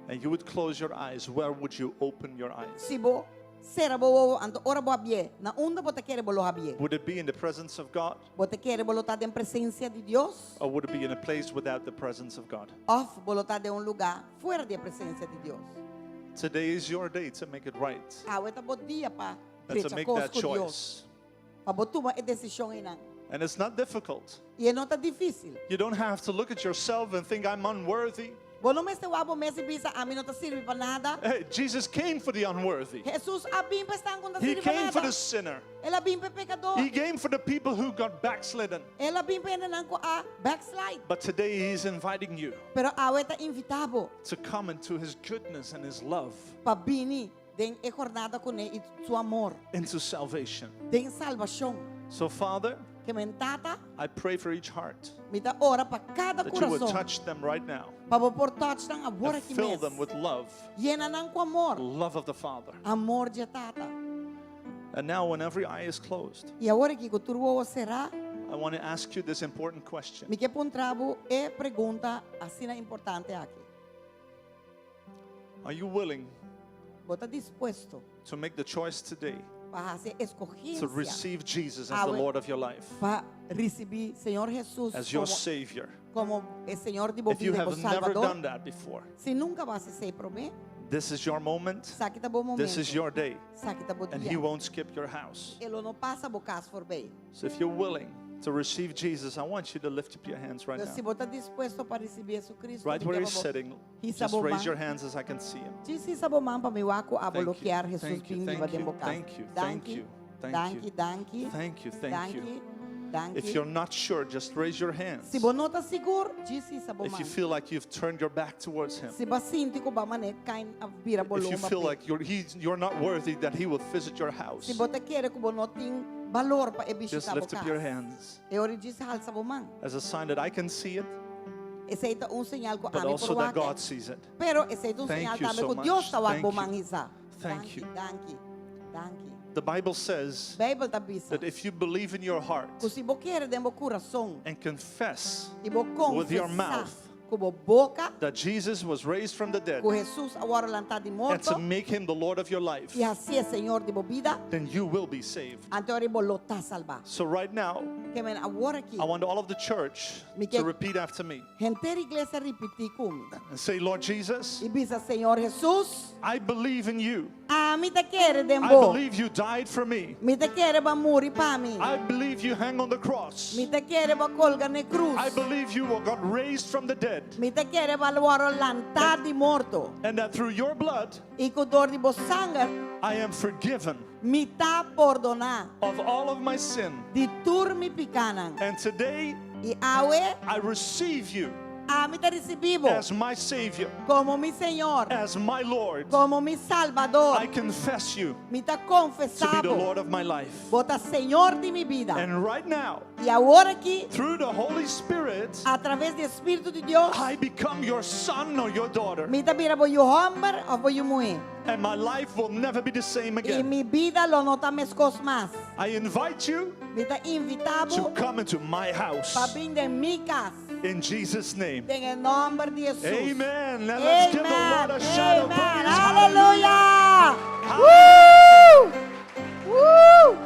and you would close your eyes, where would you open your eyes? si bo sera bo wowo, anto ora bo habrié, na unda bo ta kere bo lo habrié? Would it be in the presence of God Bo ta kere bo lo ta den presensia di Dios? or would it be in a place without the presence of God? Òf bo lo ta den un lugá fuera di e presensia di Dios? Today is your day to make it right Awe ta bo dia pa and to drecha make kos that ku Dios. choice. Pa bo tuma e desishon einan. And it's not difficult. I e no ta difísil. You don't have to look at yourself and think, I'm unworthy. Bo no mester wak bo mes i bisa, ami no ta sirbi pa nada. Hey, Jesus came for the unworthy. Hesus a bin pa esnan ku no ta He sirbi pa came for nada. the sinner. El a bin pa e pekadó. He came for the people who got backslidden. El a bin pa hendenan ku a backslide. But today he's inviting you Pero awe e ta invitá bo to come into his goodness and his love, pa bini den e jornada kuné i su amor, into salvation. den salbashon. So, Father, Ke men Tata, I pray for each heart mi ta ora pa kada that you would kurason. touch them right now Pa bo por touch nan awor and aki fill mes. them with love, Yena nan ku amor. love of the Father. Amor di Tata. And now, when every eye is closed, I awor aki ku tur wowo será, I want to ask you this important question. mi ke puntra bo e pregunta asina importante aki. Are you willing Bo ta dispuesto to make the choice today pa hasi to eskohensia receive Jesus as the Awe. Lord of your life, pa risibí Señor Hesus as your komo, Savior? komo e Señor di bo If you bida, have bo never Salbador. done that before, Si nunka bo a hasi esei promé, this is your moment, esaki ta bo this is momento. your day, Esaki ta bo and He dia. won't skip your house. E lo no pasa bo kas forbei. So if you're willing to receive Jesus, I want you to lift up your hands right Pero si now. bo ta dispuesto pa risibí Jesucristo, Right mi where ke he's pa bo sitting, hisa just bo raise man. your hands as I can see him. Djis hisa bo man pa mi wak ku abo Thank lo you, kier Jesus thank you, bin thank biba den you, bo kas. thank you, thank Danki, you, thank danki, you. danki, Thank you, thank you. danki, danki. If you're not sure, just raise your hands. Si bo no ta sigur, djis hisa bo If you man. feel like you've turned your back towards him, Si bo a sinti ku bo a manera kind of bira bo if you lomba feel p'e. like you're, he's, you're not worthy that he will visit your house, Si bo ta kere ku bo no tin balor pa e just bishitá bo lift up your kas. hands E ora djis halsa bo man. as a sign that I can see it, Esei ta un señal ku but ami also por that wak. God sees it. Pero esei ta un Thank señal you tambe so ku much. Dios ta wak Thank bo you. man hisa. Thank Danki, you. danki, danki. The Bible says Beibel ta bisa. that if you believe in your heart Ku si bo kere den bo kurason and confess i bo with your konfesá mouth ku bo boka that Jesus was raised from the dead ku Hesus a wòrdu lantá di and to morto make him the Lord of your life, i hasié Señor di bo bida, then you will be saved. anto ora bo lo ta salbá. So right now, Ke men awor aki, I want all of the church Mi to ke- repeat after me henter iglesia ripití ku mi. and say, Lord Jesus, I bisa Señor Hesus, I believe in you. Ami ta kere den I bo. believe you died for me. Mi ta kere bo a muri pa mi. I believe you hang on the cross. Mi ta kere bo a kolga na krus. I believe you got raised from the dead. Mi ta kere bo a wòrdu lantá di morto. And that through your blood, I ku dor di bo sanger, I am forgiven mi ta pordoná of all of my sin. di tur mi pikánan. And today, I awe, I receive you ami ta risibí bo as my Savior, komo mi Señor, as my Lord. komo mi Salbador. I confess you Mi ta to konfesá be the bo. Lord of my life. Bo ta Señor di mi bida. And right now, I awor aki, through the Holy Spirit, atraves di Spiritu di Dios, I become your son or your daughter. mi ta bira bo yu hòmber òf bo yu muhé. And my life will never be the same I again. mi bida lo no ta meskos mas. I invite you Mi ta invitá to bo come into my house. pa bin den mi kas. In Jesus' name. Den e nòmber di Hesus. Amen. Now let's give the Lord Amen. a shout of Amen. praise. Hallelujah. Hallelujah. Woo! Woo!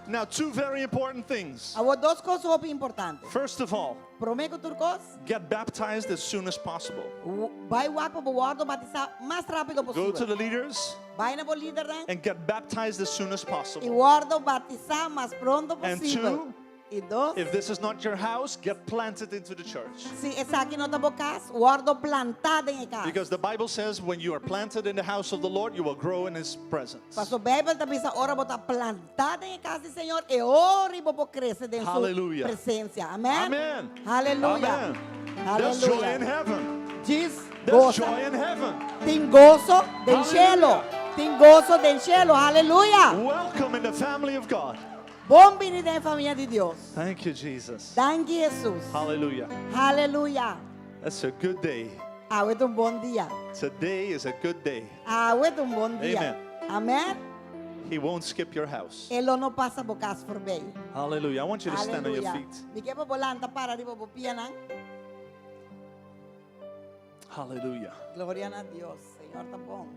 Now, two very important things. Awor dos kos hopi importante. First of all, Promé ku tur kos, get baptized as soon as possible. bai wak pa bo wòrdu batisá mas rápido Go to posibel. the leaders Bai na bo lidernan and get baptized as soon as i possible. wòrdu batisá mas pronto And posibel. two, I dos, If this is not your house, get planted into the church. si esaki no ta bo kas, wòrdu plantá den e kas. Because the Bible says when you are planted in the house of the Lord, you will grow in his presence. Paso Beibel ta bisa ora bo ta plantá den e kas di Señor, e ora bo por krese den su Hallelujah. presensia. Amèn. Amen. Aleluya. Amen. There's joy in Aleluya. heaven. Djis There's gosa. joy in heaven. Tin goso den shelu. Hallelujah. Tin goso den shelu. Aleluya. Welcome in the family of God. Bon biní den famia di Dios. Thank you, Jesus. Danki Hesus. Hallelujah. Aleluya. That's a good day. Awe ta un bon dia. Today is a good day. Awe ta un bon dia. Amen. Amèn. He won't skip your house. E lo no pasa bo kas forbij. Hallelujah. I want you to stand on your Aleluya. feet. Mi ke pa bo lanta para riba bo pianan. Hallelujah. Gloria na Dios. Señor ta bon.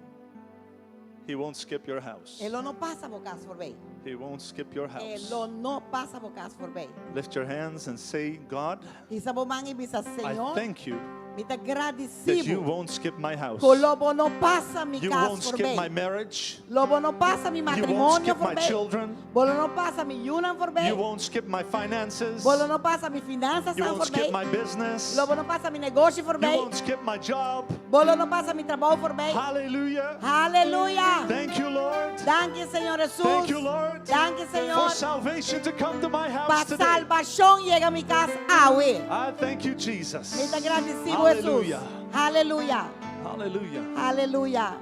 He won't skip your house. E lo no pasa bo kas forbij. He won't skip your E house. lo no pasa bo kas forbij. Lift your hands and say, God, Hisa bo man i bisa I Señor, thank you mi ta that you gradisí bo. won't skip my house. Ku lo bo no pasa mi You kas won't skip my forbij. marriage. Lo bo no pasa mi You won't matrimonio skip my forbij. children. Bo lo no pasa mi yunan forbij. You won't skip my finances. Bo lo no pasa mi finansanan You won't skip forbij. my business. Lo bo no pasa mi negoshi You forbij. won't skip my job. Bo lo no pasa mi trabou forbij. Hallelujah. Aleluya. Thank you, Lord. Danki, Señor Hesus. Thank you, Lord, Danki, for Señor. salvation to come to my Pa house today. salbashon yega mi kas awe. I thank you, Jesus. Mi ta gradisí bo, Hesus. Hallelujah. Aleluya. Hallelujah. Aleluya.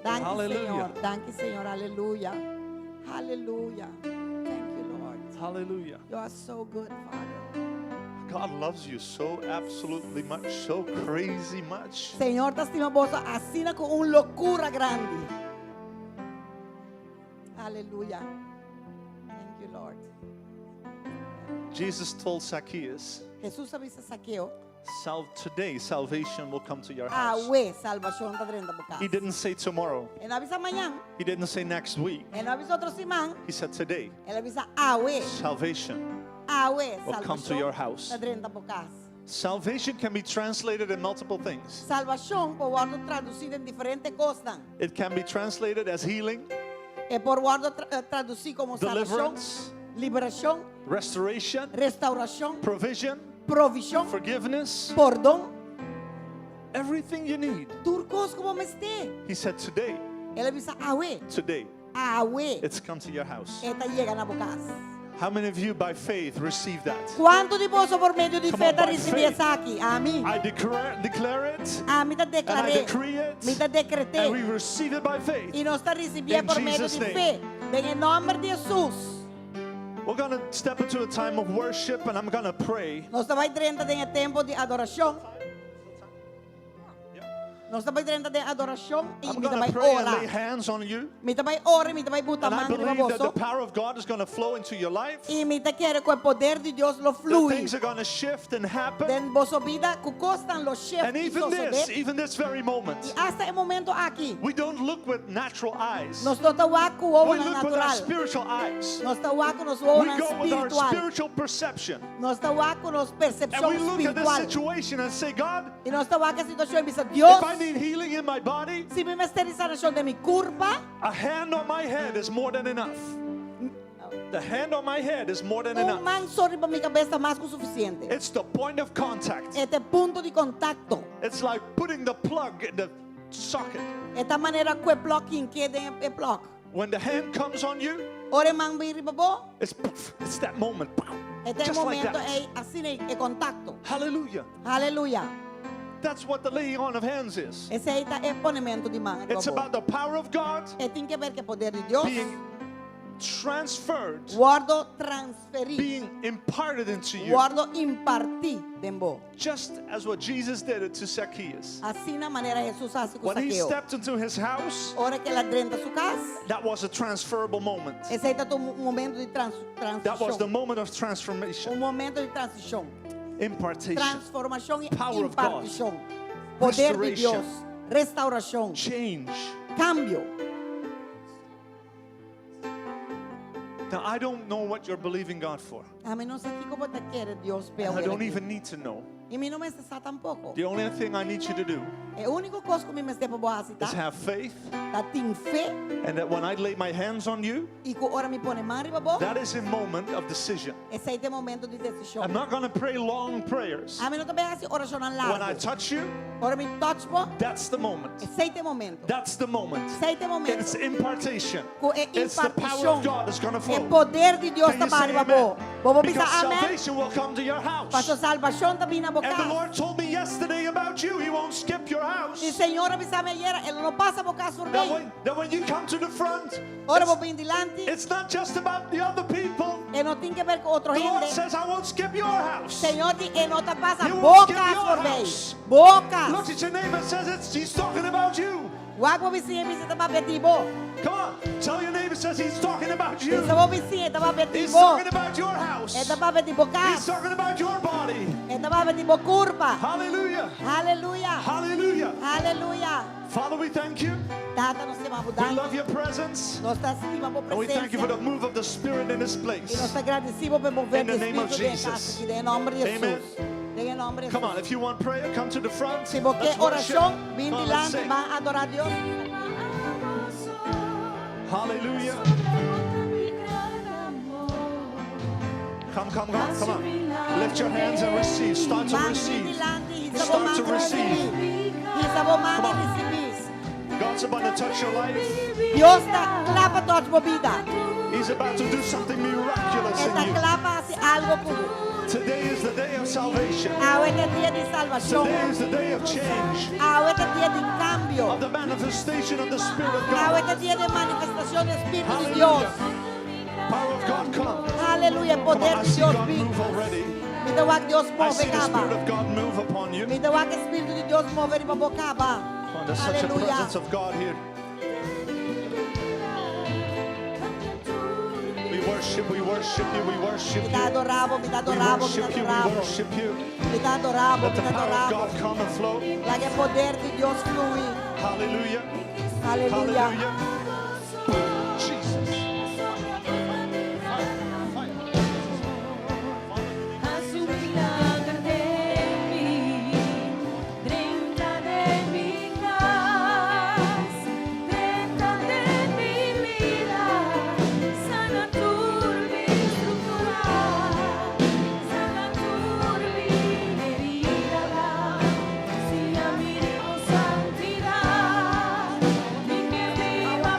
Danki, Hallelujah. Señor. Danki, Señor. Aleluya. Aleluya. Thank you, Lord. Hallelujah. You are so good, Father. God loves you so absolutely much, so crazy much. Señor ta stima boso asina ku un lokura grandi. Aleluya. Thank you, Lord. Jesus told Zacchaeus, Hesus a bisa Zakeo, Sal- today salvation will come to your house. awe salbashon ta drenta bo kas. He didn't say tomorrow. E no a bisa mañan, He didn't say next week. e no a bisa otro siman, He said today el a bisa awe, salvation awe will come to salbashon your house. ta drenta bo kas. Salvation can be translated in multiple things. Salbashon por wòrdu tradusí den diferente kosnan. It can be translated as healing, E por wòrdu tradusí komo salbashon, deliverance, liberashon, restoration, restaurashon, provision, provishon, forgiveness, pordon, everything you need. tur kos ku bo mester. He said today, El a bisa awe, today, awe, it's come to your house. e ta yega na bo kas. How many of you by faith receive that? Kuantu di boso por medio di Come fe on, ta by risibí faith. esaki? Ami. I declare, declare it, Ami ta and I deklar'é. decree it, Mi ta dekret'é. and we receive it by faith. I nos ta risibié In por medio Jesus' di name. fe. Den nòmber di Hesus. We're going to step into a time of worship, and I'm going to pray. Nos ta bai drenta den tempu di adorashon. Nos ta bai drenta den adorashon i I'm mi going to ta bai pray and lay ora. hands on you. Mi ta bai ora, mi ta bai buta And I man riba believe that the boso. power of God is going to flow into your life. I mi ta kere ku e poder di Dios lo That flui. things are going to shift and happen. Den boso bida, ku kosnan lo shift And i even this, sosodé. even this very moment, I asta e momento aki. we don't look with natural eyes. Nos no ta wak ku We wowonan look with our natural. spiritual eyes. Nos ta wak ku nos We wowonan go with our spiritual. spiritual perception. Nos ta wak ku nos And we persepshon look at this spiritual. situation and say, God, I nos ta wak e situashon i bisa Dios, if I need healing in my body, Si mi mester di sanashon den mi kurpa, a hand on my head is more than enough. The hand on my head is more than un enough. man so riba mi kabes ta mas ku sufisiente. It's the point of contact. E ta e punto di kontakto. It's like putting the plug in the socket. E ta manera ku e plug hinka den e plug. When the hand comes on you, Ora e man bin riba bo, it's that moment. e ta e Just like momento that. ei asina e kontakto. Hallelujah. Aleluya. That's what the laying on of hands is. Esei ta e ponementu di man It's riba bo. about the power of God E tin ke ber ku e poder di Dios. being transferred, Wòrdu transferí. being imparted into you. Wòrdu impartí den bo. Just as what Jesus did it to Zacchaeus. Asina manera Hesus a hasi ku When he Zakeo. stepped into his house, Ora ku el a drenta su kas, that was a transferable moment. esei ta un momento di trans That was the transishon. moment of Un transformation, momento di transishon. impartation, Transformashon i Power of God. impartishon. Poder di Restoration. Dios. Restourashon. change. Kambio. Now, I don't know what you're believing God for. Ami no sa kiko bo ta kere Dios And I don't pe. even need to know. I mi no mester sa tampoko. The only thing I need you to do E úniko kos ku mi mester pa bo hasi is ta, have faith, ta tin fe and that when I lay my hands on you, i ku ora mi pone man riba bo, that is a moment of decision. esei ta e momento di desishon. I'm not going to pray long prayers. Ami no ta bai hasi orashon When I largu. touch you, Ora mi touch bo, that's the moment. esei ta e momento. That's the moment. Esei ta e momento. It's impartation. Ku e It's the power of impartishon. God is going to E flow. poder di Dios Can ta you say bai riba bo. amen? Bo por bisa Because amen. salvation will come to your house. Paso salbashon ta bin na bo And the kas. Lord told me yesterday about you. He won't skip your house. I Señor a bisa mi ayera, e lo no pasa bo kas That forbij. when you come to the front, Ora bo it's, bin dilanti, it's not just about the other people. e no tin ke ber ku otro The Lord hende. says, I won't skip your house. Señor di, e no ta pasa He won't bo skip kas your forbij. house. Bo kas. Look at your neighbor and says, he's talking about you. Wak bo bisiña bis'é e ta papia di bo. Come on. Tell your neighbor says he's talking about you. Bisa bo bisiña e ta papia He's di bo. talking about your house. E ta papia di bo He's kas. talking about your body. E ta papia di bo kurpa. Hallelujah. Aleluya. Hallelujah. Aleluya. Father, we thank you. Tata, nos ta stima We danki. love your presence. Nos ta stima bo And we thank you for presensia. the move of the Spirit in this I nos place. ta gradisí bo pa e move In the di name of Spiritu den Jesus. kas aki, den nòmber di Amen. Hesus. Den nòmber di Come on, Hesus. if you want prayer, come to the front. Si bo ke Let's worship. orashon, bin Come on, let's dilanti, sing. ban adorá Dios. Hallelujah. Come, come, come, come on. Lift your hands and receive. Start to Ban bin receive. dilanti, hisa bo Start man to receive. risibí. Hisa bo man Come on. risibí. God's about to touch your life. Dios ta kla pa touch bo bida. He's about to do something miraculous E ta in you. kla pa hasi algu ku bo. Today is the day of salvation. Awe ta dia di salbashon. Today is the day of change, Awe ta dia di kambio. of the manifestation of the Spirit of Awe God. ta dia di manifestashon di Spiritu di Dios. Hallelujah. Power of God, come. Aleluya, Come on, poder I di see Dios God bin. move already. Mi ta wak Dios I move see the kaba. Spirit of God move upon you. Mi ta wak Spiritu di Dios move riba bo kaba. Come on, there's such a Aleluya. presence of God here. We worship, we worship you, we worship Mi you. ta adorá bo, mi ta We adorá bo, mi ta worship you, we adorá bo. worship you. Mi ta adorá bo, Let mi the ta power adorá of bo. God come and flow. Laga e poder di Dios flui. Hallelujah. Aleluya. Hallelujah. Jesus. Fire, fire. Hasi un milager den mi, drenta den mi kas, drenta den mi bida, sana tur mi struktura, sana tur mi heridanan, siña mi di bo santidat, mi ke biba.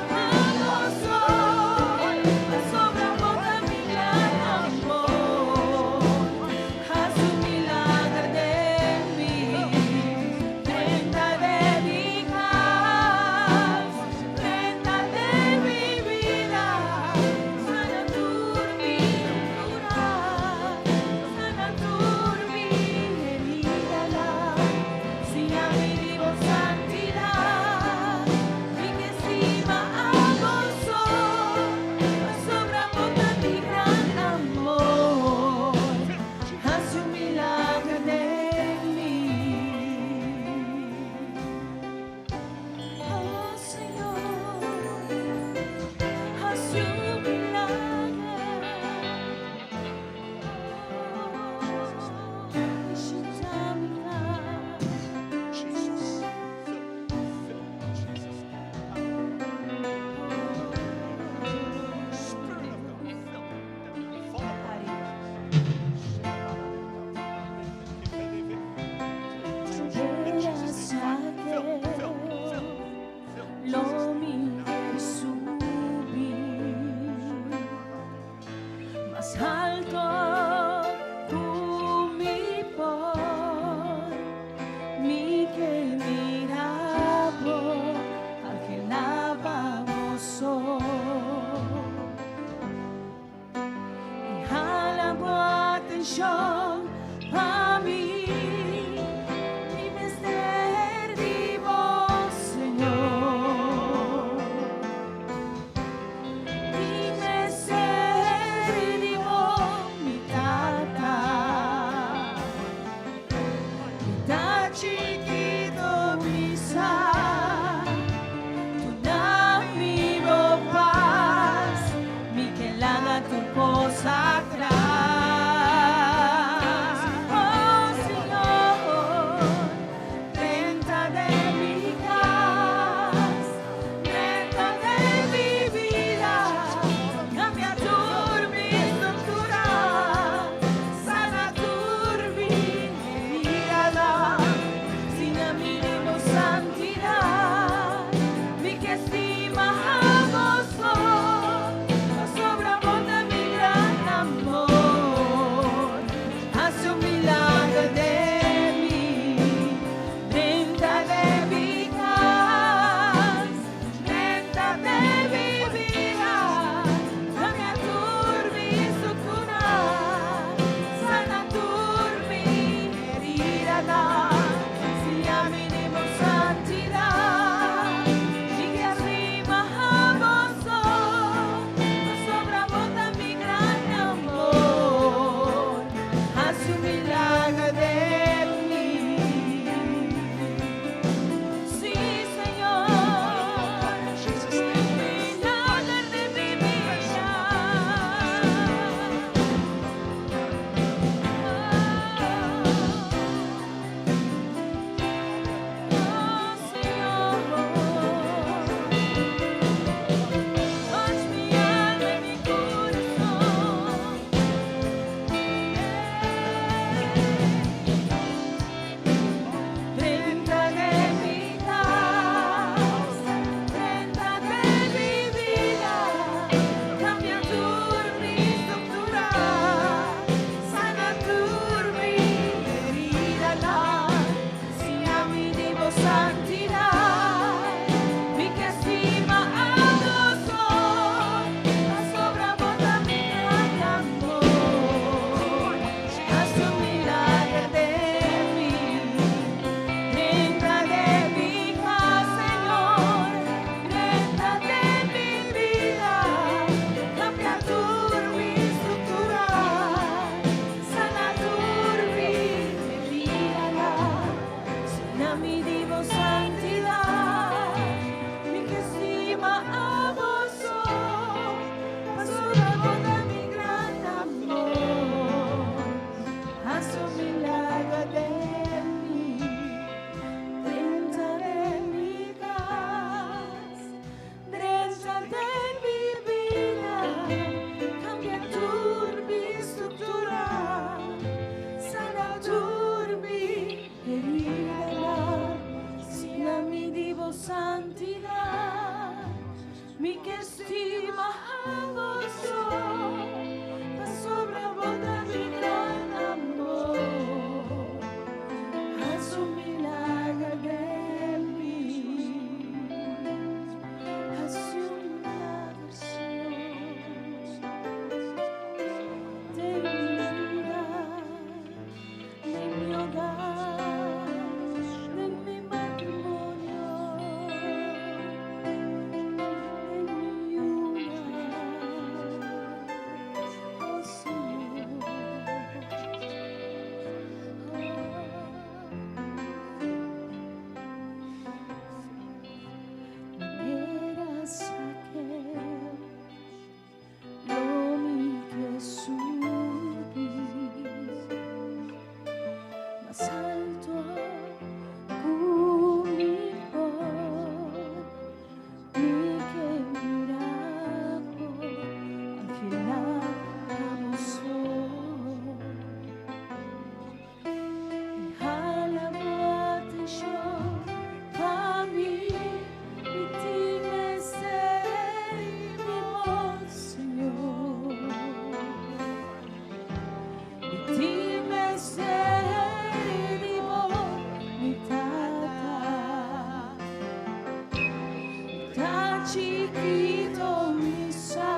chikito mi sa.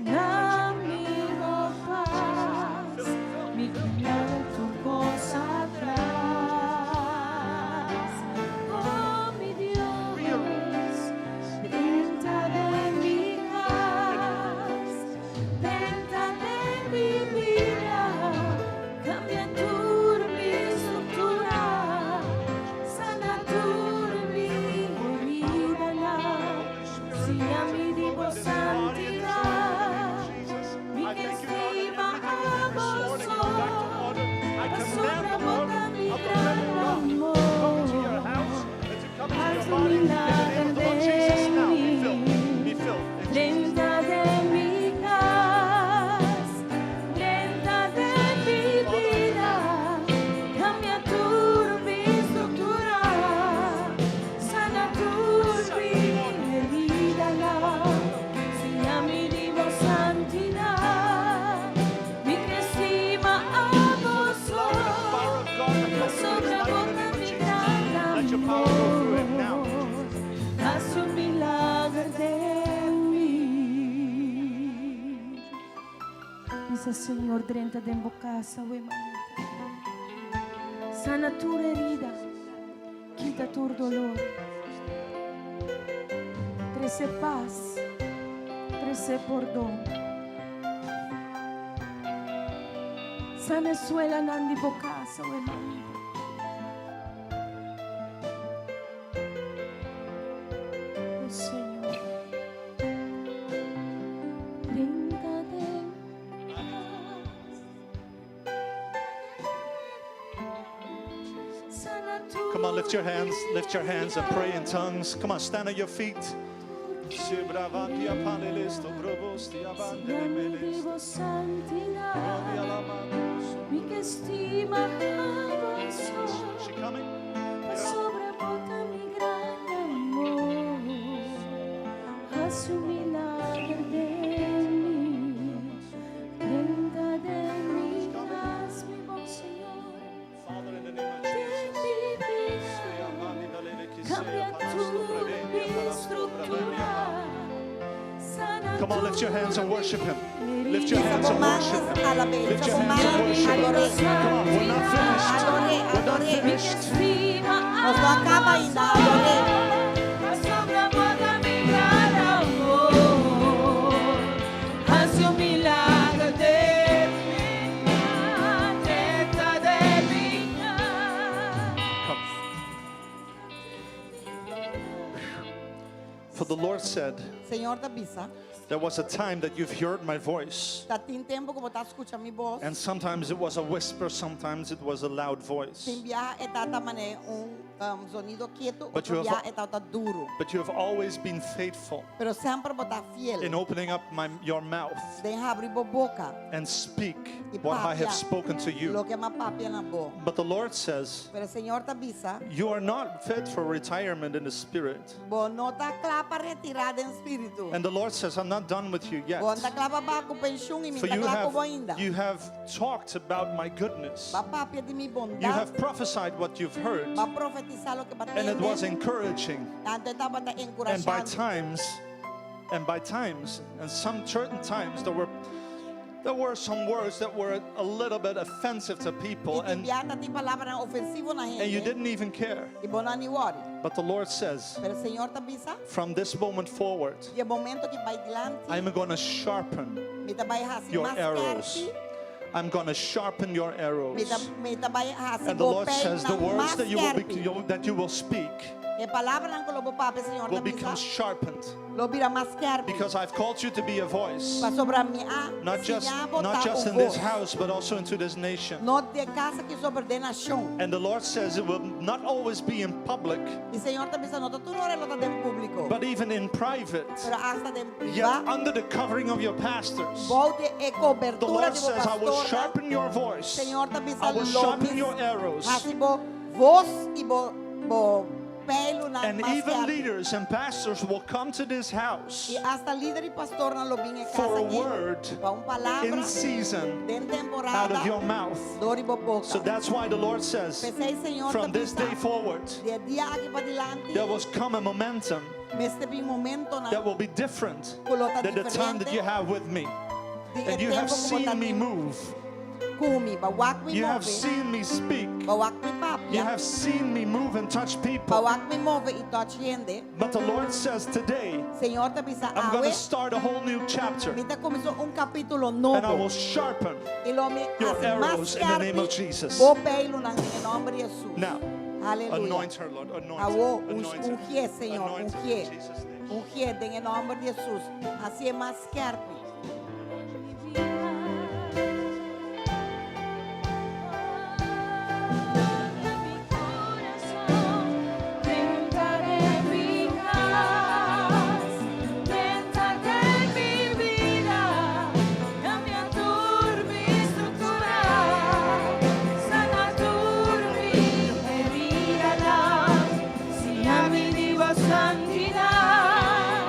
Na mi no pas, mi ke tur cos atras. Oh, mi Dios, drenta den mi cas, drenta den mi bida, cambia tur mi structura, sana tur mi heridanan, siña mi di bo santidad, mi I thank you, Lord, estima that everything abo this morning go back to order. I pasobra command the bo order ta mi of the gran living God to amor. come into your house and to come into Haz your un body in the name milagro of the Lord Jesus. den Now, be mi. filled. Be filled. In Jesus' Drenta den mi cas, drenta den mi bida, cambia tur mi structura, sana tur mi heridanan, siña mi di bo santidad, mi ke stima abo Love and the power of God to flow through his Pasobra life in the bo ta name of mi Jesus. gran Let your power go through him now. amor. Haz un milagro den mi. Bisa Señor, drenta den bo cas, awe mainta. Sana tur herida, kita tur dolor. Trece paz, trece pordon. Sana suelanan di bo cas, awe mainta. Oh Señor. Drenta den cas. Sana tur Come on, lift your hands, lift your hands and pray in tongues. Come on, stand on your feet. Siña mi di bo santidad. Mi ke stima abo Is she coming? Pasobra bo ta mi gran amor. Haz un milagro den mi. Drenta den mi cas, mi bon Señor. Father, in the name of Den Jesus. mi bida. Cambia tur mi structura. Sana Come on, lift your hands and worship Him. Lift your Hisa hands bo and worship mannan Him. alab'é. Lift Hisa your bo hands and mannan worship Him. ador'é. Come on, we're not finished. Ador'é, We're not ador'é. finished. Nos no a caba ainda, ador'é. Pasobra bo ta mi gran amor. Haz un milagro den mi, drenta den mi. Come. For the Lord said, Señor ta bisa. There was a time that you've heard my voice. Tatin tempu ku bo a scucha mi bos. And sometimes it was a whisper, sometimes it was a loud voice. Tin biaha e tabata manera un um, zonido ketu, But otro you have- biaha e tabata duru. But you have always been faithful Pero semper bo ta fiel. in opening up your mouth Den habri bo boca. and speak I what I have papia spoken to you. Loke m'a papia na bo. But the Lord says, Pero Señor ta bisa, You are not fit for retirement in the spirit. bo no ta kla pa retira den spiritu. And the Lord says, I'm not done with you yet. Bo no ta kla pa bai ku pensioen i mi For ta you kla ku bo have, ainda. you have talked about my goodness. B'a papia di mi You have bondat. prophesied what you've heard. B'a profetisá loke b'a And it was tende. encouraging. Anto tabata And by enkurashante. times, and by times, and some certain times, there were some words that were a little bit offensive to people, I tin and, biaha tabatin palabranan ofensivo na and you hende. didn't even care. I bo no a ni worry. But the Lord says, Pero Señor ta bisa, from this moment forward, di e momento aki bai dilanti, I'm going to sharpen mi ta bai hasi your mas arrows. skerpi. I'm going to sharpen your Mi ta arrows. mi ta bai hasi And the Lord says, the words mas that you will, be, skerpi. that you will speak E palabranan ku lo bo papia, Señor will ta become bisa, sharpened lo bira mas skerpi. because I've called you to be a voice, Pasobra mi a not just siña bo not ta just un in this bos. house, but also into this nation. No den e kas aki so pero den nashon. And the Lord says it will not always be in public, I Señor ta bisa no ta tur ora lo ta den públiko. but even in private. Pero hasta den Yet privá. under the covering of your pastors, Bou di e the kobertura Lord di bo says, I will pastor. sharpen your voice. Señor ta bisa I will lo sharpen your arrows. Hasi bo bos i bo bo peilunan And mas even skèrpi. leaders and pastors will come to this house I hasta lider i pastornan lo bin e kas for a aki word pa un palabra in season den out temporada of your mouth. dor di bo boka. So that's why the Lord says, P'esei Señor from ta this bisa, day forward, di e dia aki padilanti, there will come a momentum mester bin momentonan that will be different ku lo ta than the time that you diferente have with me. di e And you have tempu ku bo ta seen me tin move. ku mi. B'a wak mi You have move, seen me speak. b'a wak mi You papia, have seen me move and touch b'a people. wak mi move i touch hende. But the Lord says today, Señor ta bisa I'm going awe, to start a whole new chapter mi ta kuminsá un kapítulo and I nobo. will sharpen I lo mi your hasi mas arrows in the name of skèrpi Jesus. bo peilunan den e nòmber di Hesus. Now, Aleluya. anoint her, Lord. Anoint Awo, her. Anoint her. ungié, Señor, Anoint her ungié. in Jesus' name. Ungié den e nòmber di Hesus. Hasié mas skèrpi. Santidad,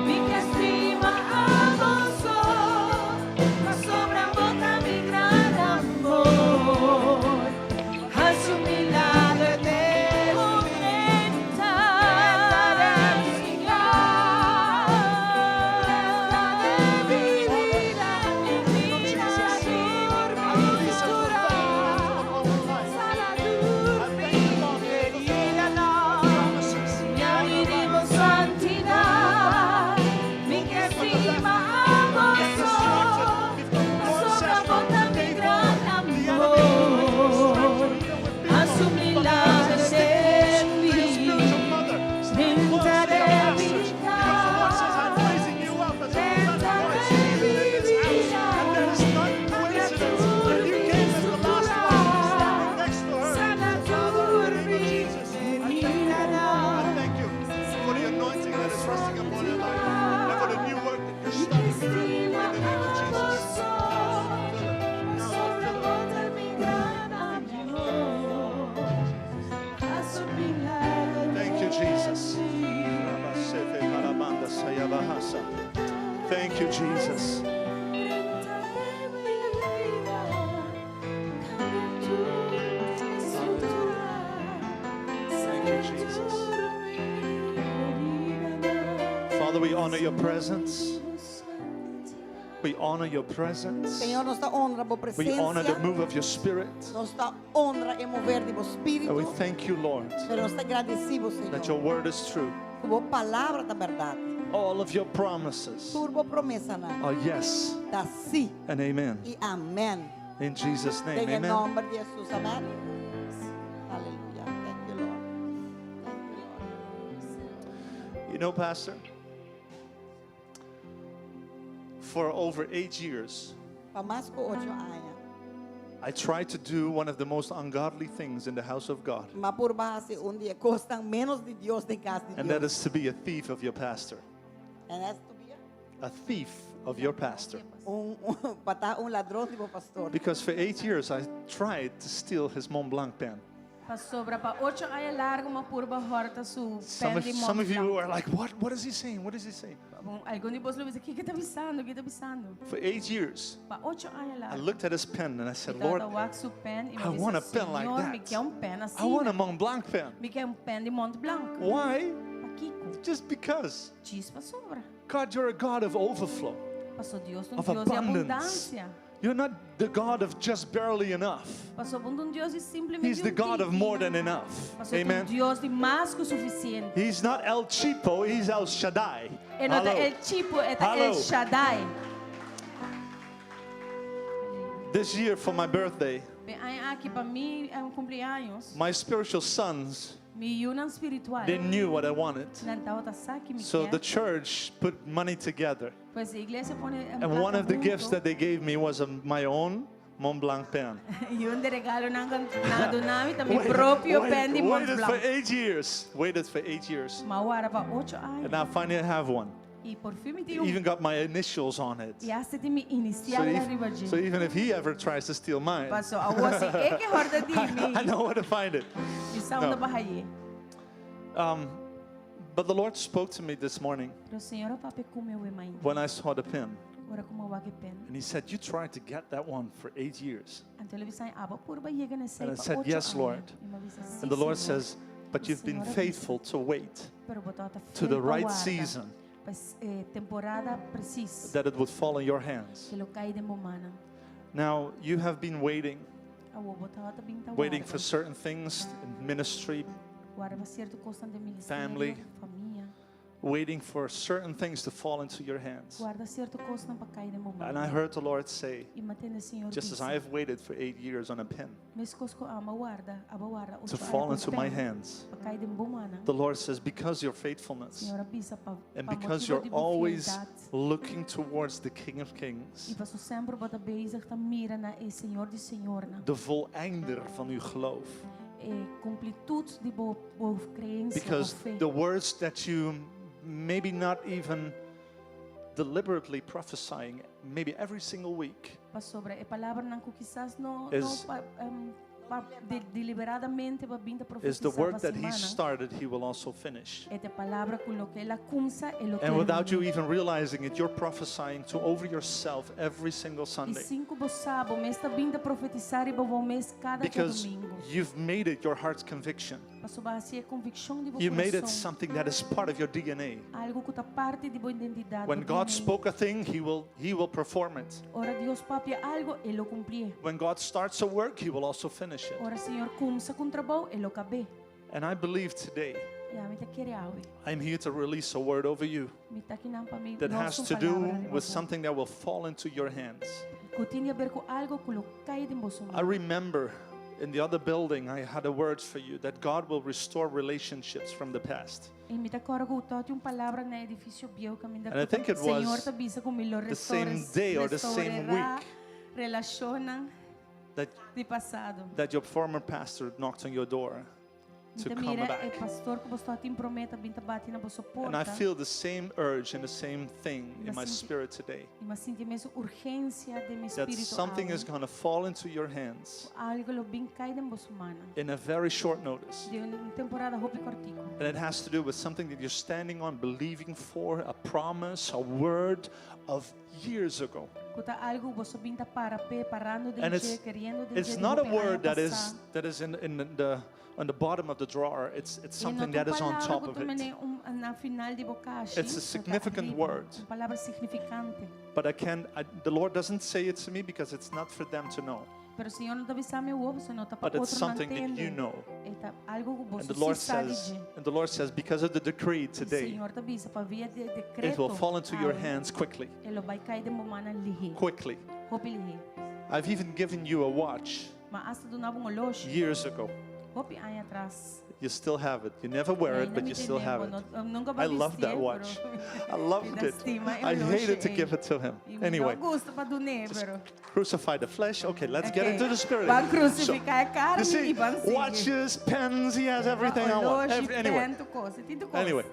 mi ke stima abo so, pasobra bo ta mi gran amor. Hasi un milager den mi. I release a prophetic mantle upon her life. I thank you, Lord, for the promises. Santidad, mi ke stima Get distracted. If the Lord says from today forward, the enemy will bring distraction even with people. Haz un But the Lord says, stay close milagro to your spiritual mother. Stay close to your pastors. Because the Lord says, I'm raising you up as a prophetic voice even in this house. And that is not coincidence that you came as the last one standing next to her. So, Father, in the name of Jesus, I thank you. I thank you for the anointing that is resting upon her life and for the new work that you're starting in her in the name of Jesus. Fill her. Now, Lord, fill her. Thank you, Jesus. Thank you, Jesus. Thank you, Jesus. Father, we honor your presence. We honor your presence. Señor, nos ta honra bo We honor the presensia. move of your spirit. Nos ta honra e mover di bo And we spiritu. thank you, Lord, Pero nos ta gradisí, that your Señor. word is true. Ku bo palabra ta bèrdat. All of your promises Tur bo promesanan. are yes Ta sí and amen. i amèn. In Jesus' name, Den amen. nòmber di Hesus. Amèn. Aleluya. Thank you, Lord. Thank you, Lord. You know, Pastor, for over eight years, Pa mas ku ocho aña. I tried to do one of the most ungodly things in the house of God, M'a purba hasi un di e kosnan ménos di Dios den kas di and that Dios. is to be a thief of your pastor. And that's to be a- A thief of your pastor. un, un, pa ta un ladron di bo pastor. Because for eight years, I tried to steal his Mont Blanc pen. Pasobra pa ocho aña largu m'a purba hòrta su Some pen of, di some of you Mont are like, what, what is he saying? What is he saying? Blanc. Algun di boso lo bisa, kiko e ta bisando, kiko e ta bisando. For eight years, Pa ocho aña I largu. looked at his pen and I said, Lord, Mi tabata wak su pen i I want a pen like Señor, mi that. ke un pen I want a asina. Mont Blanc pen. Mi ke un pen di Mont Blanc. Why? Pakiko? Just because. Djis pasobra. God, you're a God of overflow, Paso Dios un of Dios di abundance. abundansia. You're not the God of just barely enough. Paso bo n' ta un Dios di simplemente He's the un God of tiki. more than enough. Paso un Amen. Dios di mas ku sufisiente. He's not El Cheapo, he's El Shaddai. E no ta Hello. El Cheapo, e ta Hello. El Shaddai. This year for my birthday, E aña aki pa mi un cumpleaños. my spiritual sons, Mi yunan spiritual. they knew what I wanted. Nan tabata sa ki mi So the ke. church put money together. Pues iglesia a pone And one of the gifts that they gave me was a, my own Mont Blanc pen. I un di e regalonan nan a duna mi ta mi propio pen di Mont waited for Blanc. eight years. Waited for eight years. M'a warda pa ocho aña. And now finally I have one. I por fin mi tin un. Even got my initials on it. I hasta tin mi So, inisial if- ariba dje. so even if he ever tries to steal mine, Paso awor si e ke hòrta di mi. I know where to find it. Mi sa unda No. pa hay'é. But the Lord spoke to me this morning Pero Señor a papia ku mi awe mainta. when I saw the pin. Ora ku mi a wak e pen. And He said, You tried to get that one for eight years. Anto el a bisa, abo a purba yega na esei And I pa said, ocho Yes, aña. Lord. I mi a bisa, Sí, And the Lord Señor. says, But you've been Señor a bisa, faithful to wait Pero bo tabata to the fiel pa right warda season pa e temporada presis that it would fall in your hands. ku lo kai den bo mannan. Now, you have been waiting, Awor bo tabata bin ta waiting warda. for certain things in ministry, Warda pa sierto kosnan den ministerio, Family. famia. waiting for certain things to fall into your hands. Warda sierto kosnan pa kai den bo And I man. heard the Lord say, I m'a tende Señor just as bisa, I have waited for eight years on a pen Meskos ku ami a warda, abo a warda to ocho aña fall pa un into my pen, hands, pa kai den bo mannan. the Lord says, because your faithfulness Señor a bisa pa, and pa because motibu you're di bo always fieldad. looking towards the King of I Kings, paso semper bo ta bezig ta mira na e Señor di Señornan. de voleinder van uw geloof. E komplitut di bo bo kreensia, bo Because fe. the words that you maybe not even deliberately prophesying, maybe every single week, Pasobra e palabranan ku kisas no, Is- no pa, em, pa de, deliberadamente bo a bin ta is the profetisá work pa that he semana. started, he will also finish. E ta palabra ku loke el a kuminsá, e lo And without you terminá. even realizing it, you're prophesying to over yourself every single I Sunday. sin ku bo sa, bo mes ta bin ta profetisá riba bo mes kada Because djadumingu. you've made it your heart's conviction. Paso bo a hasi e konvikshon di bo You made it kurason. something that is part of your DNA. Algu ku ta parti di bo identidat, When bo God DNA. spoke a thing, he will, he will perform it. Ora Dios papia algu, e lo kumplié. When God starts a work, he will also finish it. Ora Señor kuminsá ku un trabou, e lo kab'é. And I believe today, I ami ta kere awe. I'm here to release a word over you Mi ta akinan pa mi that los has un to do palabra riba with bo. something that will fall into your hands. Ku tin di aber ku algu ku lo kai den boso I man. remember in the other building, I had a word for you that God will restore relationships from the past. I mi ta kòrda ku tabatin un palabra na edifisio bieu kaminda And I ku ta think it Señor was ta bisa ku mi lo the same restore, day or the same restaurará week relashonnan that, di pasado. that your former pastor knocked on your door Mi to ta come mira e back. pastor ku bo tabatin promé ta bin ta bati na boso And I porta. feel the same urge and the same thing in my Mi a sinti spirit today i mi a sinti e mesun urgensia den mi that spiritu something awe. is going to fall into your hands Algu lo bin kai den boso mannan. in a very short notice. Den un temporada hopi kòrtiku. And it has to do with something that you're standing on, believing for, a promise, a word of years ago. Ku ta algu boso bin ta para p'e, parando den And dje, it's, keriendo den it's dje di not a hopi aña word that is, pasá. that is in, in the, on the bottom of the drawer. It's, it's E no something ta that un is on palabra top ku of ta it. mene un, na final di bo kashi, It's a pero ta significant ariba. word. Un palabra signifikante. But I can't, I, the Lord doesn't say it to me because it's not for them to know. Pero Señor no ta bisa mi awor, pasobra no ta pa But it's otronan something that you tende. know. E ta algu ku And boso the Lord sí sa di says, dje. and the Lord says, because of the decree I today, Señor ta bisa pa via di it dekreto will fall into your awe, hands quickly. e lo bai kai den bo mannan lihé. Quickly. Hopi lihé. I've even given you a watch M'a hasta duna bo un oloshi. years ago. Hopi aña atras. You still have it. You never wear it, Ainda but mi you still tene, have bo it. no, nunka I ba love that bistié, watch. pero I loved mi ta it. stima e I hated to oloshi give ei. it to him. I mi no Anyway, gusta pa dun'é, just pero crucify the flesh. Okay, let's get Okay. into the spirit. Ban So, krusifiká e you karni see, i ban sigui. watches, pens, he has everything I want. Oloshi, Every, anyway, pen, tur kos. E tin tur kos. anyway.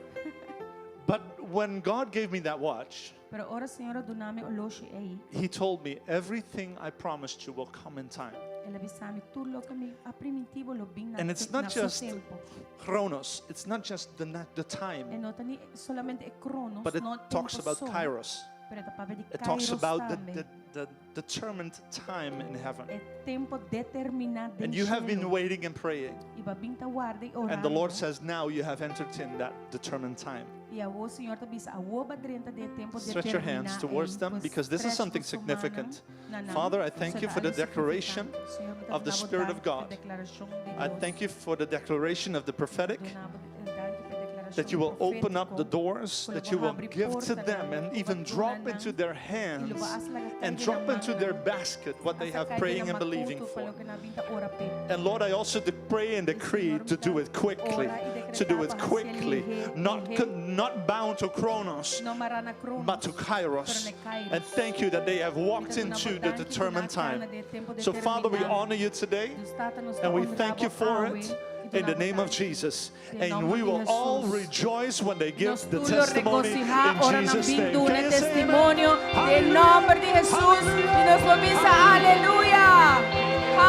But when God gave me that watch, Pero ora Señor a duna mi oloshi ei, he told me everything I promised you will come in time. el a bisa mi tur loke mi a primintí bo lo bin na And it's te, not na su just tempu. Chronos, it's not just the, the E time, no ta ni solamente e Cronos, but it no talks tempu about so, Kairos. pero e ta papia di It talks Kairos about the, tambe. the, the determined time in heaven. E tempu determiná den And you have been shelu. waiting and praying. I bo a bin ta warda i And the Lord orando. says, now you have entered in that determined time. I awor Señor ta bisa, awor bo a drenta den e tempu Stretch your hands determiná towards ei. them Pues because this is stretch something boso mannan significant. na nan. Father, I thank Pasobra you for the algu declaration signifikante. Señor, mi ta of the duna bo Spirit of danki pa God. deklarashon di I Dios. thank you for the declaration of the prophetic, Duna bo danki pa e deklarashon that you will open up the profétiko, doors, ku lo that you bo will habri give to portanan, them and ku bo even duna drop nan, into their i lo bo hands hasta laga kai and den drop nan into their mannan. basket what they Hasta have kai den praying nan and believing makutu pa for. loke nan bin ta ora p'e. And Lord, I also pray and I decree Señor, mi to ta do it quickly, ora i to do dekretá it pa hasié quickly, lihé, not, lihé. not bound to Chronos, No mará na but to Cronos, pero Kairos. na Kairos. And thank you that they have Mi ta walked duna bo into the danki ku nan determined a kana time. den e tempu So, Father, we determiná. honor you today Dus Tata, nos ta and we honra thank you bo for awe it i in duna the bo name of danki. Jesus. Den And nòmber we di will all Hesus. rejoice when they give Nos the tur lo testimony regosihá in ora nan Jesus' bin name. duna Can you say amen? testimonio den nòmber di Hesus. I nos por bisa aleluya.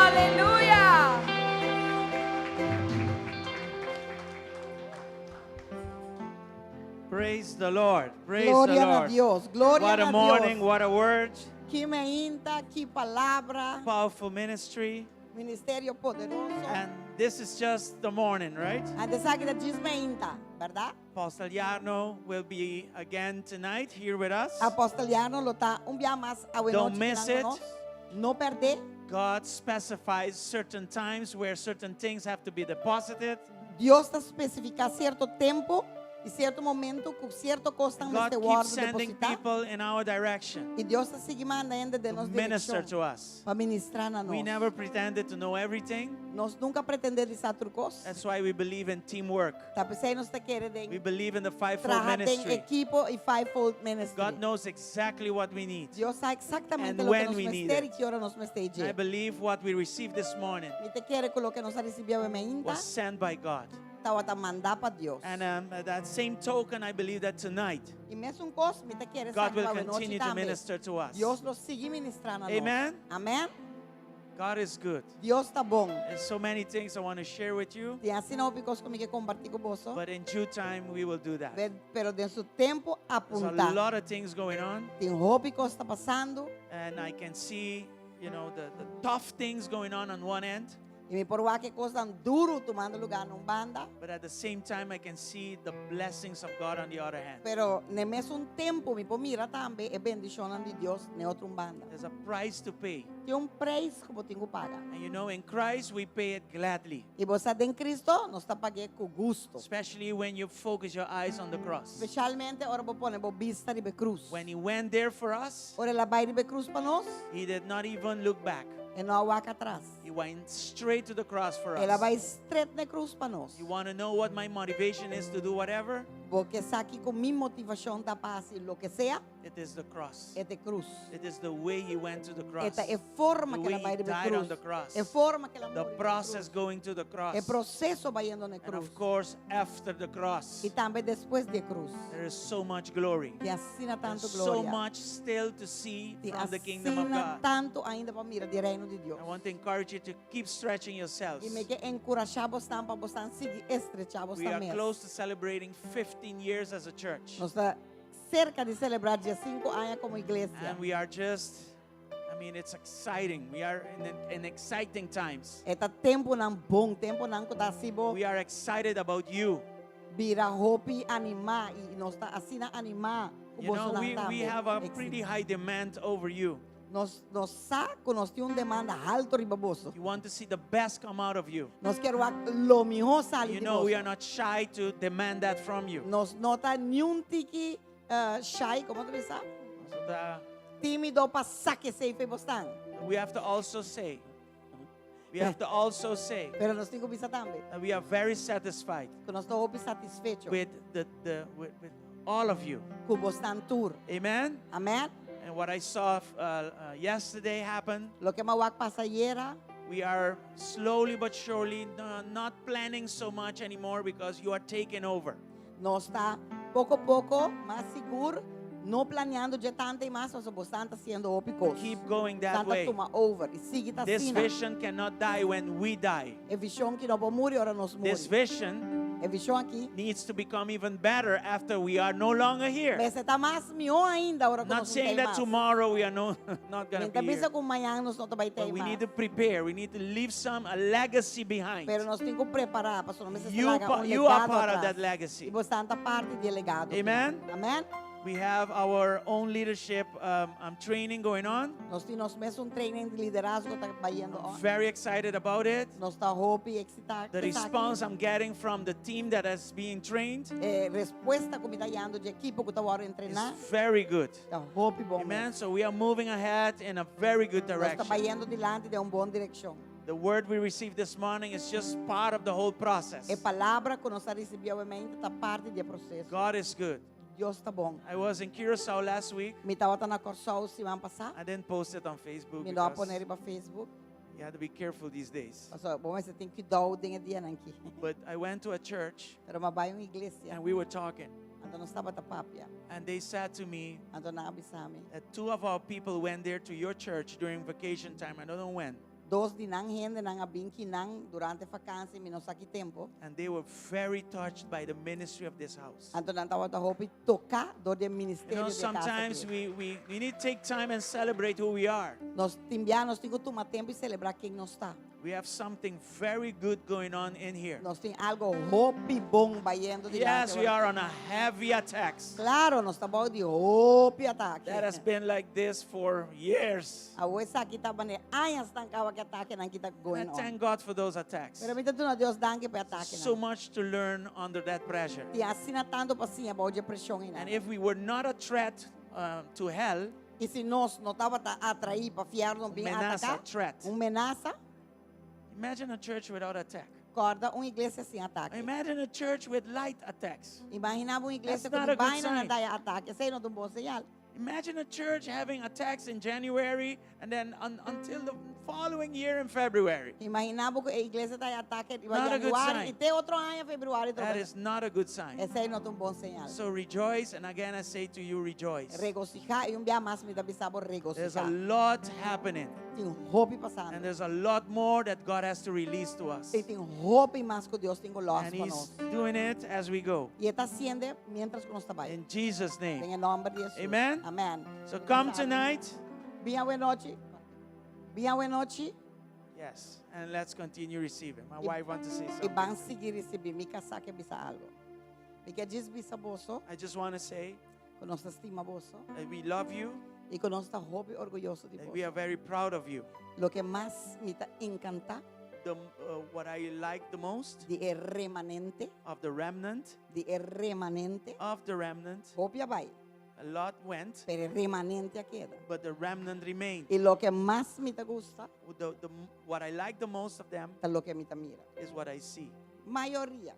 Aleluya. Praise the Lord. Praise Gloria the na Lord. Dios. Gloria What a na morning, Dios. what a word. Ki mainta, ki palabra, Powerful ministry. ministerio poderoso. And this is just the morning, right? Anto esaki ta djis mainta, berdat? Apostle Jarno will be again tonight here with us. Apostel Jarno lo ta un bia mas awe Don't nochi miss akinan it. ku nos. No pèrdè. God specifies certain times where certain things have to be deposited. Dios ta spesifiká sierto tempu i sierto momento ku sierto kosnan God mester keeps wòrdu sending depositá. people in our direction I Dios ta sigui manda hende den to nos minister direkshon to us. pa ministrá na We nos. never pretended to know everything. Nos nunka a pretendé di sa tur kos. That's why we believe in teamwork. Ta p'esei nos ta kere We den believe in the fivefold traha den ministry. ekipo i fivefold ministry. God knows exactly what we need. Dios sa eksaktamente And loke when nos we need mester it. i ki ora nos mester I dje. believe what we received this morning Mi ta kere ku loke nos a risibí awe mainta was sent by God. tabata mandá pa Dios. And at that same token, I believe that tonight, I mesun kos, mi ta kere God sa will ku awe nochi continue to tambe. minister to us. Dios lo sigui ministrá na nos. Amen. Amen. God is good. Dios ta bon. There's so many things I want to share with you, Tin asina hopi kos ku mi ke kompartí ku boso. but in due time, we will do that. Pero den su tempu There's a apuntá. lot of things going on, Tin hopi kos ta pasando. and I can see, the tough things going on on one end, I mi por wak e kosnan duru tumando lugá na un banda. but at the same time, I can see the blessings of God on the other hand. Pero na mesun tempu mi por mira tambe e bendishonnan di Dios na otro banda. There's a price to pay. Tin un preis ku bo tin ku paga. And in Christ, we pay it gladly, I bo sa den Kristo, nos ta pag'é ku gustu. especially when you focus your eyes on the cross. Spesialmente ora bo pone bo bista riba krus. When he went there for us, Ora el a bai riba krus pa nos, he did not even look back. e no a wak atras. He went straight to the cross for El a us. bai straight na krus pa nos. You want to know what my motivation is to do whatever? Bo ke sa kiko mi motivashon ta pa hasi loke sea, It is the cross. e ta e krus. It is the way he went to the cross. E ta e forma The ku el way a bai he riba died on krus. the cross. E forma ku el a The muri riba process krus. going to the cross. E proseso bayendo na And krus. of course, after the cross, I tambe despues di krus. there is so much glory. Tin asina tantu There's so gloria. much still to see Tin from the kingdom of asina God. tantu ainda pa mira di reino di Dios. I want to encourage you to keep stretching yourselves. I mi ke enkurashá bosnan pa bosnan sigui estrechá We bosnan are mes. close to celebrating 15 years as a church. Nos ta serka di selebrá 15 aña komo iglesia. And we are just, I mean, it's exciting. We are in exciting times. E ta tempunan bon, tempunan ku ta hasi bo We are excited about you. bira hopi animá i nos ta asina animá ku bosonan We tambe. have a Exi- pretty high demand over you. Nos nos sa ku nos tin un demanda haltu riba boso. You want to see the best come out of you. Nos ke wak lo mihó sali You di know, we boso. are not shy to demand that from you. Nos no ta niun tiki shy, kon ta bisa? So the, Tímido pa saka esei fo'i bosnan. we have to also say, we have to also say Pero nos tin ku bisa tambe. that we are very satisfied Ku nos ta hopi satisfecho. with with all of you. Ku bosnan tur. Amen. Amen. And what I saw yesterday happen, Loke m'a wak pasa ayera. we are slowly but surely not planning so much anymore because you are taking over. Nos ta poko poko, mas sigur, no planiando ya tantu mas, pasobra bosnan ta hasiendo hopi kos. Keep going that Tanta way. tuma over i sigui ta This asina. vision cannot die when we die. E vishon aki no por muri ora nos muri. This vision E vishon aki needs to become even better after we are no longer here. Mester ta mas mihó ainda ora ku Not nos saying that mas. tomorrow we are no, not going to Mi n' ta be here. bisa ku mañan nos no ta bai But we mas. need to prepare. We need to leave some a legacy behind. Pero nos tin ku prepará, pasobra nos You, laga un you are legado part of atras. that legacy. I boso ta parti di e legado. Amen. Amen. We have our own leadership training going on. Nos tin nos mesun training di liderazgo ta bayendo I'm on. very excited about it. Nos ta hopi eksitá. The response I'm getting from the team that is being trained E respuesta ku mi ta hayando di e ekipo ku ta wòrdu is entrená. very good. Ta hopi bon. Amen. So we are moving ahead in a very good Nos ta direction. bayendo dilanti den un bon direkshon. The word we received this morning is just part of the whole process. E palabra ku nos a risibí awe mainta ta parti di e proseso. God is good. Dios ta bon. I was in Curacao last week. Mi tabata na Kòrsou siman pasá. I didn't post it on Facebook Mi no a because pone riba Facebook. you had to be careful these days. Pasobra bo mester tin kuidou den e dianan aki. But I went to a church Pero m'a bai un iglesia. and we were talking. Anto nos tabata papia. And they said to me Anto nan a bisa mi. that two of our people went there to your church during vacation time. I don't know when. Dos di nan hendenan a bin akinan durante vakantie, mi no sa ki tempu. And they were very touched by the ministry of this house. Anto nan tabata hopi toká dor di You ministerio know, di e kas sometimes aki. we need to take time and celebrate who we are. Nos tin bia nos tin ku tuma tempu i selebrá ken nos ta. We have something very good going on in here. Nos tin algu hopi bon bayendo dilanti. Yes, we are on a heavy attacks. Klaro, nos ta bou di hopi atake. That has been like this for years. Awor esaki ta manera añanan kaba ku atakenan aki ta going And I on. thank God for those attacks. Pero mi ta duna Dios danki pa e atake. So much to learn under that pressure. Tin asina tantu pa siña bou di preshon And ei. if we were not a threat to hell, I si nos no tabata atraé pa fièrnu bin menasa, ataká, threat. Un menasa, Imagine a church without attack. Kòrda un iglesia sin atake. Imagine a church with light attacks. Imaginá un iglesia That's not ku a good vaina sign. no ta atake. Esei no ta un bon señal. Imagine a church having attacks in January and then until the following year in February. Imaginá ku e iglesia ta atake Not a good yanüari sign. i te otro aña febrüari. That is not a good sign. Esei no ta un bon señal. So rejoice, and again I say to you, rejoice. Regosihá i un bia mas mi ta bisa bo There's a regosihá. lot happening, Tin hopi pasando. and there's a lot more that God has to release to us. I tin hopi mas ku Dios tin ku lòs And pa He's nos. doing it as we go. I E ta hasiendo mientras ku nos ta bai. In Jesus' name. Den nòmber di Hesus. Amen. Amèn. So come tonight. Bin awe nochi. Bin awe nochi. Yes, and let's continue receiving. My wife wants to say I something. ban sigui risibí. Mi kasá ke bisa algu. Mi ke djis bisa boso. I just want to say Ku nos ta stima boso. that we love you, I ku nos ta hopi orguyoso di that we boso. are very proud of you. Loke mas mi ta enkantá What I like the most di e remanente, of the remnant, di e remanente. of the remnant, Hopi a bai, a lot went, pero e remanente a keda. but the remnant remained. I loke mas mi ta gusta, What I like the most of them ta loke mi ta mira. is what I see. Mayoria,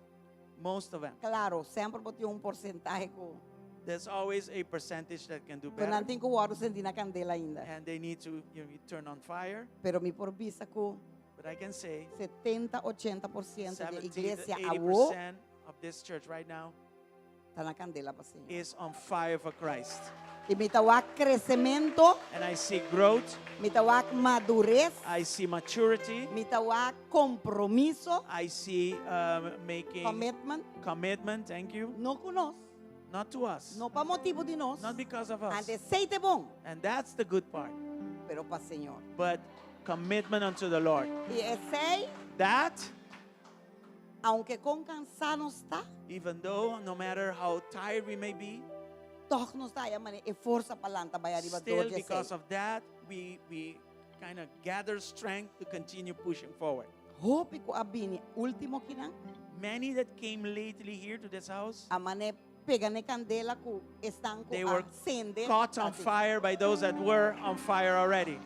Most of them. klaro, semper tin un porsentahe ku There's always a percentage that can do ku nan better, tin ku wòrdu sendí na kandela ainda. and they need to turn on fire. Pero mi por bisa ku But I can say 70, 80% di 70 to iglesia awor 80% of this church right now ta na kandela pa Señor. is on fire for Christ. I mi ta wak kresementu, And I see growth, mi ta wak madures, I see maturity, mi ta wak kompromiso, I see making commitment, commitment, thank you, no ku nos, not to us, no pa motibu di nos, not because of us. anto esei ta bon, And that's the good part, pero pa Señor. but commitment unto the Lord. I esei, That, aunke kon kansá nos ta, even though no matter how tired we may be, toch nos ta haña e forsa pa lanta bai ariba still dor di because esei. of that, we kind of gather strength to continue pushing forward. Hopi ku a bini último akinan, Many that came lately here to this house, a mane pega na kandela ku esnan ku They were sende. caught on fire by those that were on fire already.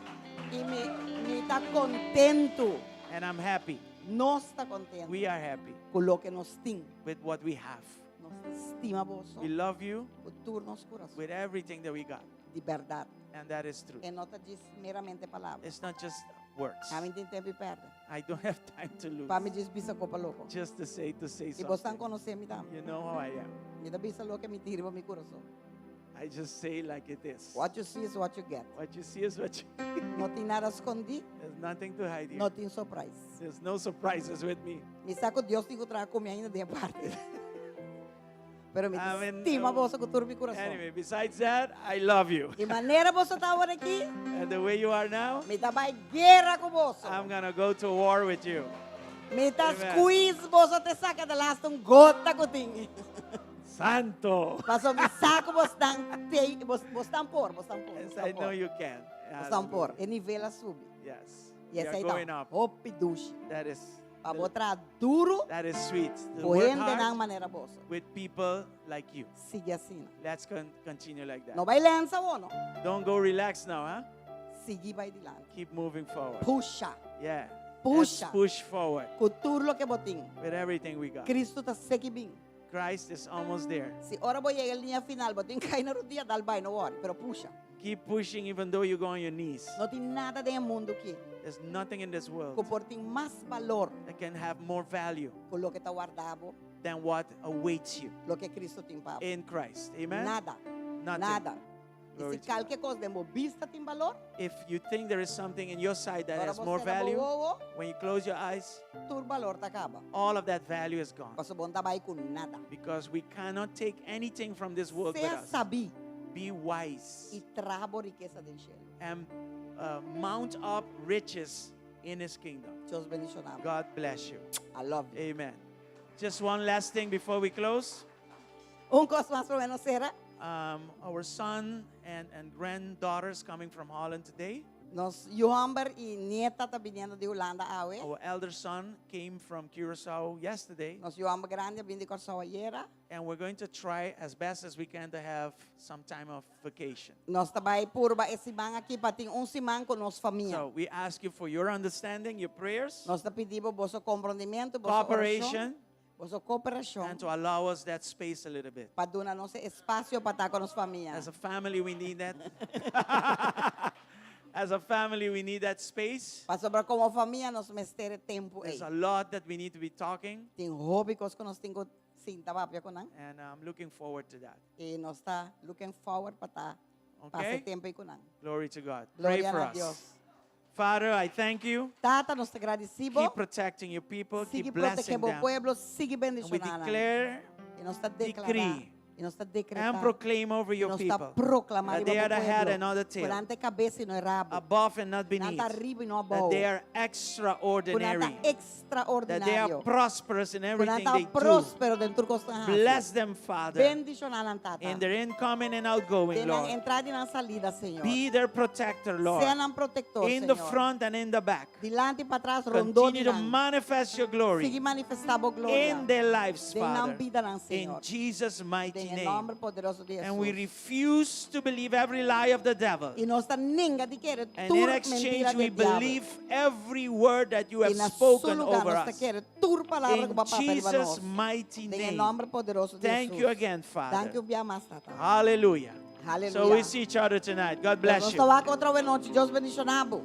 I mi mi ta kontentu. And I'm happy. Nos ta kontentu. We are happy Ku loke nos tin. with what we have. Nos ta stima boso. We love you Ku tur nos kurason. with everything that we got. Di berdat. And that is true. E no ta djis meramente palabra. It's not just words. Ami n' tin tempu di pèrdè. I don't have time to lose. Pa mi djis bisa kos pa loko. Just to say I boso something. konosé mi tambe. You know how I am. Mi ta bisa loke mi tin riba mi kurason. I just say like it is. What you see is what you get. What you see is what you No tin nada skondí, There's nothing to hide here. no tin surprise. There's no surprises with me. Mi sa ku Dios tin ku traha ku mi ainda den parti. Pero mi Amen. stima boso ku tur mi kurason. Anyway, besides that, I love you. I manera boso ta awor aki, And the way you are now, mi ta bai guera ku boso. I'm gonna go to war with you. Mi ta Amen. squeeze boso te saka e laatste un gota ku tin. Santo. Paso mi sa ku boso tan te boso tan por, boso tan por. Yes, I know you can. Boso tan por. Hallelujah. E nivel a subi. Yes. I We are esei going ta up. hopi dushi. That is Pa bo traha duru, that is sweet. To work ku hendenan hard manera boso. with people like you. Sigui asina. Let's continue like that. No bai lèns awor, no. Don't go relax now, huh? Sigui bai dilanti. Keep moving forward. Pusha. Yeah. Let's Pusha. push forward Ku tur loke bo tin. with everything we got. Kristu ta serka bin. Christ is almost there. Si ora bo yega liña final, bo tin kai na rudia, dal bai, no worry, pero pusha. Keep pushing even though you go on your knees. No tin nada den mundu aki There's nothing in this world ku por tin mas balor that can have more value ku loke ta warda bo, than what awaits you loke Kristu tin pa bo. in Christ. Amen? Nada. Nothing. Nada. I Glory si to God. kualke kos den bo bista tin balor, If you think there is something in your sight that ora has bo more sera bo value, wowo, when you close your eyes, tur balor ta kaba. all of that value is gone. Paso bo n' ta bai ku nada. Because we cannot take anything from this world with Sea us. sabí Be wise i traha bo rikesa den shelu. and mount up riches in his kingdom. Dios bendishoná bo. God bless you. I love you. Amen. Just one last thing before we close. Un kos mas promé nos sera. Our son and granddaughters coming from Holland today. Nos yu hòmber i nieta ta bini di Hulanda awe. Our elder son came from Curacao yesterday. Nos yu hòmber grandi a bini di Kòrsou ayera. And we're going to try as best as we can to have some time of vacation. Nos ta bai purba e siman aki pa tin un siman ku nos famia. So we ask you for your understanding, your prayers, Nos ta pidi boso komprendementu, boso orashon, cooperation, boso kooperashon and to allow us that space a little bit. pa duna nos espasio pa ta ku nos famia. As a family, we need that. As a family, we need that space. Pasobra komo famia nos mester tempu There's ei. a lot that we need to be talking, Tin hopi kos ku nos tin ku sinta papia ku nan. and I'm looking forward to that. I nos ta looking forward pa ta pasa Okay? tempu ei ku nan. Glory to God. Pray Gloria for na us. Dios. Father, I thank you. Tata, nos ta gradisí bo. Keep protecting your people. Sigui Keep blessing protegé bo them. pueblo, sigui And we bendishoná nan. declare I nos ta deklará. decree I nos ta dekretá. and proclaim over your I nos ta people proklamá that they riba are the bo head pueblo. and not the Ku tail, nan ta kabes i no rabu. above and not Nan beneath, ta ariba i no that abou. they are Ku nan ta extraordinary, that they are ekstraordinario. prosperous in Ku nan everything ta they do. próspero den tur kos nan hasi. Bless them, Father, Bendishoná nan tata. in their incoming and outgoing, Den nan Lord. entrada i nan salida, Señor. Be their protector, Sea Lord, nan protektor, in the Señor. front and in the back. Dilanti patras, rondó Continue di to nan. manifest your Sigui glory manifestá bo gloria. in their lives, Den nan Father, bidanan, in Señor. Jesus' mighty Den e name. nòmber poderoso di And we Hesus. refuse to believe every lie of the devil. I nos ta nenga di kere And tur in mentira exchange, di we diabel. believe every word that you I have na su spoken lugá over nos ta us. kere tur palabra In ku bo a papia riba Jesus' nos. mighty Den e name. nòmber poderoso di Thank you Hesus. again, Thank Father. you bia mas, Tata. Hallelujah. So we Hallelujah. see each other tonight. God bless Nos you. ta wak otro anochi. Dios bendishoná bo.